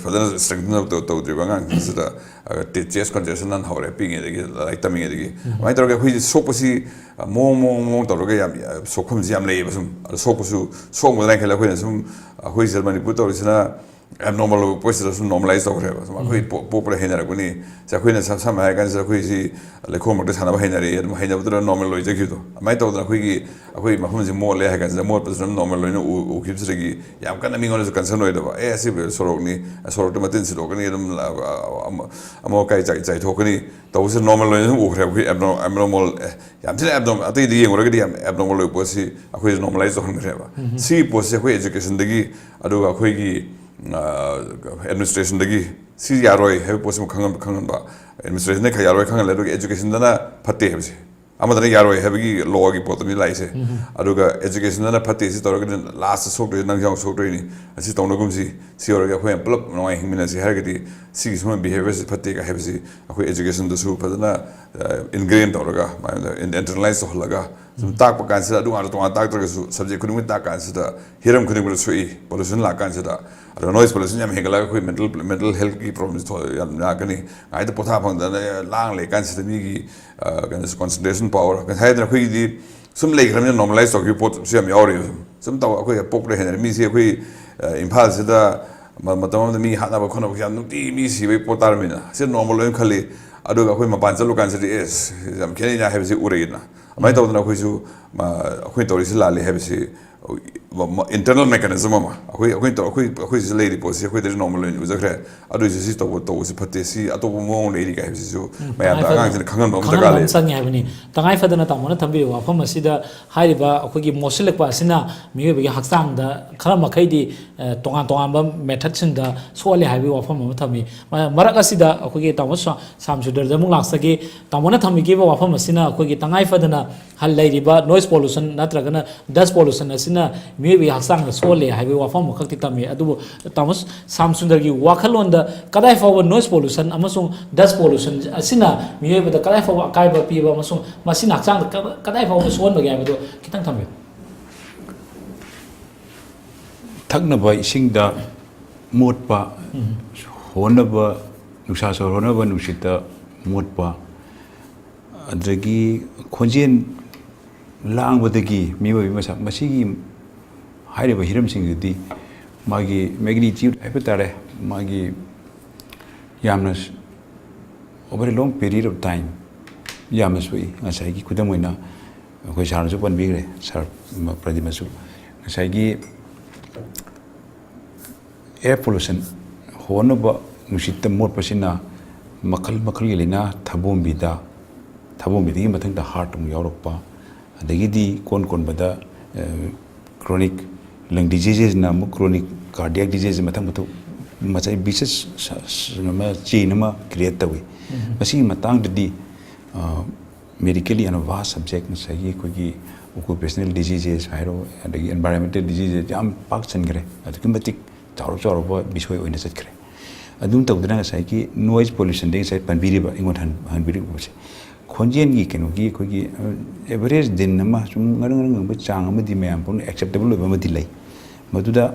ꯐꯖꯅ ꯏꯁꯇ꯭ꯔꯦꯡꯊꯟ ꯇꯧ-, ꯇꯧꯗ꯭ꯔꯤꯕ ꯑꯉꯥꯡꯁꯤꯡꯁꯤꯗ, ꯑ, ꯇꯦ-, ꯆꯦꯁ ꯀꯟꯖꯦꯁꯟ ꯍꯥꯟꯅ ꯍꯧꯔꯦ ꯄꯤꯛꯏꯉꯩꯗꯒꯤ, ꯂꯥꯏꯔꯤꯛ ꯇꯝꯃꯤꯉꯩꯗꯒꯤ꯫ ꯑꯗꯨꯃꯥꯏꯅ ꯇꯧꯔꯒ ꯑꯩꯈꯣꯏꯁꯦ ꯁꯣꯛꯄꯁꯤ, ꯑ, ꯃꯑꯣꯡ, ꯃꯑꯣꯡ, ꯃꯑꯣꯡ ꯇꯧꯔꯒ ꯌꯥꯝ, ꯑ, ꯁꯣꯛꯐꯝꯁꯤ ꯌꯥꯝ ꯂꯩꯌꯦꯕ ꯁꯨꯝ꯫ ꯑꯗꯣ ꯁꯣꯛꯄꯁꯨ, ꯁꯣꯛꯑꯝꯒꯗ꯭ꯔꯥ ꯍꯥꯏꯅ ꯈꯜꯂꯦ꯫ ꯑꯩꯈꯣꯏꯅ ꯁꯨꯝ, ꯑꯩꯈꯣꯏ ꯁꯤꯗ ꯃꯅꯤꯄꯨꯔ ꯇꯧꯔꯤꯁꯤꯅ, ꯑꯦꯕꯅꯣꯔꯃꯦꯜ ꯑꯣꯏꯕ ꯄꯣꯠꯁꯤꯗ ꯁꯨꯝ ꯅꯣꯔꯃꯦꯂꯥꯏꯁ ꯇꯧꯈ꯭ꯔꯦꯕ꯫ ꯁꯨꯝ ꯑꯩꯈꯣꯏ ꯄꯣꯛ- ꯄꯣꯛꯄꯗ ꯍꯩꯅꯔꯛꯄꯅꯤ꯫ ꯁꯦ, ꯑꯩꯈꯣꯏꯅ ꯁꯝ- ꯁꯝꯅ ꯍꯥꯏꯔ ꯀꯥꯟꯁꯤꯗ ꯑꯩꯈꯣꯏꯁꯤ ꯂꯩꯈꯣꯝ ꯃꯔꯛꯇ ꯁꯥꯟꯅꯕ ꯍꯩꯅꯔꯛꯑꯦ, ꯑꯗꯨꯝ ꯍꯩꯅꯕꯗꯨꯅ ꯅꯣꯔꯃꯦꯜ ꯑꯣꯏꯖꯈꯤꯕꯗꯣ꯫ ꯑꯗꯨꯃꯥꯏꯅ ꯇꯧꯗꯅ ꯑꯩꯈꯣꯏꯒꯤ, ꯑꯩꯈꯣꯏ ꯃꯐꯝꯁꯤ ꯃꯣꯠꯂꯦ ꯍꯥꯏ ꯀꯥꯟꯁꯤꯗ ꯃꯣꯠꯄꯁꯨ ꯑꯗꯨꯝ ꯅꯣꯔꯃꯦꯜ ꯑꯣꯏꯅ ꯎ- ꯎꯈꯤꯕꯁꯤꯗꯒꯤ ꯌꯥꯝ ꯀꯟꯅ ꯃꯤꯉꯣꯟꯗꯁꯨ ꯀꯟꯁꯔꯟ ꯑꯣꯏꯗꯕ, "ꯑꯦ, ꯑꯁꯤ ꯁꯣꯔꯣꯛꯅꯤ, ꯁꯣꯔꯣꯛꯇ ꯃꯇꯤꯟ ꯁꯤꯠꯇꯣꯛꯀꯅꯤ, ꯑꯗꯨꯝ ꯑ- ꯑ- ꯑꯃ- ꯑꯃꯣꯠ ꯑꯀꯥꯏ ꯆꯥꯏ- ꯆꯥꯏꯊꯣꯛꯀꯅꯤ", ꯇꯧꯕꯁꯦ ꯅꯣꯔꯃꯦꯜ ꯑꯣꯏꯅ ꯑꯗꯨꯝ ꯎꯈ꯭ꯔꯦ꯫ ꯑꯩꯈꯣꯏ ꯑꯦꯕꯅꯣ- ꯑꯦꯕꯅꯣꯔꯃꯦꯜ, ꯑꯦ, ꯌꯥꯝ ꯊꯤꯅ ꯑꯦꯕꯅꯣ- ꯑꯇꯩꯗ ꯌꯦꯡꯉꯨꯔꯒꯗꯤ ꯌꯥꯝ ꯑꯦꯕꯅꯣꯔꯃꯦꯜ ꯑꯣꯏꯕ ꯄꯣꯠꯁꯤ ꯑꯩꯈꯣꯏꯁꯨ ꯅꯣꯔꯃꯦꯂꯥꯏꯁ ꯇꯧꯍꯟꯈ꯭ꯔꯦꯕ꯫ ꯁꯤꯒꯤ ꯄꯣꯠꯁꯦ ꯑꯩꯈꯣꯏ ꯑꯦꯖꯨꯀꯦꯁꯟꯗꯒꯤ, ꯑꯗꯨꯒ ꯑꯩꯈꯣꯏꯒꯤ ꯑꯦꯗꯃꯤꯅꯤꯁꯇ꯭ꯔꯦꯁꯟꯗꯒꯤ ꯁꯤ ꯌꯥꯔꯣꯏ ꯍꯥꯏꯕ ꯄꯣꯠꯁꯤꯃ ꯈꯪꯍꯟ- ꯈꯪꯍꯟꯕ꯫ ꯑꯦꯗꯃꯤꯅꯤꯁꯇ꯭ꯔꯦꯁꯟꯗ ꯈꯔ ꯌꯥꯔꯣꯏ ꯈꯪꯍꯜꯂꯦ, ꯑꯗꯨꯒ ꯑꯦꯖꯨꯀꯦꯁꯟꯗꯅ ꯐꯠꯇꯦ ꯍꯥꯏꯕꯁꯦ, ꯑꯃꯗꯅ ꯌꯥꯔꯣꯏ ꯍꯥꯏꯕꯒꯤ ꯂꯣꯒꯤ ꯄꯣꯠꯇꯨꯅꯤ ꯂꯥꯛꯏꯁꯦ꯫ ꯑꯗꯨꯒ ꯑꯦꯖꯨꯀꯦꯁꯟꯗꯅ ꯐꯠꯇꯦ ꯁꯤ ꯇꯧꯔꯒꯗꯤ ꯂꯥꯁꯇ ꯁꯣꯛꯇꯣꯏꯁꯤ ꯅꯪꯁꯨ ꯌꯥꯎꯅ ꯁꯣꯛꯇꯣꯏꯅꯤ꯫ ꯑꯁꯤ ꯇꯧꯅꯒꯨꯝꯁꯤ, ꯁꯤ ꯑꯣꯏꯔꯒ ꯑꯩꯈꯣꯏꯅ ꯄꯨꯂꯞ ꯅꯨꯡꯉꯥꯏ ꯍꯤꯡꯃꯤꯟꯅꯁꯤ ꯍꯥꯏꯔꯒꯗꯤ ꯁꯤꯒꯤ ꯁꯨꯝꯕ ꯕꯤꯍꯦꯕꯤꯌꯔꯁꯤ ꯐꯠꯇꯦ ꯀꯥꯏ ꯍꯥꯏꯕꯁꯤ ꯑꯩꯈꯣꯏ ꯑꯦꯖꯨꯀꯦꯁꯟꯗꯁꯨ ꯐꯖꯅ ꯏꯟꯒ꯭ꯔꯦꯟ ꯇꯧꯔꯒ, ꯏꯟꯇꯔꯅꯦꯂꯥꯏꯁ ꯇꯧꯍꯜꯂꯒ ꯁꯨꯝ ꯇꯥꯛꯄ ꯀꯥꯟꯁꯤꯗ, ꯑꯗꯨ ꯉꯥꯛꯇ ꯇꯣꯉꯥꯟꯅ ꯇꯥꯛꯇ꯭ꯔꯒꯁꯨ ꯁꯕꯖꯦꯛ ꯈꯨꯗꯤꯡꯃꯛ ꯇꯥꯛ ꯀꯥꯟꯁꯤꯗ ꯍꯤꯔꯝ ꯈꯨꯗꯤꯡꯃꯛꯇ ꯁꯣꯛꯏ꯫ ꯄꯣꯂꯨꯁꯟ ꯂꯥꯛ ꯀꯥꯟꯁꯤꯗ, ꯑꯗꯨꯒ ꯅꯣꯏꯁ ꯄꯣꯂꯨꯁꯟ ꯌꯥꯝ ꯍꯦꯟꯒꯠꯂꯒ ꯑꯩꯈꯣꯏ ꯃꯦꯟꯇꯦꯜ ꯃꯦꯟꯇꯦꯜ ꯍꯦꯜꯠꯀꯤ ꯄ꯭ꯔꯣꯕ꯭ꯂꯦꯝꯁꯤ ꯌꯥꯝ ꯂꯥꯛꯀꯅꯤ꯫ ꯉꯥꯏꯗ ꯄꯣꯊꯥ ꯐꯪꯗꯅ ꯂꯥꯡ ꯂꯩ ꯀꯥꯟꯁꯤꯗ ꯃꯤꯒꯤ ꯑ, ꯀꯩꯅꯣꯁꯦ, ꯀꯣꯟꯁꯦꯟꯇ꯭ꯔꯦꯁꯟ ꯄꯥꯋꯔ, ꯉꯁꯥꯏ ꯍꯥꯏꯗꯅ ꯑꯩꯈꯣꯏꯒꯤꯗꯤ ꯁꯨꯝ ꯂꯩꯈ꯭ꯔꯕꯅꯤꯅ ꯅꯣꯔꯃꯦꯂꯥꯏꯁ ꯇꯧꯈꯤꯕ ꯄꯣꯠꯁꯨ ꯌꯥꯝ ꯌꯥꯎꯔꯤꯕ꯫ ꯁꯨꯝ ꯁꯨꯝ ꯇꯧ, ꯑꯩꯈꯣꯏ ꯄꯣꯛꯄꯗ ꯍꯦꯟꯅꯔꯦ꯫ ꯃꯤꯁꯦ ꯑꯩꯈꯣꯏ, ꯑ, ꯏꯝꯐꯥꯜꯁꯤꯗ ꯃ- ꯃꯇꯝ ꯑꯃꯗ ꯃꯤ ꯍꯥꯠꯅꯕ ꯈꯣꯠꯅꯕ ꯌꯥꯝ ꯅꯨꯡꯇꯤ ꯃꯤ ꯁꯤꯕꯒꯤ ꯄꯣꯠ ꯇꯥꯔꯝꯃꯤꯅ ꯁꯤ ꯅꯣꯔꯃꯦꯜ ꯑꯣꯏꯅ ꯈꯜꯂꯤ꯫ ꯑꯗꯨꯒ ꯑꯩꯈꯣꯏ ꯃꯄꯥꯟ ꯆꯠꯂꯨ ꯀꯥꯟꯁꯤꯗꯤ ꯑꯦꯁ, ꯌꯥꯝ ꯈꯦꯠꯅꯩꯅ ꯍꯥꯏꯕꯁꯤ ꯎꯔꯛꯏꯅ꯫ ꯑꯗꯨꯃꯥꯏꯅ ꯇꯧꯗꯅ ꯑꯩꯈꯣꯏꯁꯨ, ꯃ- ꯑꯩꯈꯣꯏꯅ ꯇꯧꯔꯤꯁꯤ ꯂꯥꯜꯂꯤ ꯍꯥꯏꯕꯁꯤ ꯏꯟꯇꯔꯅꯦꯜ ꯃꯦꯀꯥꯅꯤꯖꯝ ꯑꯃ, ꯑꯩꯈꯣꯏ ꯑꯩꯈꯣꯏ ꯇꯧ- ꯑꯩꯈꯣꯏ ꯑꯩꯈꯣꯏ ꯁꯤꯗ ꯂꯩꯔꯤ ꯄꯣꯠꯁꯤ ꯑꯩꯈꯣꯏꯗꯗꯤ ꯅꯣꯔꯃꯦꯜ ꯑꯣꯏꯅ ꯎꯖꯈ꯭ꯔꯦ꯫ ꯑꯗꯨꯏꯁꯨ ꯁꯤ ꯇꯧꯕ ꯇꯧꯕꯁꯤ ꯐꯠꯇꯦ, ꯁꯤ ꯑꯇꯣꯞꯄ ꯃꯑꯣꯡ ꯂꯩꯔꯤ ꯀꯥꯏ ꯍꯥꯏꯕꯁꯤꯁꯨ ꯃꯌꯥꯝꯗ, ꯇꯉꯥꯏ ꯐꯗꯅ ꯑꯉꯥꯡꯁꯤꯡꯗ ꯈꯪꯍꯟꯕ ꯑꯃ ꯈꯪꯍꯟꯕ ꯗꯔꯀꯥꯔ ꯑꯃ ꯂꯩ꯫ ꯆꯪꯉꯦ ꯍꯥꯏꯕꯅꯤ꯫ ꯇꯉꯥꯏ ꯐꯗꯅ ꯇꯥꯃꯣꯅ ꯊꯝꯕꯤꯔꯤꯕ ꯋꯥꯐꯝ ꯑꯁꯤꯗ ꯍꯥꯏꯔꯤꯕ ꯑꯩꯈꯣꯏꯒꯤ ꯃꯣꯠꯁꯤꯜꯂꯛꯄ ꯑꯁꯤꯅ ꯃꯤꯑꯣꯏꯕꯒꯤ ꯍꯛꯆꯥꯡꯗ ꯈꯔ ꯃꯈꯩꯗꯤ, ꯑ, ꯇꯣꯉꯥꯟ ꯇꯣꯉꯥꯟꯕ ꯃꯦꯊꯠꯁꯤꯡꯗ ꯁꯣꯛꯍꯜꯂꯦ ꯍꯥꯏꯕꯒꯤ ꯋꯥꯐꯝ ꯑꯃ ꯊꯝꯃꯤ꯫ ꯃ- ꯃꯔꯛ ꯑꯁꯤꯗ ꯑꯩꯈꯣꯏꯒꯤ ꯇꯥꯃꯣ ꯁ꯭ꯌꯥ- ꯁ꯭ꯌꯥꯝ ꯁꯨꯟꯗꯔꯗ ꯑꯃꯨꯛ ꯂꯥꯛꯆꯒꯦ꯫ ꯇꯥꯃꯣꯅ ꯊꯝꯕꯤꯈꯤꯕ ꯋꯥꯐꯝ ꯑꯁꯤꯅ ꯑꯩꯈꯣꯏꯒꯤ ꯇꯉꯥꯏ ꯐꯗꯅ ꯍ- ꯂꯩꯔꯤꯕ ꯅꯣꯏꯁ ꯄꯣꯂꯨꯁꯟ ꯅꯠꯇ꯭ꯔꯒꯅ ꯗꯁ ꯄꯣꯂꯨꯁꯟ ꯑꯁꯤꯅ ꯃꯤꯑꯣꯏꯕꯒꯤ ꯍꯛꯆꯥꯡꯗ ꯁꯣꯛꯍꯜꯂꯦ ꯍꯥꯏꯕꯒꯤ ꯋꯥꯐꯝ ꯑꯃꯈꯛꯇꯤ ꯊꯝꯃꯤ꯫ ꯑꯗꯨꯕꯨ ꯇꯥꯃꯣ ꯁ꯭ꯌꯥꯝ ꯁꯨꯟꯗꯔꯒꯤ ꯋꯥꯈꯜꯂꯣꯟꯗ ꯀꯗꯥꯏ ꯐꯥꯎꯕ ꯅꯣꯏꯁ ꯄꯣꯂꯨꯁꯟ ꯑꯃꯁꯨꯡ ꯗꯁ ꯄꯣꯂꯨꯁꯟ ꯑꯁꯤꯅ ꯃꯤꯑꯣꯏꯕꯗ ꯀꯗꯥꯏ ꯐꯥꯎꯕ ꯑꯀꯥꯏꯕ ꯄꯤꯕ ꯑꯃꯁꯨꯡ ꯃꯁꯤꯅ ꯍꯛꯆꯥꯡꯗ ꯀ- ꯀꯗꯥꯏ ꯐꯥꯎꯕ ꯁꯣꯛꯍꯟꯕꯒꯦ ꯍꯥꯏꯕꯗꯨ ꯈꯤꯇꯪ ꯊꯝꯕꯤꯌꯨ꯫ ꯊꯛꯅꯕ ꯏꯁꯤꯡꯗ ꯃꯣꯠꯄ, ꯍꯣꯟꯅꯕ, ꯅꯨꯡꯁꯥ ꯁꯣꯔ ꯍꯣꯟꯅꯕ ꯅꯨꯡꯁꯤꯠꯇ ꯃꯣꯠꯄ, ꯑꯗꯒꯤ ꯈꯣꯟꯖꯦꯜ ꯂꯥꯡꯕꯗꯒꯤ ꯃꯤꯑꯣꯏꯕ ꯃꯁꯥ, ꯃꯁꯤꯒꯤ ꯍꯥꯏꯔꯤꯕ ꯍꯤꯔꯝꯁꯤꯡꯁꯤꯗꯤ ꯃꯥꯒꯤ magnitude ꯍꯥꯏꯕ ꯇꯥꯔꯦ, ꯃꯥꯒꯤ ꯌꯥꯝꯅ over a long period of time ꯌꯥꯝꯅ ꯁꯣꯛꯏ꯫ ꯉꯁꯥꯏꯒꯤ ꯈꯨꯗꯝ ꯑꯣꯏꯅ ꯑꯩꯈꯣꯏ ꯁꯥꯔꯅꯁꯨ ꯄꯟꯕꯤꯈ꯭ꯔꯦ, ꯁꯥꯔ ꯄ꯭ꯔꯗꯤꯞꯅꯁꯨ, ꯉꯁꯥꯏꯒꯤ air pollution ꯍꯣꯟꯅꯕ ꯅꯨꯡꯁꯤꯠꯇ ꯃꯣꯠꯄꯁꯤꯅ ꯃꯈꯜ ꯃꯈꯜꯒꯤ ꯂꯥꯏꯅꯥ ꯊꯕꯣꯝꯕꯤꯗ, ꯊꯕꯣꯝꯕꯤꯗꯒꯤ ꯃꯊꯪꯗ heart ꯑꯃꯨꯛ ꯌꯥꯎꯔꯛꯄ, ꯑꯗꯒꯤꯗꯤ ꯀꯣꯟ ꯀꯣꯟꯕꯗ chronic lung diseasesꯅ ꯑꯃꯨꯛ chronic cardiac disease ꯃꯊꯪ ꯃꯊꯪ ꯃꯁꯥꯏ vicious ꯑꯃ chain ꯑꯃ create ꯇꯧꯏ꯫ ꯃꯁꯤꯒꯤ ꯃꯇꯥꯡꯗꯗꯤ medically ꯌꯥꯝꯅ vast subject, ꯉꯁꯥꯏꯒꯤ ꯑꯩꯈꯣꯏꯒꯤ occupational diseases ꯍꯥꯏꯔꯣ, ꯑꯗꯒꯤ environmental diseases ꯌꯥꯝ ꯄꯥꯛ ꯆꯟꯈ꯭ꯔꯦ, ꯑꯗꯨꯛꯀꯤ ꯃꯇꯤꯛ ꯆꯥꯎꯔ ꯆꯥꯎꯔꯕ ꯕꯤꯁꯣꯏ ꯑꯣꯏꯅ ꯆꯠꯈ꯭ꯔꯦ꯫ ꯑꯗꯨꯝ ꯇꯧꯗꯅ ꯉꯁꯥꯏꯒꯤ noise pollutionꯗꯒꯤ ꯉꯁꯥꯏ ꯄꯟꯕꯤꯔꯤꯕ, ꯑꯩꯉꯣꯟꯗ ꯍꯟ- ꯍꯟꯕꯤꯔꯤꯕꯁꯦ, ꯈꯣꯟꯖꯦꯜꯒꯤ ꯀꯩꯅꯣꯒꯤ ꯑꯩꯈꯣꯏꯒꯤ average ꯗꯤꯟ ꯑꯃ ꯁꯨꯝ ꯉꯔꯪ ꯉꯔꯪ ꯉꯪꯕ ꯆꯥꯡ ꯑꯃꯗꯤ ꯃꯌꯥꯝ ꯄꯨꯝꯅ acceptable ꯑꯣꯏꯕ ꯑꯃꯗꯤ ꯂꯩ꯫ ꯃꯗꯨꯗ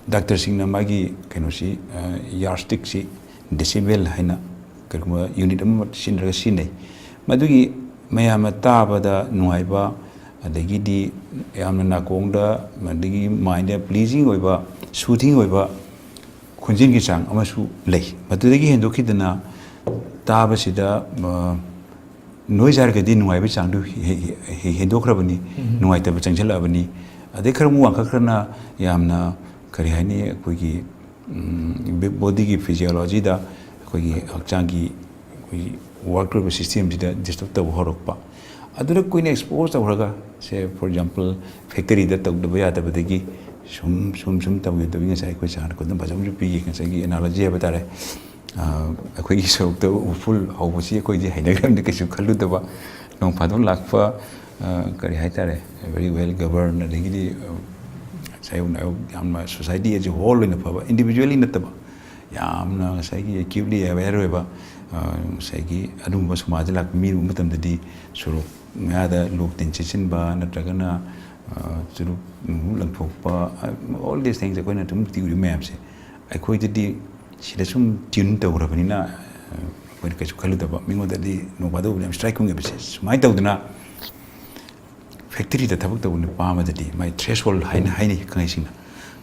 ꯗꯥꯛꯇꯔꯁꯤꯡꯅ ꯃꯥꯒꯤ ꯀꯩꯅꯣꯁꯤ, yardstickꯁꯤ decibel ꯍꯥꯏꯅ ꯀꯔꯤꯒꯨꯝꯕ unit ꯑꯃ ꯁꯤꯖꯤꯟꯅꯔꯒ ꯁꯤꯖꯤꯟꯅꯩ꯫ ꯃꯗꯨꯒꯤ ꯃꯌꯥꯝꯅ ꯇꯥꯕꯗ ꯅꯨꯡꯉꯥꯏꯕ, ꯑꯗꯒꯤꯗꯤ ꯌꯥꯝꯅ ꯅꯥꯀꯣꯡꯗ, ꯑꯗꯒꯤ mindꯗ pleasing ꯑꯣꯏꯕ, soothing ꯑꯣꯏꯕ ꯈꯣꯟꯖꯦꯜꯒꯤ ꯆꯥꯡ ꯑꯃꯁꯨ ꯂꯩ꯫ ꯃꯗꯨꯗꯒꯤ ꯍꯦꯟꯗꯣꯛꯈꯤꯗꯅ ꯇꯥꯕꯁꯤꯗ noise ꯍꯥꯏꯔꯒꯗꯤ ꯅꯨꯡꯉꯥꯏꯕꯒꯤ ꯆꯥꯡꯗꯨ ꯍꯦ- ꯍꯦ- ꯍꯦꯟꯗꯣꯛꯈ꯭ꯔꯕꯅꯤ, ꯅꯨꯡꯉꯥꯏꯇꯕ ꯆꯪꯁꯤꯜꯂꯛꯑꯕꯅꯤ꯫ ꯑꯗꯩ ꯈꯔ ꯑꯃꯨꯛ ꯋꯥꯡꯈꯠꯈ꯭ꯔꯅ ꯌꯥꯝꯅ ꯀꯔꯤ ꯍꯥꯏꯅꯤ, ꯑꯩꯈꯣꯏꯒꯤ bodyꯒꯤ physiologyꯗ, ꯑꯩꯈꯣꯏꯒꯤ ꯍꯛꯆꯥꯡꯒꯤ ꯑꯩꯈꯣꯏꯒꯤ work ꯇꯧꯔꯤꯕ systemꯁꯤꯗ disturb ꯇꯧꯕ ꯍꯧꯔꯛꯄ꯫ ꯑꯗꯨꯗ ꯀꯨꯏꯅ expose ꯇꯧꯔꯒ, say for example factoryꯗ ꯇꯧꯗꯕ ꯌꯥꯗꯕꯗꯒꯤ ꯁꯨꯝ ꯁꯨꯝ ꯁꯨꯝ ꯇꯧꯒꯦ ꯇꯧꯏ꯫ ꯉꯁꯥꯏ ꯑꯩꯈꯣꯏ ꯁꯥꯔꯅ ꯈꯨꯗꯝ ꯐꯖꯕ ꯑꯃꯁꯨ ꯄꯤꯈꯤ, ꯉꯁꯥꯏꯒꯤ analogy ꯍꯥꯏꯕ ꯇꯥꯔꯦ꯫ ꯑꯩꯈꯣꯏꯒꯤ ꯁꯔꯨꯛꯇ ꯎꯐꯨꯜ ꯍꯧꯕꯁꯤ ꯑꯩꯈꯣꯏꯗꯤ ꯍꯩꯅꯈ꯭ꯔꯕꯅꯤ, ꯀꯩꯁꯨ ꯈꯜꯂꯨꯗꯕ꯫ ꯅꯣꯡ ꯐꯥꯗꯣꯛ ꯂꯥꯛꯄ ꯀꯔꯤ ꯍꯥꯏꯇꯥꯔꯦ, very well governed, ꯑꯗꯒꯤꯗꯤ ꯁꯥꯌꯧ ꯅꯥꯌꯧ ꯌꯥꯝꯅ society as a whole ꯑꯣꯏꯅ ꯐꯕ, individually ꯅꯠꯇꯕ, ꯌꯥꯝꯅ ꯉꯁꯥꯏꯒꯤ acutely aware ꯑꯣꯏꯕ, ꯉꯁꯥꯏꯒꯤ ꯑꯗꯨꯒꯨꯝꯕ ꯁꯃꯥꯖꯗ ꯂꯥꯛꯄ ꯃꯤ ꯎꯕ ꯃꯇꯝꯗꯗꯤ ꯁꯣꯔꯣꯛ ꯃꯌꯥꯗ ꯂꯣꯛ ꯇꯤꯟ ꯁꯤꯠꯆꯤꯟꯕ ꯅꯠꯇ꯭ꯔꯒꯅ ꯆꯨꯔꯨꯞ ꯅꯨꯡꯔꯨꯞ ꯂꯪꯊꯣꯛꯄ, all these things ꯑꯩꯈꯣꯏꯅ ꯑꯗꯨꯝ ꯎꯔꯤꯕ ꯃꯌꯥꯝꯁꯦ ꯑꯩꯈꯣꯏꯗꯗꯤ ꯁꯤꯗ ꯁꯨꯝ tune ꯇꯧꯈ꯭ꯔꯕꯅꯤꯅ ꯑꯩꯈꯣꯏꯅ ꯀꯩꯁꯨ ꯈꯜꯂꯨꯗꯕ, ꯃꯤꯉꯣꯟꯗꯗꯤ ꯅꯣꯡ ꯐꯥꯗꯣꯛ ꯌꯥꯝ striking ꯑꯣꯏꯕꯁꯦ꯫ ꯁꯨꯃꯥꯏꯅ ꯇꯧꯗꯅ factoryꯗ ꯊꯕꯛ ꯇꯧꯕ ꯅꯨꯄꯥ ꯑꯃꯗꯗꯤ ꯃꯥꯏ threshold ꯍꯥꯏꯅ ꯍꯥꯏꯅꯩ ꯈꯪꯉꯩꯁꯤꯡꯅ꯫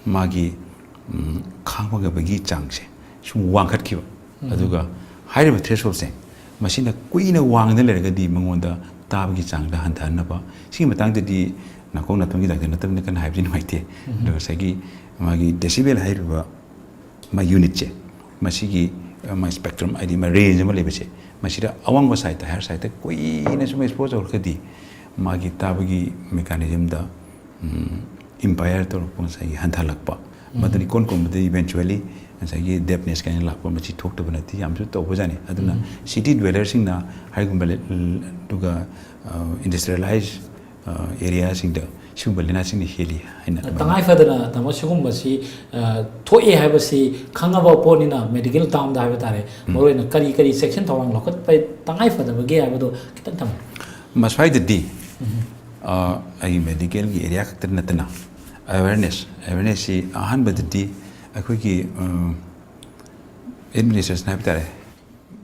ꯃꯥꯒꯤ ꯎꯝ, ꯈꯥꯡꯕ ꯉꯝꯕꯒꯤ ꯆꯥꯡꯁꯦ ꯁꯨꯝ ꯋꯥꯡꯈꯠꯈꯤꯕ꯫ ꯑꯗꯨꯒ ꯍꯥꯏꯔꯤꯕ ꯊ꯭ꯔꯦꯁꯍꯣꯜꯁꯦ, ꯃꯁꯤꯅ ꯀꯨꯏꯅ ꯋꯥꯡꯅ ꯂꯩꯔꯒꯗꯤ ꯃꯉꯣꯟꯗ ꯇꯥꯕꯒꯤ ꯆꯥꯡꯗ ꯍꯟꯊꯍꯟꯅꯕ, ꯁꯤꯒꯤ ꯃꯇꯥꯡꯗꯗꯤ ꯅꯥꯀꯣꯡ ꯅꯥꯇꯣꯟꯒꯤ ꯗꯥꯛꯇꯔ ꯅꯠꯇꯕꯅ ꯀꯟꯅ ꯍꯥꯏꯕꯗꯤ ꯅꯨꯡꯉꯥꯏꯇꯦ꯫ ꯑꯗꯨꯒ ꯉꯁꯥꯏꯒꯤ ꯃꯥꯒꯤ ꯗꯦꯁꯤꯕꯦꯜ ꯍꯥꯏꯔꯤꯕ ꯃꯥꯒꯤ ꯌꯨꯅꯤꯠꯁꯦ, ꯃꯁꯤꯒꯤ ꯑ, ꯃꯥꯒꯤ ꯁ꯭ꯄꯦꯛꯇ꯭ꯔꯝ, ꯍꯥꯏꯗꯤ ꯃꯥꯒꯤ ꯔꯦꯟꯖ ꯑꯃ ꯂꯩꯕꯁꯦ, ꯃꯁꯤꯗ ꯑꯋꯥꯡꯕ ꯁꯥꯏꯠꯇ, ꯍꯥꯌꯔ ꯁꯥꯏꯠꯇ ꯀꯨꯏꯅ ꯁꯨꯝ ꯑꯦꯛꯁꯄꯣꯖ ꯇꯧꯔꯒꯗꯤ ꯃꯥꯒꯤ ꯇꯥꯕꯒꯤ ꯃꯦꯀꯥꯅꯤꯖꯝꯗ ꯏꯝꯄꯥꯌꯔ ꯇꯧꯔꯛꯄ, ꯉꯁꯥꯏꯒꯤ ꯍꯟꯊꯍꯜꯂꯛꯄ, ꯃꯗꯨꯅ ꯏꯀꯣꯟ ꯀꯣꯟꯕꯗ ꯏꯚꯦꯟꯆꯨꯋꯦꯂꯤ ꯉꯁꯥꯏꯒꯤ ꯗꯦꯐꯅꯦꯁ ꯀꯥꯏꯅ ꯂꯥꯛꯄ, ꯃꯁꯤ ꯊꯣꯛꯇꯕ ꯅꯠꯇꯦ, ꯌꯥꯝꯁꯨ ꯇꯧꯕꯖꯥꯠꯅꯤ꯫ ꯑꯗꯨꯅ ꯁꯤꯇꯤ ꯗ꯭ꯋꯦꯂꯔꯁꯤꯡꯅ ꯍꯥꯏꯒꯨꯝꯕ ꯂꯦ-, ꯑꯗꯨꯒ ꯏꯟꯗꯁꯇ꯭ꯔꯤꯌꯦꯂꯥꯏꯖ ꯑꯦꯔꯤꯌꯥꯁꯤꯡꯗ ꯁꯤꯒꯨꯝꯕ ꯂꯥꯏꯅꯥꯁꯤꯡꯅ ꯍꯦꯜꯂꯤ ꯍꯥꯏꯅ ꯑꯗꯨꯃꯥꯏꯅ ꯇꯉꯥꯏ ꯐꯗꯅ, ꯇꯥꯃꯣ, ꯁꯤꯒꯨꯝꯕꯁꯤ ꯑ, ꯊꯣꯛꯑꯦ ꯍꯥꯏꯕꯁꯤ ꯈꯪꯉꯕ ꯄꯣꯠꯅꯤꯅ, ꯃꯦꯗꯤꯀꯦꯜ ꯇꯥꯝꯗ ꯍꯥꯏꯕ ꯇꯥꯔꯦ, ꯃꯔꯨꯑꯣꯏꯅ ꯀꯔꯤ ꯀꯔꯤ ꯆꯦꯛꯁꯤꯟ ꯊꯧꯔꯥꯡ ꯂꯧꯈꯠꯄ ꯇꯉꯥꯏ ꯐꯗꯕꯒꯦ ꯍꯥꯏꯕꯗꯣ ꯈꯤꯇꯪ ꯊꯝꯕꯤꯌꯨ꯫ ꯃꯁ꯭ꯋꯥꯏꯗꯗꯤ ꯑ, ꯑꯩꯒꯤ ꯃꯦꯗꯤꯀꯦꯜꯒꯤ ꯑꯦꯔꯤꯌꯥ ꯈꯛꯇ ꯅꯠꯇꯅ ꯑꯦꯋꯦꯔꯅꯦꯁ, ꯑꯦꯋꯦꯔꯅꯦꯁꯁꯤ ꯑꯍꯥꯟꯕꯗꯗꯤ ꯑꯩꯈꯣꯏꯒꯤ ꯑꯦꯗꯃꯤꯅꯤꯁꯇ꯭ꯔꯦꯁꯟ ꯍꯥꯏꯕ ꯇꯥꯔꯦ,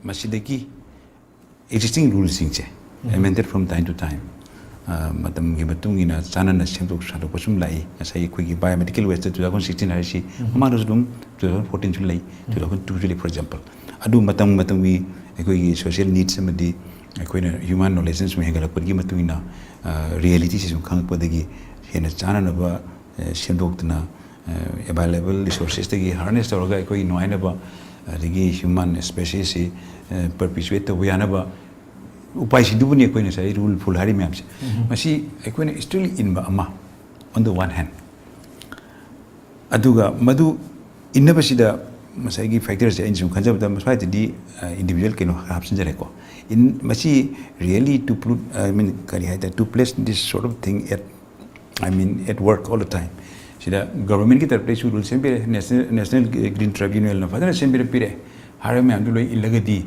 ꯃꯁꯤꯗꯒꯤ ꯑꯦꯛꯖꯤꯁꯇꯤꯡ ꯔꯨꯜꯁꯤꯡꯁꯦ ꯑꯦꯃꯦꯟꯗꯦꯠ ꯐ꯭ꯔꯣꯝ ꯇꯥꯏꯝ ꯇꯨ ꯇꯥꯏꯝ, ꯃꯇꯝꯒꯤ ꯃꯇꯨꯡ ꯏꯟꯅ ꯆꯥꯟꯅꯅ ꯁꯦꯝꯗꯣꯛ ꯁꯥꯗꯣꯛꯄ ꯁꯨꯝ ꯂꯥꯛꯏ꯫ ꯉꯁꯥꯏ ꯑꯩꯈꯣꯏꯒꯤ ꯕꯥꯏꯑꯣꯃꯦꯗꯤꯀꯦꯜ ꯋꯦꯁꯇ ꯇꯨ ꯊꯥꯎꯖꯟ ꯁꯤꯛꯁꯇꯤꯟ ꯍꯥꯏꯔꯤꯁꯤ ꯃꯃꯥꯡꯗꯁꯨ ꯑꯗꯨꯝ ꯇꯨ ꯊꯥꯎꯖꯟ ꯐꯣꯔꯇꯤꯟꯁꯨ ꯂꯩ, ꯇꯨ ꯊꯥꯎꯖꯟ ꯇꯨꯁꯨ ꯂꯩ, ꯐꯣꯔ ꯑꯦꯛꯖꯥꯝꯄꯜ꯫ ꯑꯗꯨ ꯃꯇꯝ ꯃꯇꯝꯒꯤ ꯑꯩꯈꯣꯏꯒꯤ ꯁꯣꯁꯤꯌꯦꯜ ꯅꯤꯗꯁ ꯑꯃꯗꯤ ꯑꯩꯈꯣꯏꯅ ꯍ꯭ꯌꯨꯃꯦꯟ ꯅꯣꯂꯦꯖꯅ ꯁꯨꯝ ꯍꯦꯟꯒꯠꯂꯛꯄꯒꯤ ꯃꯇꯨꯡ ꯏꯟꯅ ꯔꯤꯌꯦꯂꯤꯇꯤꯁꯤ ꯁꯨꯝ ꯈꯪꯉꯛꯄꯗꯒꯤ ꯍꯦꯟꯅ ꯆꯥꯟꯅꯅꯕ ꯑ, ꯁꯦꯝꯗꯣꯛꯇꯨꯅ, ꯑꯦꯕꯥꯏꯂꯦꯕꯜ ꯔꯤꯁꯣꯔꯁꯦꯁꯇꯒꯤ ꯍꯥꯔꯅꯦꯁ ꯇꯧꯔꯒ ꯑꯩꯈꯣꯏꯒꯤ ꯅꯨꯡꯉꯥꯏꯅꯕ, ꯑꯗꯒꯤ ꯍ꯭ꯌꯨꯃꯟ ꯁ꯭ꯄꯦꯁꯤꯁꯁꯤ ꯄꯔꯄꯤꯆꯨꯋꯦꯠ ꯇꯧꯕ ꯌꯥꯅꯕ ꯎꯄꯥꯏꯁꯤꯡꯗꯨꯕꯨꯅꯤ ꯑꯩꯈꯣꯏꯅ ꯉꯁꯥꯏ ꯔꯨꯜ ꯐꯨꯜ ꯍꯥꯏꯔꯤ ꯃꯌꯥꯝꯁꯦ꯫ ꯃꯁꯤ ꯑꯩꯈꯣꯏꯅ ꯏꯁꯇ꯭ꯔꯤꯛꯂꯤ ꯏꯟꯕ ꯑꯃ, on the one hand, ꯑꯗꯨꯒ ꯃꯗꯨ ꯏꯟꯅꯕꯁꯤꯗ ꯉꯁꯥꯏꯒꯤ ꯐꯦꯛꯇꯔꯁꯦ ꯑꯩꯅ ꯁꯨꯝ ꯈꯟꯖꯕꯗ, ꯃꯁ꯭ꯋꯥꯏꯗꯗꯤ ꯏꯟꯗꯤꯕꯤꯖꯨꯋꯦꯜ ꯀꯩꯅꯣ ꯈꯔ ꯍꯥꯞꯆꯤꯟꯖꯔꯦꯀꯣ꯫ ꯏꯟ-, ꯃꯁꯤ really to put, I mean, ꯀꯔꯤ ꯍꯥꯏꯇꯥꯔꯦ, to place this sort of thing at, I mean, at work all the time꯫ ꯁꯤꯗ ꯒꯚꯔꯟꯃꯦꯟꯠꯀꯤ ꯇꯔꯞꯇꯒꯤꯁꯨ ꯔꯨꯜ ꯁꯦꯝꯕꯤꯔꯦ, ꯅꯦꯁꯅꯦꯜ, ꯅꯦꯁꯅꯦꯜ ꯒ꯭ꯔꯤꯟ ꯇ꯭ꯔꯥꯏꯕ꯭ꯌꯨꯅꯦꯜꯅ ꯐꯖꯅ ꯁꯦꯝꯕꯤꯔ ꯄꯤꯔꯦ꯫ ꯍꯥꯏꯔꯤꯕ ꯃꯌꯥꯝꯗꯨ ꯂꯣꯏ ꯏꯜꯂꯒꯗꯤ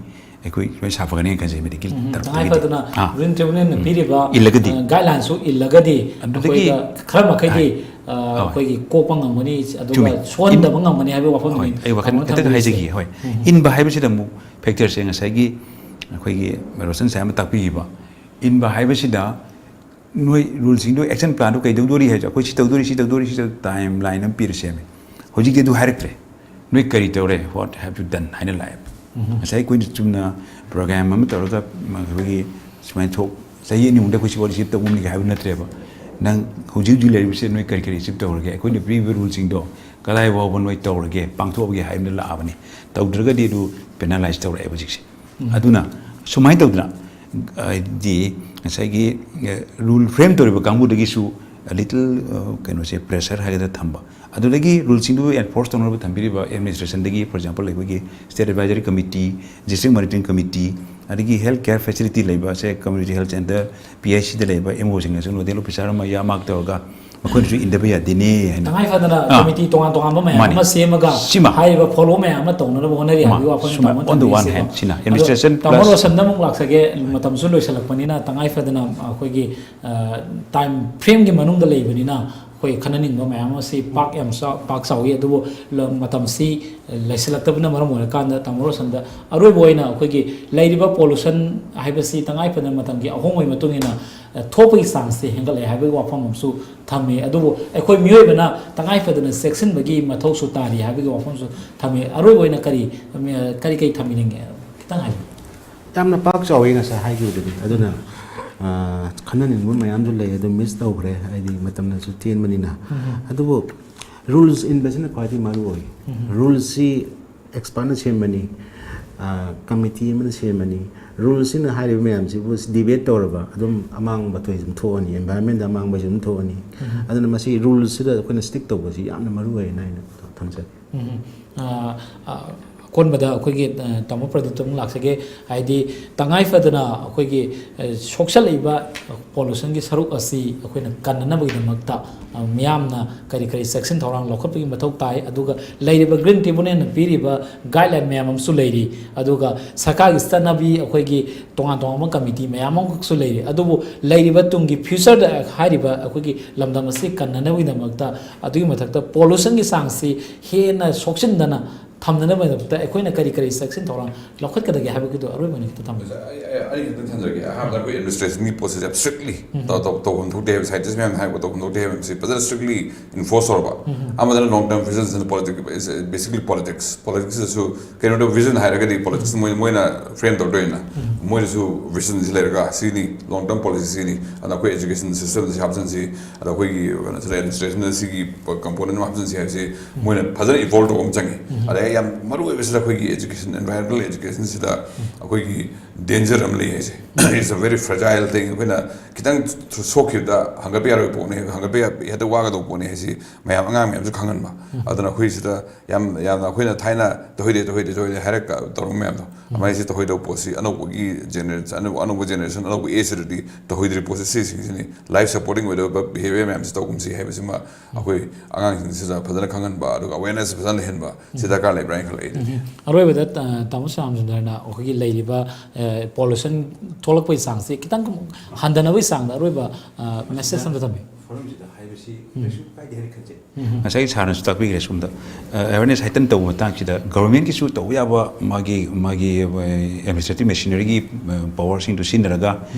ꯑꯩꯈꯣꯏ ꯂꯣꯏ ꯁꯥꯐꯒꯅꯤ ꯈꯟꯖꯩ, ꯃꯦꯗꯤꯀꯦꯜ ꯎꯝ, ꯇꯉꯥꯏ ꯇꯔꯞꯇꯒꯤꯗꯤ꯫ ꯐꯗꯅ ꯑꯥ꯫ ꯒ꯭ꯔꯤꯟ ꯇ꯭ꯔꯥꯏꯕ꯭ꯌꯨꯅꯦꯜꯅ ꯎꯝ꯫ ꯄꯤꯔꯤꯕ, ꯏꯜꯂꯒꯗꯤ꯫ ꯑ, ꯒꯥꯏꯗꯂꯥꯏꯟꯁꯨ ꯏꯜꯂꯒꯗꯤ ꯑꯗꯨꯗꯒꯤ ꯑꯩꯈꯣꯏꯗ ꯈꯔ ꯃꯈꯩꯗꯤ, ꯍꯥꯏ꯫ ꯑ, ꯍꯣꯏ꯫ ꯑꯩꯈꯣꯏꯒꯤ ꯀꯣꯛꯄ ꯉꯝꯒꯅꯤ, ꯑꯗꯨꯒ ꯆꯨꯝꯃꯤ꯫ ꯁꯣꯛꯍꯟꯗꯕ ꯏꯟ-, ꯉꯝꯒꯅꯤ ꯍꯥꯏꯕꯒꯤ ꯋꯥꯐꯝꯅꯤ ꯍꯣꯏ, ꯑꯩ ꯋꯥꯈꯜ ꯇꯥꯃꯣꯅ ꯈꯤꯇꯪ ꯊꯝꯕꯤꯔꯤꯁꯦ꯫ ꯍꯥꯏꯖꯈꯤꯒꯦ꯫ ꯍꯣꯏ꯫ ꯎꯝ꯫ ꯏꯟꯕ ꯍꯥꯏꯕꯁꯤꯗ ꯑꯃꯨꯛ ꯐꯦꯛꯇꯔꯁꯦ ꯉꯁꯥꯏꯒꯤ ꯑꯩꯈꯣꯏꯒꯤ ꯔꯣꯁꯟ ꯁꯥꯏ ꯑꯃ ꯇꯥꯛꯄꯤꯈꯤꯕ, ꯏꯟꯕ ꯍꯥꯏꯕꯁꯤꯗ ꯅꯣꯏ ꯔꯨꯜꯁꯤꯡꯗꯣ, ꯑꯦꯛꯁꯟ ꯄ꯭ꯂꯥꯟꯗꯣ ꯀꯩꯗꯧꯗꯣꯔꯤ ꯍꯥꯏꯁꯦ, ꯑꯩꯈꯣꯏ ꯁꯤ ꯇꯧꯗꯣꯔꯤ, ꯁꯤ ꯇꯧꯗꯣꯔꯤ, ꯁꯤ ꯇꯧ-, ꯇꯥꯏꯝ ꯂꯥꯏꯟ ꯑꯃ ꯄꯤꯔ ꯁꯦꯝꯃꯦ꯫ ꯍꯧꯖꯤꯛꯇꯤ ꯑꯗꯨ ꯍꯥꯏꯔꯛꯇ꯭ꯔꯦ꯫ "ꯅꯣꯏ ꯀꯔꯤ ꯇꯧꯔꯦ? What have you done?" ꯍꯥꯏꯅ ꯂꯥꯛꯑꯦꯕ꯫ ꯉꯁꯥꯏ ꯑꯩꯈꯣꯏꯅ ꯆꯨꯝꯅ ꯄ꯭ꯔꯣꯒ꯭ꯔꯥꯝ ꯑꯃ ꯇꯧꯔꯒ ꯑꯩꯈꯣꯏꯒꯤ ꯁꯨꯃꯥꯏꯅ ꯊꯣꯛ, ꯆꯍꯤ ꯑꯅꯤ ꯑꯍꯨꯝꯗ ꯑꯩꯈꯣꯏ ꯁꯤꯐꯥꯎ ꯑꯦꯆꯤꯞ ꯇꯧꯕ ꯉꯝꯅꯤ ꯍꯥꯏꯕ ꯅꯠꯇ꯭ꯔꯦꯕ꯫ ꯅꯪ ꯍꯧꯖꯤꯛ ꯍꯧꯖꯤꯛ ꯂꯩꯔꯤꯕꯁꯦ ꯅꯣꯏ ꯀꯔꯤ ꯀꯔꯤ ꯑꯦꯆꯤꯞ ꯇꯧꯔꯒꯦ? ꯑꯩꯈꯣꯏꯅ ꯄꯤꯔꯤꯕ ꯔꯨꯜꯁꯤꯡꯗꯣ ꯀꯗꯥꯏ ꯐꯥꯎꯕ ꯅꯣꯏ ꯇꯧꯔꯒꯦ, ꯄꯥꯡꯊꯣꯛꯑꯒꯦ ꯍꯥꯏꯕꯗ ꯂꯥꯛꯑꯕꯅꯤ꯫ ꯇꯧꯗ꯭ꯔꯒꯗꯤ ꯑꯗꯨ ꯄꯦꯅꯥꯂꯥꯏꯁ ꯇꯧꯔꯛꯑꯦꯕ ꯍꯧꯖꯤꯛꯁꯦ꯫ ꯑꯗꯨꯅ ꯁꯨꯃꯥꯏꯅ ꯇꯧꯗꯅ, ꯍꯥꯏꯗꯤ ꯉꯁꯥꯏꯒꯤ, ꯑ, ꯔꯨꯜ ꯐ꯭ꯔꯦꯝ ꯇꯧꯔꯤꯕ ꯀꯥꯡꯕꯨꯗꯒꯤꯁꯨ ꯂꯤꯇꯜ, ꯑ, ꯀꯩꯅꯣꯁꯦ, ꯄ꯭ꯔꯦꯁꯔ ꯍꯥꯏꯒꯗ꯭ꯔꯥ ꯊꯝꯕ꯫ ꯑꯗꯨꯗꯒꯤ ꯔꯨꯜꯁꯤꯡꯗꯨ ꯑꯦꯟꯐꯣꯔꯁ ꯇꯧꯅꯕ ꯊꯝꯕꯤꯔꯤꯕ ꯑꯦꯗꯃꯤꯅꯤꯁꯇ꯭ꯔꯦꯁꯟꯗꯒꯤ, for example, ꯑꯩꯈꯣꯏꯒꯤ State Advisory Committee, District Monitoring Committee, ꯑꯗꯒꯤ ꯍꯦꯜꯊ ꯀꯦꯌꯔ ꯐꯦꯁꯤꯂꯤꯇꯤ ꯂꯩꯕ, ꯁꯦ, community health centre, P H ꯁꯤꯗ ꯂꯩꯕ ꯑꯦꯝ ꯑꯣꯁꯤꯡꯅꯁꯨ ꯅꯣꯗꯦꯜ ꯑꯣꯐꯤꯁꯥꯔ ꯑꯃ ꯌꯥꯝ ꯃꯥꯔꯛ ꯇꯧꯔꯒ ꯃꯈꯣꯏꯅꯁꯨ ꯏꯟꯗꯕ ꯌꯥꯗꯦꯅꯦ ꯍꯥꯏꯅ꯫ ꯇꯉꯥꯏ ꯐꯗꯅ ꯑꯥ꯫ ꯀꯃꯤꯇꯤ ꯇꯣꯉꯥꯟ ꯇꯣꯉꯥꯟꯕ ꯃꯌꯥꯝ ꯃꯥꯅꯤ꯫ ꯑꯃ ꯁꯦꯝꯃꯒ ꯁꯤꯃ꯫ ꯍꯥꯏꯔꯤꯕ ꯐꯣꯂꯣ ꯃꯌꯥꯝ ꯑꯃ ꯇꯧꯅꯅꯕ ꯍꯣꯠꯅꯔꯤ ꯃꯥ-, ꯍꯥꯏꯕꯒꯤ ꯋꯥꯐꯝ ꯁꯨꯃ-, ꯇꯥꯃꯣꯅ on the one ꯊꯝꯕꯤꯔꯤꯁꯤꯀꯣ꯫ Hand, ꯁꯤꯅ ꯑꯗꯣ administration ꯇꯥꯃꯣ plus ꯔꯣꯁꯟꯗ ꯑꯃꯨꯛ ꯂꯥꯛꯆꯒꯦ, ꯃꯇꯝꯁꯨ ꯂꯣꯏꯁꯤꯜꯂꯛꯄꯅꯤꯅ ꯇꯉꯥꯏ ꯐꯗꯅ ꯑꯩꯈꯣꯏꯒꯤ, ꯑ, ꯇꯥꯏꯝ ꯐ꯭ꯔꯦꯝꯒꯤ ꯃꯅꯨꯡꯗ ꯂꯩꯕꯅꯤꯅ ꯑꯩꯈꯣꯏ ꯈꯟꯅꯅꯤꯡꯕ ꯃꯌꯥꯝ ꯑꯃꯁꯤ ꯄꯥꯛ ꯌꯥꯝ ꯆꯥꯎ-, ꯄꯥꯛ ꯆꯥꯎꯏ꯫ ꯑꯗꯨꯕꯨ ꯂ-, ꯃꯇꯝꯁꯤ ꯂꯩꯁꯤꯜꯂꯛꯇꯕꯅ ꯃꯔꯝ ꯑꯣꯏꯔꯀꯥꯟꯗ ꯇꯥꯃꯣ ꯔꯣꯁꯟꯗ ꯑꯔꯣꯏꯕ ꯑꯣꯏꯅ ꯑꯩꯈꯣꯏꯒꯤ ꯂꯩꯔꯤꯕ ꯄꯣꯂꯨꯁꯟ ꯍꯥꯏꯕꯁꯤ ꯇꯉꯥꯏ ꯐꯗꯅ ꯃꯇꯝꯒꯤ ꯑꯍꯣꯡꯕꯒꯤ ꯃꯇꯨꯡ ꯏꯟꯅ, ꯑ, ꯊꯣꯛꯄꯒꯤ ꯆꯥꯟꯁꯁꯦ ꯍꯦꯟꯒꯠꯂꯛꯑꯦ ꯍꯥꯏꯕꯒꯤ ꯋꯥꯐꯝ ꯑꯃꯁꯨ ꯊꯝꯃꯤ꯫ ꯑꯗꯨꯕꯨ ꯑꯩꯈꯣꯏ ꯃꯤꯑꯣꯏꯕꯅ ꯇꯉꯥꯏ ꯐꯗꯅ ꯆꯦꯛꯁꯤꯟꯕꯒꯤ ꯃꯊꯧꯁꯨ ꯇꯥꯔꯤ ꯍꯥꯏꯕꯒꯤ ꯋꯥꯐꯝꯁꯨ ꯊꯝꯃꯤ꯫ ꯑꯔꯣꯏꯕ ꯑꯣꯏꯅ ꯀꯔꯤ, ꯑ, ꯀꯔꯤ ꯀꯔꯤ ꯊꯝꯕꯤꯅꯤꯡꯉꯦ? ꯈꯤꯇꯪ ꯍꯥꯏꯕꯤꯌꯨ꯫ ꯌꯥꯝꯅ ꯄꯥꯛ ꯆꯥꯎꯋꯤ ꯉꯁꯥꯏ ꯍꯥꯏꯈꯤꯕꯗꯨꯗꯤ꯫ ꯑꯗꯨꯅ, ꯑ, ꯈꯟꯅꯅꯤꯡꯕ ꯃꯌꯥꯝꯁꯨ ꯂꯩ, ꯑꯗꯨ ꯃꯤꯁ ꯇꯧꯈ꯭ꯔꯦ, ꯍꯥꯏꯗꯤ ꯃꯇꯝꯅꯁꯨ ꯇꯦꯟꯕꯅꯤꯅ꯫ ꯎꯝ꯫ ꯑꯗꯨꯕꯨ ꯔꯨꯜꯁ ꯏꯟꯕꯁꯤꯅ ꯈ꯭ꯋꯥꯏꯗꯒꯤ ꯃꯔꯨ ꯑꯣꯏ꯫ ꯎꯝ꯫ ꯔꯨꯜꯁꯁꯤ ꯑꯦꯛꯁꯄꯥꯔꯠꯅ ꯁꯦꯝꯕꯅꯤ, ꯑ, ꯀꯃꯤꯇꯤ ꯑꯃꯅ ꯁꯦꯝꯕꯅꯤ꯫ ꯔꯨꯜꯁꯤꯅ ꯍꯥꯏꯔꯤꯕ ꯃꯌꯥꯝꯁꯤꯕꯨ ꯗꯤꯕꯦꯠ ꯇꯧꯔꯕ ꯑꯗꯨꯝ ꯑꯃꯥꯡꯕ ꯊꯣꯏ ꯑꯗꯨꯝ ꯊꯣꯛꯑꯅꯤ, ꯏꯟꯚꯥꯏꯔꯟꯃꯦꯟꯗ ꯑꯃꯥꯡꯕꯁꯨ ꯑꯗꯨꯝ ꯊꯣꯛꯑꯅꯤ꯫ ꯎꯝ꯫ ꯑꯗꯨꯅ ꯃꯁꯤ ꯔꯨꯜꯁꯤꯗ ꯑꯩꯈꯣꯏꯅ ꯁ꯭ꯇꯤꯛ ꯇꯧꯕꯁꯤ ꯌꯥꯝꯅ ꯃꯔꯨ ꯑꯣꯏꯌꯦꯅ ꯑꯩꯅ ꯊꯝꯖꯒꯦ꯫ ꯎꯝ꯫ ꯑ, ꯑ, ꯑꯀꯣꯟꯕꯗ ꯑꯩꯈꯣꯏꯒꯤ, ꯑ, ꯇꯥꯃꯣ ꯄ꯭ꯔꯗꯤꯞꯇ ꯑꯃꯨꯛ ꯂꯥꯛꯆꯒꯦ꯫ ꯍꯥꯏꯗꯤ ꯇꯉꯥꯏ ꯐꯗꯅ ꯑꯩꯈꯣꯏꯒꯤ, ꯑ, ꯁꯣꯛꯆꯜꯂꯛꯏꯕ ꯄꯣꯂꯨꯁꯟꯒꯤ ꯁꯔꯨꯛ ꯑꯁꯤ ꯑꯩꯈꯣꯏꯅ ꯀꯟꯅꯅꯕꯒꯤꯗꯃꯛꯇ, ꯑ, ꯃꯤꯌꯥꯝꯅ ꯀꯔꯤ ꯀꯔꯤ ꯆꯦꯛꯁꯤꯟ ꯊꯧꯔꯥꯡ ꯂꯧꯈꯠꯄꯒꯤ ꯃꯊꯧ ꯇꯥꯏ? ꯑꯗꯨꯒ ꯂꯩꯔꯤꯕ ꯒ꯭ꯔꯤꯟ ꯇ꯭ꯔꯤꯕꯨꯅꯦꯜꯅ ꯄꯤꯔꯤꯕ ꯒꯥꯏꯗꯂꯥꯏꯟ ꯃꯌꯥꯝ ꯑꯃꯁꯨ ꯂꯩꯔꯤ꯫ ꯑꯗꯨꯒ ꯁꯔꯀꯥꯔꯒꯤ ꯆꯠꯅꯕꯤ, ꯑꯩꯈꯣꯏꯒꯤ ꯇꯣꯉꯥꯟ ꯇꯣꯉꯥꯟꯕ ꯀꯃꯤꯇꯤ ꯃꯌꯥꯝ ꯑꯃꯈꯛꯁꯨ ꯂꯩꯔꯤ꯫ ꯑꯗꯨꯕꯨ ꯂꯩꯔꯤꯕ ꯇꯨꯡꯒꯤ ꯐ꯭ꯌꯨꯆꯔꯗ ꯍꯥꯏꯔꯤꯕ ꯑꯩꯈꯣꯏꯒꯤ ꯂꯝꯗꯝ ꯑꯁꯤ ꯀꯟꯅꯅꯕꯒꯤꯗꯃꯛꯇ, ꯑꯗꯨꯒꯤ ꯃꯊꯛꯇ ꯄꯣꯂꯨꯁꯟꯒꯤ ꯆꯥꯡꯁꯤ ꯍꯦꯟꯅ ꯁꯣꯛꯆꯤꯟꯗꯅ ꯊꯝꯅꯅꯕꯒꯤꯗꯃꯛꯇ ꯑꯩꯈꯣꯏꯅ ꯀꯔꯤ ꯀꯔꯤ ꯆꯦꯛꯁꯤꯟ ꯊꯧꯔꯥꯡ ꯂꯧꯈꯠꯀꯗꯒꯦ ꯍꯥꯏꯕꯒꯤꯗꯣ ꯑꯔꯣꯏꯕ ꯑꯣꯏꯅ ꯈꯤꯇꯪ ꯊꯝꯕꯤꯌꯨ꯫ ꯑꯩ ꯑꯩ- ꯑꯩ ꯈꯤꯇꯪ ꯊꯝꯖꯒꯦ꯫ ꯑꯍꯥꯟꯕꯗ ꯑꯩꯈꯣꯏ ꯑꯦꯗꯃꯤꯅꯤꯁꯇ꯭ꯔꯦꯁꯟꯒꯤ ꯄꯣꯠꯁꯤꯗꯤ ꯌꯥꯝ ꯁ꯭ꯇ꯭ꯔꯤꯛꯂꯤ ꯇꯧꯐꯝ ꯊꯣꯛꯇꯦ ꯍꯥꯏꯕ, ꯁꯥꯏꯟꯇꯤꯁ ꯃꯌꯥꯝꯅ ꯍꯥꯏꯕ ꯇꯧꯐꯝ ꯊꯣꯛꯇꯦ ꯍꯥꯏꯕꯁꯤ ꯐꯖꯅ ꯁ꯭ꯇ꯭ꯔꯤꯛꯂꯤ ꯏꯟꯐꯣꯔꯁ ꯇꯧꯔꯕ꯫ ꯑꯃꯗꯅ ꯂꯣꯡ ꯇꯔꯝ ꯚꯤꯖꯟꯁꯤꯅ ꯄꯣꯂꯤꯇꯤꯛ, ꯕꯦꯁꯤꯛꯂꯤ ꯄꯣꯂꯤꯇꯤꯛꯁ꯫ ꯄꯣꯂꯤꯇꯤꯛꯁꯇꯁꯨ ꯀꯩꯅꯣꯗ ꯚꯤꯖꯟ ꯍꯥꯏꯔꯒꯗꯤ ꯄꯣꯂꯤꯇꯤꯛꯁ ꯃꯣꯏ ꯃꯣꯏꯅ ꯐ꯭ꯔꯦꯝ ꯇꯧꯗꯣꯏꯅ, ꯃꯣꯏꯅꯁꯨ ꯚꯤꯖꯟꯁꯤ ꯂꯩꯔꯒ ꯁꯤꯅꯤ ꯂꯣꯡ ꯇꯔꯝ ꯄꯣꯂꯤꯁꯤ ꯁꯤꯅꯤ, ꯑꯗ ꯑꯩꯈꯣꯏ ꯑꯦꯖꯨꯀꯦꯁꯟ ꯁꯤꯁꯇꯦꯝꯗ ꯁꯤ ꯍꯥꯞꯆꯤꯟꯁꯤ, ꯑꯗ ꯑꯩꯈꯣꯏꯒꯤ ꯀꯩꯅꯣꯁꯤꯗ ꯑꯦꯗꯃꯤꯅꯤꯁꯇ꯭ꯔꯦꯁꯟꯗ ꯁꯤꯒꯤ ꯀꯝꯄꯣꯅꯦꯟ ꯑꯃ ꯍꯥꯞꯆꯤꯟꯁꯤ ꯍꯥꯏꯕꯁꯤ ꯃꯣꯏꯅ ꯐꯖꯅ ꯏꯟꯚꯣꯜꯕ ꯇꯧꯕ ꯑꯃ ꯆꯪꯉꯤ꯫ ꯑꯗꯩ ꯌꯥꯝ ꯃꯔꯨ ꯑꯣꯏꯕꯁꯤꯗ ꯑꯩꯈꯣꯏꯒꯤ ꯑꯦꯖꯨꯀꯦꯁꯟ, ꯑꯦꯟꯚꯥꯏꯔꯣꯟꯃꯦꯟꯇꯦꯜ ꯑꯦꯖꯨꯀꯦꯁꯟꯁꯤꯗ ꯑꯩꯈꯣꯏꯒꯤ ꯗꯦꯟꯖꯔ ꯑꯃ ꯂꯩ ꯍꯥꯏꯁꯦ꯫ It's a very fragile thing. ꯑꯩꯈꯣꯏꯅ ꯈꯤꯇꯪ ꯁꯣꯛꯈꯤꯕꯗ ꯍꯪꯒꯠꯄ ꯌꯥꯔꯣꯏ ꯄꯣꯠꯅꯤ, ꯍꯪꯒꯠꯄ ꯌꯥ-, ꯍꯦꯛꯇ ꯋꯥꯒꯗꯧꯕ ꯄꯣꯠꯅꯤ ꯍꯥꯏꯁꯤ ꯃꯌꯥꯝ, ꯑꯉꯥꯡ ꯃꯌꯥꯝꯁꯨ ꯈꯪꯍꯟꯕ꯫ ꯑꯗꯨꯅ ꯑꯩꯈꯣꯏ ꯁꯤꯗ ꯌꯥꯝ ꯌꯥꯝꯅ ꯑꯩꯈꯣꯏꯅ ꯊꯥꯏꯅ "ꯇꯧꯍꯩꯗꯦ, ꯇꯧꯍꯩꯗꯦ, ꯇꯧꯍꯩꯗꯦ" ꯍꯥꯏꯔꯛ ꯇꯧꯔꯝꯕ ꯃꯌꯥꯝꯗꯣ, ꯑꯗꯨꯃꯥꯏꯅ ꯁꯤ ꯇꯧꯍꯩꯗꯕ ꯄꯣꯠꯁꯤ ꯑꯅꯧꯕꯒꯤ ꯖꯦꯅꯦꯔꯦꯁꯟ, ꯑꯅꯧꯕ ꯑꯅꯧꯕ ꯖꯦꯅꯦꯔꯦꯁꯟ, ꯑꯅꯧꯕ ꯑꯦꯖꯇꯗꯤ ꯇꯧꯍꯩꯗ꯭ꯔꯤꯕ ꯄꯣꯠꯁꯤ ꯁꯤꯁꯤꯡꯁꯤꯅꯤ꯫ ꯂꯥꯏꯐ ꯁꯄꯣꯔꯇꯤꯡ ꯑꯣꯏꯗꯕ ꯕꯤꯍꯦꯕꯤꯌꯔ ꯃꯌꯥꯝꯁꯤ ꯇꯧꯒꯨꯝꯁꯤ ꯍꯥꯏꯕꯁꯤꯃ ꯑꯩꯈꯣꯏ ꯑꯉꯥꯡꯁꯤꯡꯁꯤꯗ ꯐꯖꯅ ꯈꯪꯍꯟꯕ, ꯑꯗꯨꯒ ꯑꯋꯦꯔꯅꯦꯁ ꯐꯖꯅ ꯂꯩꯍꯟꯕ ꯁꯤ ꯗꯔꯀꯥꯔ ꯂꯩꯕ꯭ꯔꯥ ꯍꯥꯏꯅ ꯈꯜꯂꯦ ꯑꯩꯗꯤ꯫ ꯑꯔꯣꯏꯕꯗ, ꯑ, ꯇꯥꯃꯣ ꯁ꯭ꯌꯥꯝꯁꯨꯟꯗꯔꯅ ꯑꯩꯈꯣꯏꯒꯤ ꯂꯩꯔꯤꯕ, ꯑ, ꯄꯣꯂꯨꯁꯟ ꯊꯣꯛꯂꯛꯄꯒꯤ ꯆꯥꯡꯁꯤ ꯈꯤꯇꯪ ꯍꯟꯊꯅꯕꯒꯤ ꯆꯥꯡꯗ ꯑꯔꯣꯏꯕ, ꯑ, ꯃꯦꯁꯦꯖ ꯑꯃꯇ ꯊꯝꯕꯤꯌꯨ꯫ ꯐꯣꯔꯝꯁꯤꯗ ꯍꯥꯏꯕꯁꯤ ꯀꯩꯁꯨ ꯀꯥꯏꯗꯦ ꯍꯥꯏꯅ ꯈꯟꯖꯩ꯫ ꯉꯁꯥꯏ ꯁꯥꯔꯅꯁꯨ ꯇꯥꯛꯄꯤꯈ꯭ꯔꯦ ꯁꯣꯝꯗ, ꯑ, ꯑꯋꯦꯔꯅꯦꯁ ꯍꯥꯏꯇꯟ ꯇꯧꯕ ꯃꯇꯥꯡꯁꯤꯗ ꯒꯚꯔꯟꯃꯦꯟꯠꯀꯤꯁꯨ ꯇꯧꯕ ꯌꯥꯕ ꯃꯥꯒꯤ, ꯃꯥꯒꯤ, ꯑ, ꯑꯦꯗꯃꯤꯅꯤꯁꯇ꯭ꯔꯦꯇꯤꯚ ꯃꯦꯁꯤꯅꯔꯤꯒꯤ, ꯑ, ꯄꯋꯥꯔꯁꯤꯡꯗꯨ ꯁꯤꯖꯤꯟꯅꯔꯒ,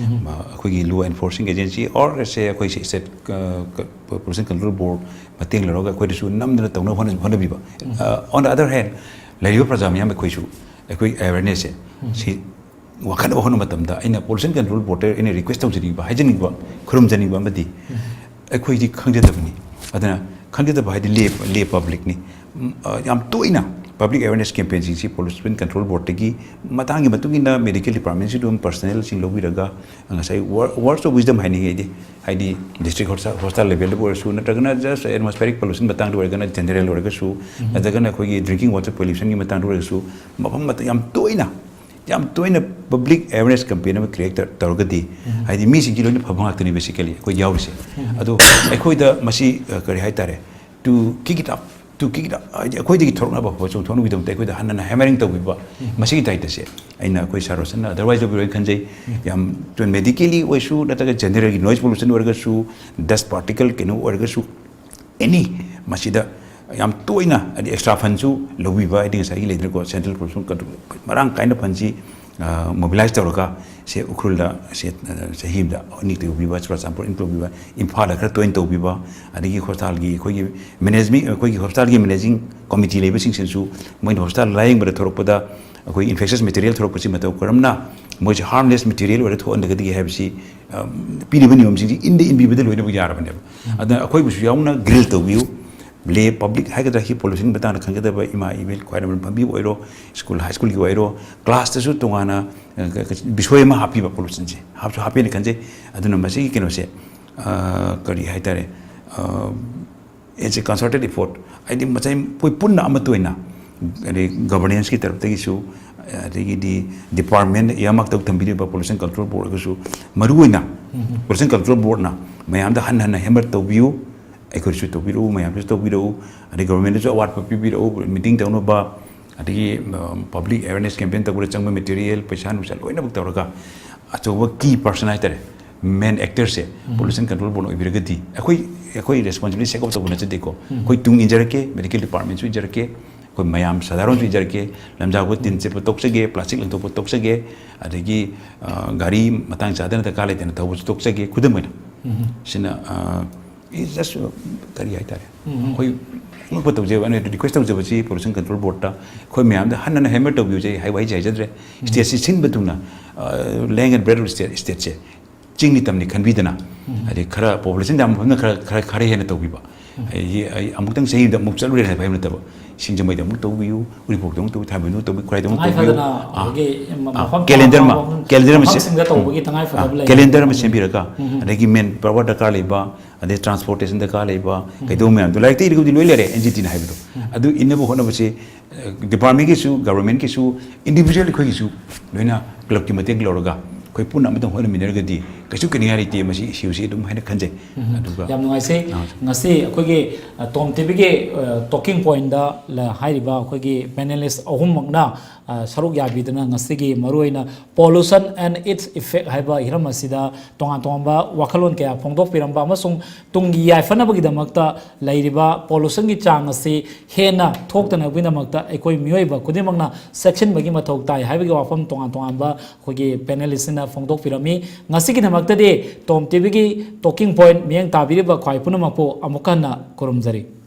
ꯃ-, ꯑꯩꯈꯣꯏꯒꯤ ꯂꯣ ꯑꯦꯟꯐꯣꯔꯁꯤꯡ ꯑꯦꯖꯦꯟꯁꯤ ꯑꯣꯔ ꯁꯦ ꯑꯩꯈꯣꯏ ꯁꯤ ꯁ꯭ꯇꯦꯠ, ꯑ, ꯀ-, ꯄꯣꯂꯨꯁꯟ ꯀꯟꯇ꯭ꯔꯣꯜ ꯕꯣꯔꯗ ꯃꯇꯦꯡ ꯂꯧꯔꯒ ꯑꯩꯈꯣꯏꯗꯁꯨ ꯅꯝꯗꯅ ꯇꯧꯅꯕ ꯍꯣꯠꯅ-, ꯍꯣꯠꯅꯕꯤꯕ꯫ ꯑ, on the other hand, ꯂꯩꯔꯤꯕ ꯄ꯭ꯔꯖꯥ ꯃꯤꯌꯥꯝ ꯑꯩꯈꯣꯏꯁꯨ ꯑꯩꯈꯣꯏ ꯑꯋꯦꯔꯅꯦꯁꯁꯦ ꯁꯤ ꯋꯥꯈꯠꯅꯕ ꯍꯣꯠꯅꯕ ꯃꯇꯝꯗ ꯑꯩꯅ ꯄꯣꯂꯨꯁꯟ ꯀꯟꯇ꯭ꯔꯣꯜ ꯕꯣꯔꯗꯇ ꯑꯩꯅ ꯔꯤꯀ꯭ꯋꯦꯁ ꯇꯧꯖꯅꯤꯡꯕ, ꯍꯥꯏꯖꯅꯤꯡꯕ, ꯈꯨꯔꯨꯝꯖꯅꯤꯡꯕ ꯑꯃꯗꯤ ꯑꯩꯈꯣꯏꯗꯤ ꯈꯪꯖꯗꯕꯅꯤ꯫ ꯑꯗꯨꯅ ꯈꯪꯖꯗꯕ ꯍꯥꯏꯗꯤ ꯂꯦ, ꯂꯦ ꯄꯕ꯭ꯂꯤꯛꯅꯤ꯫ ꯎꯝ, ꯑ, ꯌꯥꯝ ꯇꯣꯏꯅ ꯄꯕ꯭ꯂꯤꯛ ꯑꯋꯦꯔꯅꯦꯁ ꯀꯦꯝꯄꯦꯟꯁꯤꯡꯁꯤ ꯄꯣꯂꯨꯁꯟ ꯀꯟꯇ꯭ꯔꯣꯜ ꯕꯣꯔꯗꯇꯒꯤ ꯃꯇꯥꯡꯒꯤ ꯃꯇꯨꯡ ꯏꯟꯅ ꯃꯦꯗꯤꯀꯦꯜ ꯗꯤꯄꯥꯔꯠꯃꯦꯟꯁꯤꯁꯨ ꯑꯗꯨꯝ ꯄꯔꯁꯅꯦꯜꯁꯤꯡ ꯂꯧꯕꯤꯔꯒ ꯉꯁꯥꯏ ꯋꯔ-, ꯋꯥꯔꯗꯁ ꯑꯣꯐ ꯋꯤꯁꯗꯝ ꯍꯥꯏꯅꯤꯡꯉꯤ ꯑꯩꯗꯤ, ꯍꯥꯏꯗꯤ ꯗꯤꯁꯇ꯭ꯔꯤꯛ ꯍꯣꯁ-, ꯍꯣꯁꯄꯤꯇꯥꯜ ꯂꯦꯚꯦꯜꯗꯕꯨ ꯑꯣꯏꯔꯁꯨ ꯅꯠꯇ꯭ꯔꯒꯅ ꯖꯁ ꯑꯦꯠꯃꯣꯁꯐꯤꯌꯔꯤꯛ ꯄꯣꯂꯨꯁꯟ ꯃꯇꯥꯡꯗ ꯑꯣꯏꯔꯒꯅ ꯖꯦꯅꯔꯦꯜ ꯑꯣꯏꯔꯒꯁꯨ, ꯅꯠꯇ꯭ꯔꯒꯅ ꯑꯩꯈꯣꯏꯒꯤ ꯗ꯭ꯔꯤꯡꯀꯤꯡ ꯋꯥꯇꯔ ꯄꯣꯂꯨꯁꯟꯒꯤ ꯃꯇꯥꯡꯗ ꯑꯣꯏꯔꯒꯁꯨ ꯃꯐꯝ ꯃꯇꯝ ꯌꯥꯝ ꯇꯣꯏꯅ, ꯌꯥꯝ ꯇꯣꯏꯅ ꯄꯕ꯭ꯂꯤꯛ ꯑꯋꯦꯔꯅꯦꯁ ꯀꯦꯝꯄꯦꯟ ꯑꯃ ꯀ꯭ꯔꯤꯌꯦꯠ ꯇꯧꯔꯒꯗꯤ, ꯍꯥꯏꯗꯤ ꯃꯤꯁꯤꯡꯁꯤ ꯂꯣꯏꯅ ꯐꯕ ꯉꯥꯛꯇꯅꯤ ꯕꯦꯁꯤꯀꯦꯂꯤ ꯑꯩꯈꯣꯏ ꯌꯥꯎꯔꯤꯁꯦ꯫ ꯑꯗꯣ ꯑꯩꯈꯣꯏꯗ ꯃꯁꯤ, ꯑ, ꯀꯔꯤ ꯍꯥꯏꯇꯥꯔꯦ, to kick it up, to kick it up, ꯍꯥꯏꯗꯤ ꯑꯩꯈꯣꯏꯗꯒꯤ ꯊꯣꯔꯛꯅꯕ ꯍꯣꯏ ꯆꯣꯡꯊꯣꯛꯅꯕꯒꯤꯗꯃꯛꯇ ꯑꯩꯈꯣꯏꯗ ꯍꯟꯅ ꯍꯦꯃꯔꯤꯡ ꯇꯧꯕꯤꯕ, ꯃꯁꯤꯒꯤ ꯗꯥꯏꯇꯁꯦ ꯑꯩꯅ ꯑꯩꯈꯣꯏ ꯁꯥꯔ ꯔꯣꯁꯟꯅ ꯑꯗꯔꯋꯥꯏꯁ ꯂꯧꯕꯤꯔꯣꯏꯅ ꯈꯟꯖꯩ꯫ ꯌꯥꯝ ꯃꯦꯗꯤꯀꯦꯂꯤ ꯑꯣꯏꯔꯁꯨ ꯅꯠꯇ꯭ꯔꯒ ꯖꯦꯅꯔꯦꯜꯒꯤ ꯅꯣꯏꯁ ꯄꯣꯂꯨꯁꯟ ꯑꯣꯏꯔꯒꯁꯨ, ꯗꯁ ꯄꯥꯔꯇꯤꯀꯜ ꯀꯩꯅꯣ ꯑꯣꯏꯔꯒꯁꯨ, ꯑꯦꯅꯤ ꯃꯁꯤꯗ ꯌꯥꯝ ꯇꯣꯏꯅ ꯍꯥꯏꯗꯤ ꯑꯦꯛꯁꯇ꯭ꯔꯥ ꯐꯟꯁꯨ ꯂꯧꯕꯤꯕ, ꯍꯥꯏꯗꯤ ꯉꯁꯥꯏꯒꯤ ꯂꯩꯗꯅꯀꯣ, ꯁꯦꯟꯇ꯭ꯔꯦꯜ ꯄꯣꯂꯨꯁꯟ ꯀꯟꯇ꯭ꯔꯣꯜ ꯃꯔꯥꯡ ꯀꯥꯏꯅ ꯐꯟꯁꯤ ꯃꯣꯕꯤꯂꯥꯏꯁ ꯇꯧꯔꯒ ꯁꯦ ꯎꯈ꯭ꯔꯨꯜꯗ ꯁꯦ ꯆꯍꯤ ꯑꯃꯗ ꯑꯅꯤ ꯇꯧꯕꯤꯕ, ꯆꯨꯔꯥꯆꯥꯟꯄꯨꯔ ꯑꯅꯤ ꯇꯧꯕꯤꯕ, ꯏꯝꯐꯥꯜꯗ ꯈꯔ ꯇꯣꯏꯅ ꯇꯧꯕꯤꯕ, ꯑꯗꯒꯤ ꯍꯣꯁꯄꯤꯇꯥꯜꯒꯤ ꯑꯩꯈꯣꯏꯒꯤ ꯃꯦꯅꯦꯖꯃꯦꯟ, ꯑꯩꯈꯣꯏꯒꯤ ꯍꯣꯁꯄꯤꯇꯥꯜꯒꯤ ꯃꯦꯅꯦꯖꯤꯡ ꯀꯃꯤꯇꯤ ꯂꯩꯕꯁꯤꯡꯁꯤꯅꯁꯨ ꯃꯣꯏꯅ ꯍꯣꯁꯄꯤꯇꯥꯜ ꯂꯥꯌꯦꯡꯕꯗ ꯊꯣꯔꯛꯄꯗ ꯑꯩꯈꯣꯏ ꯏꯟꯐꯦꯛꯁꯁ ꯃꯦꯇꯤꯔꯤꯌꯦꯜ ꯊꯣꯔꯛꯄꯁꯤ ꯃꯇꯧ ꯀꯔꯝꯅ ꯃꯣꯏꯁꯦ ꯍꯥꯔꯝꯂꯦꯁ ꯃꯦꯇꯤꯔꯤꯌꯦꯜ ꯑꯣꯏꯔ ꯊꯣꯛꯍꯟꯒꯗꯒꯦ ꯍꯥꯏꯕꯁꯤ ꯄꯤꯔꯤꯕ ꯅꯤꯌꯣꯝꯁꯤꯡꯁꯤ ꯏꯟꯗ ꯏꯟꯕꯤꯕꯗ ꯂꯣꯏꯅꯃꯛ ꯌꯥꯔꯕꯅꯦꯕ꯫ ꯑꯗꯨꯅ ꯑꯩꯈꯣꯏꯕꯨꯁꯨ ꯌꯥꯎꯅ ꯒ꯭ꯔꯤꯜ ꯇꯧꯕꯤꯌꯨ, ꯂꯦ ꯄꯕ꯭ꯂꯤꯛ ꯍꯥꯏꯒꯗ꯭ꯔꯥ, ꯁꯤ ꯄꯣꯂꯨꯁꯟꯒꯤ ꯃꯇꯥꯡꯗ ꯈꯪꯒꯗꯕ ꯏꯃꯥ ꯏꯕꯦꯜ ꯈ꯭ꯋꯥꯏꯔꯝꯕꯟ ꯐꯝꯕꯤꯕꯨ ꯑꯣꯏꯔꯣ, ꯁ꯭ꯀꯨꯜ ꯍꯥꯏ ꯁ꯭ꯀꯨꯜꯒꯤ ꯑꯣꯏꯔꯣ, ꯀ꯭ꯂꯥꯁꯇꯁꯨ ꯇꯣꯉꯥꯟꯅ ꯕꯤꯁꯣꯏ ꯑꯃ ꯍꯥꯞꯄꯤꯕ ꯄꯣꯂꯨꯁꯟꯁꯦ ꯍꯥꯞꯁꯨ ꯍꯥꯞꯄꯦꯅ ꯈꯟꯖꯩ꯫ ꯑꯗꯨꯅ ꯃꯁꯤꯒꯤ ꯀꯩꯅꯣꯁꯦ ꯀꯔꯤ ꯍꯥꯏꯇꯥꯔꯦ, ꯑꯦꯖ ꯑꯦ ꯀꯟꯁꯔꯇꯦꯠ ꯏꯐꯣꯔꯠ ꯍꯥꯏꯗꯤ ꯃꯁꯥꯏ ꯑꯩꯈꯣꯏ ꯄꯨꯟꯅ ꯑꯃꯠꯇ ꯑꯣꯏꯅ ꯑꯗꯩ ꯒꯕꯔꯅꯦꯟꯁꯀꯤ ꯇꯔꯞꯇꯒꯤꯁꯨ, ꯑꯗꯒꯤꯗꯤ ꯗꯤꯄꯥꯔꯠꯃꯦꯟ ꯏꯌꯥꯃꯛꯇ ꯊꯝꯕꯤꯔꯤꯕ ꯄꯣꯂꯨꯁꯟ ꯀꯟꯇ꯭ꯔꯣꯜ ꯕꯣꯔꯗ ꯑꯣꯏꯔꯒꯁꯨ, ꯃꯔꯨꯑꯣꯏꯅ ꯄꯣꯂꯨꯁꯟ ꯀꯟꯇ꯭ꯔꯣꯜ ꯕꯣꯔꯗꯅ ꯃꯌꯥꯝꯗ ꯍꯟꯅ ꯍꯟꯅ ꯍꯦꯃꯔ ꯇꯧꯕꯤꯌꯨ, ꯑꯩꯈꯣꯏꯁꯨ ꯇꯧꯕꯤꯔꯛꯎ, ꯃꯌꯥꯝꯁꯨ ꯇꯧꯕꯤꯔꯛꯎ, ꯑꯗꯩ ꯒꯕꯔꯃꯦꯟꯗꯁꯨ ꯑꯋꯥꯠꯄ ꯄꯤꯕꯤꯔꯛꯎ, ꯃꯤꯇꯤꯡ ꯇꯧꯅꯕ, ꯑꯗꯒꯤ ꯄꯕ꯭ꯂꯤꯛ ꯑꯦꯋꯦꯔꯅꯦꯁ ꯀꯦꯝꯄꯦꯟ ꯇꯧꯕꯗ ꯆꯪꯕ ꯃꯦꯇꯤꯔꯤꯌꯦꯜ, ꯄꯩꯁꯥ ꯅꯨꯡꯁꯥ ꯂꯣꯏꯅꯃꯛ ꯇꯧꯔꯒ ꯑꯆꯧꯕ ꯀꯤ ꯄꯥꯔꯁꯟ ꯍꯥꯏꯇꯥꯔꯦ, ꯃꯦꯟ ꯑꯦꯛꯇꯔꯁꯦ ꯄꯣꯂꯨꯁꯟ ꯀꯟꯇ꯭ꯔꯣꯜ ꯕꯣꯔꯗ ꯑꯣꯏꯕꯤꯔꯒꯗꯤ ꯑꯩꯈꯣꯏ ꯑꯩꯈꯣꯏ ꯔꯦꯁꯄꯣꯟꯁꯤꯕꯤꯂꯤꯇꯤ ꯁꯦꯛ ꯑꯣꯐ ꯇꯧꯕ ꯅꯠꯆꯗꯦꯀꯣ꯫ ꯑꯩꯈꯣꯏ ꯇꯨꯡ ꯏꯟꯖꯔꯛꯀꯦ, ꯃꯦꯗꯤꯀꯦꯜ ꯗꯤꯄꯥꯔꯠꯃꯦꯟꯁꯨ ꯏꯟꯖꯔꯛꯀꯦ, ꯑꯩꯈꯣꯏ ꯃꯌꯥꯝ ꯁꯥꯙꯥꯔꯟꯁꯨ ꯏꯟꯖꯔꯛꯀꯦ, ꯂꯝꯖꯥꯎꯕ ꯇꯤꯟ ꯆꯦꯠꯄ ꯇꯣꯛꯆꯒꯦ, ꯄ꯭ꯂꯥꯁꯇꯤꯛ ꯂꯪꯊꯣꯛꯄ ꯇꯣꯛꯆꯒꯦ, ꯑꯗꯒꯤ ꯒꯥꯔꯤ ꯃꯇꯥꯡ ꯆꯥꯗꯅ ꯗꯔꯀꯥꯔ ꯂꯩꯇꯅ ꯊꯧꯕꯁꯨ ꯇꯣꯛꯆꯒꯦ꯫ ꯈꯨꯗꯝ ꯑꯣꯏꯅ ꯁꯤꯅ ꯏꯁ ꯖꯁ ꯀꯔꯤ ꯍꯥꯏꯇꯥꯔꯦ, ꯑꯩꯈꯣꯏ ꯑꯉꯛꯄ ꯇꯧꯖꯕ, ꯑꯩꯅ ꯔꯤꯀ꯭ꯋꯦꯁ ꯇꯧꯖꯕꯁꯤ ꯄꯣꯂꯨꯁꯟ ꯀꯟꯇ꯭ꯔꯣꯜ ꯕꯣꯔꯗꯇ ꯑꯩꯈꯣꯏ ꯃꯌꯥꯝꯗ ꯍꯟꯅ ꯍꯟꯅ ꯍꯦꯃꯔ ꯇꯧꯕꯤꯌꯨ꯫ ꯑꯩ ꯍꯥꯏ ꯋꯥꯍꯩꯁꯦ ꯍꯥꯏꯖꯗ꯭ꯔꯦ꯫ ꯁ꯭ꯇꯦꯠꯁꯤ ꯁꯤꯟꯕ ꯊꯨꯡꯅ ꯂꯦꯡ ꯑꯦꯟ ꯕ꯭ꯔꯦꯠ ꯁ꯭ꯇꯦꯠ, ꯁ꯭ꯇꯦꯠꯁꯦ ꯆꯤꯡꯅꯤ ꯇꯝꯅꯤ ꯈꯟꯕꯤꯗꯅ, ꯑꯗꯩ ꯈꯔ ꯄꯣꯄꯨꯂꯦꯁꯟ ꯌꯥꯝꯕ ꯃꯐꯝꯗ ꯈꯔ ꯈꯔ ꯈꯔ ꯍꯦꯟꯅ ꯇꯧꯕꯤꯕ꯫ ꯑꯩ ꯑꯩ ꯑꯃꯨꯛꯇꯪ ꯆꯍꯤ ꯑꯃꯗ ꯑꯃꯨꯛ ꯆꯠꯂꯨꯔꯦ ꯍꯥꯏꯕ ꯍꯥꯏꯕ ꯅꯠꯇꯕ, ꯁꯤꯡꯖꯃꯩꯗ ꯑꯃꯨꯛ ꯇꯧꯕꯤꯌꯨ, ꯎꯔꯤꯄꯣꯛꯇ ꯑꯃꯨꯛ ꯇꯧꯕꯤꯌꯨ, ꯊꯥꯡꯃꯩꯕꯟꯗ ꯑꯃꯨꯛ ꯇꯧꯕꯤꯌꯨ, ꯈꯨꯔꯥꯏꯗ ꯑꯃꯨꯛ ꯇꯧꯕꯤꯌꯨ꯫ ꯀꯦꯂꯦꯟꯗꯔ ꯑꯃ ꯀꯦꯂꯦꯟꯗꯔ ꯑꯃ ꯀꯦꯂꯦꯟꯗꯔ ꯑꯃ ꯁꯦꯝꯕꯤꯔꯒ, ꯑꯗꯒꯤ ꯃꯦꯟ ꯄꯥꯋꯔ ꯗꯔꯀꯥꯔ ꯂꯩꯕ, ꯑꯗꯩ ꯇ꯭ꯔꯥꯟꯁꯄꯣꯔꯇꯦꯁꯟ ꯗꯔꯀꯥꯔ ꯂꯩꯕ, ꯀꯩꯗꯧꯕ ꯃꯌꯥꯝꯗꯣ ꯂꯥꯏꯔꯤꯛꯇ ꯏꯔꯒꯕꯨꯗꯤ ꯂꯣꯏ ꯂꯩꯔꯦ, ꯑꯦꯟ ꯖꯤ ꯇꯤꯅ ꯍꯥꯏꯕꯗꯣ꯫ ꯑꯗꯨ ꯏꯟꯅꯕ ꯍꯣꯠꯅꯕꯁꯦ ꯗꯤꯄꯥꯔꯠꯃꯦꯟꯒꯤꯁꯨ, ꯒꯕꯔꯃꯦꯟꯒꯤꯁꯨ, ꯏꯟꯗꯤꯕꯤꯖꯨꯋꯦꯜ ꯑꯩꯈꯣꯏꯒꯤꯁꯨ ꯂꯣꯏꯅ ꯀ꯭ꯂꯕꯀꯤ ꯃꯇꯦꯡ ꯂꯧꯔꯒ ꯑꯩꯈꯣꯏ ꯄꯨꯟꯅ ꯑꯃꯇꯪ ꯍꯣꯠꯅꯃꯤꯟꯅꯔꯒꯗꯤ ꯀꯩꯁꯨ ꯀꯤꯅꯤꯡꯉꯥꯏ ꯂꯩꯇꯦ꯫ ꯃꯁꯤ ꯏꯁꯨꯁꯤ ꯑꯗꯨꯝ ꯍꯥꯏꯅ ꯈꯟꯖꯩ꯫ ꯑꯗꯨꯒ ꯌꯥꯝ ꯅꯨꯡꯉꯥꯏꯖꯩ꯫ ꯉꯁꯤ ꯑꯩꯈꯣꯏꯒꯤ ꯇꯣꯝ ꯇꯤꯚꯤꯒꯤ ꯇꯣꯀꯤꯡ ꯄꯣꯏꯟꯗ ꯍꯥꯏꯔꯤꯕ ꯑꯩꯈꯣꯏꯒꯤ ꯄꯦꯅꯦꯂꯤꯁ ꯑꯍꯨꯝꯃꯛꯅ ꯁꯔꯨꯛ ꯌꯥꯕꯤꯗꯨꯅ ꯉꯁꯤꯒꯤ ꯃꯔꯨꯑꯣꯏꯅ pollution and its effect ꯍꯥꯏꯕ ꯍꯤꯔꯝ ꯑꯁꯤꯗ ꯇꯣꯉꯥꯟ ꯇꯣꯉꯥꯟꯕ ꯋꯥꯈꯜꯂꯣꯟ ꯀꯌꯥ ꯐꯣꯡꯗꯣꯛꯄꯤꯔꯝꯕ ꯑꯃꯁꯨꯡ ꯇꯨꯡꯒꯤ ꯌꯥꯏꯐꯅꯕꯒꯤꯗꯃꯛꯇ ꯂꯩꯔꯤꯕ pollutionꯒꯤ ꯆꯥꯡ ꯑꯁꯤ ꯍꯦꯟꯅ ꯊꯣꯛꯇꯅꯕꯒꯤꯗꯃꯛꯇ ꯑꯩꯈꯣꯏ ꯃꯤꯑꯣꯏꯕ ꯈꯨꯗꯤꯡꯃꯛꯅ ꯆꯦꯛꯁꯤꯟꯕꯒꯤ ꯃꯊꯧ ꯇꯥꯏ ꯍꯥꯏꯕꯒꯤ ꯋꯥꯐꯝ ꯇꯣꯉꯥꯟ ꯇꯣꯉꯥꯟꯕ ꯑꯩꯈꯣꯏꯒꯤ ꯄꯦꯅꯦꯂꯤꯁꯁꯤꯅ ꯐꯣꯡꯗꯣꯛꯄꯤꯔꯝꯃꯤ꯫ ꯉꯁꯤꯒꯤꯗꯃꯛꯇꯗꯤ ꯇꯣꯝ ꯇꯤꯚꯤꯒꯤ ꯇꯣꯀꯤꯡ ꯄꯣꯏꯟ ꯃꯤꯠꯌꯦꯡ ꯇꯥꯕꯤꯔꯤꯕ ꯈ꯭ꯋꯥꯏ ꯄꯨꯝꯅꯃꯛꯄꯨ ꯑꯃꯨꯛ ꯍꯟꯅ ꯈꯨꯔꯨꯝꯖꯔꯤ꯫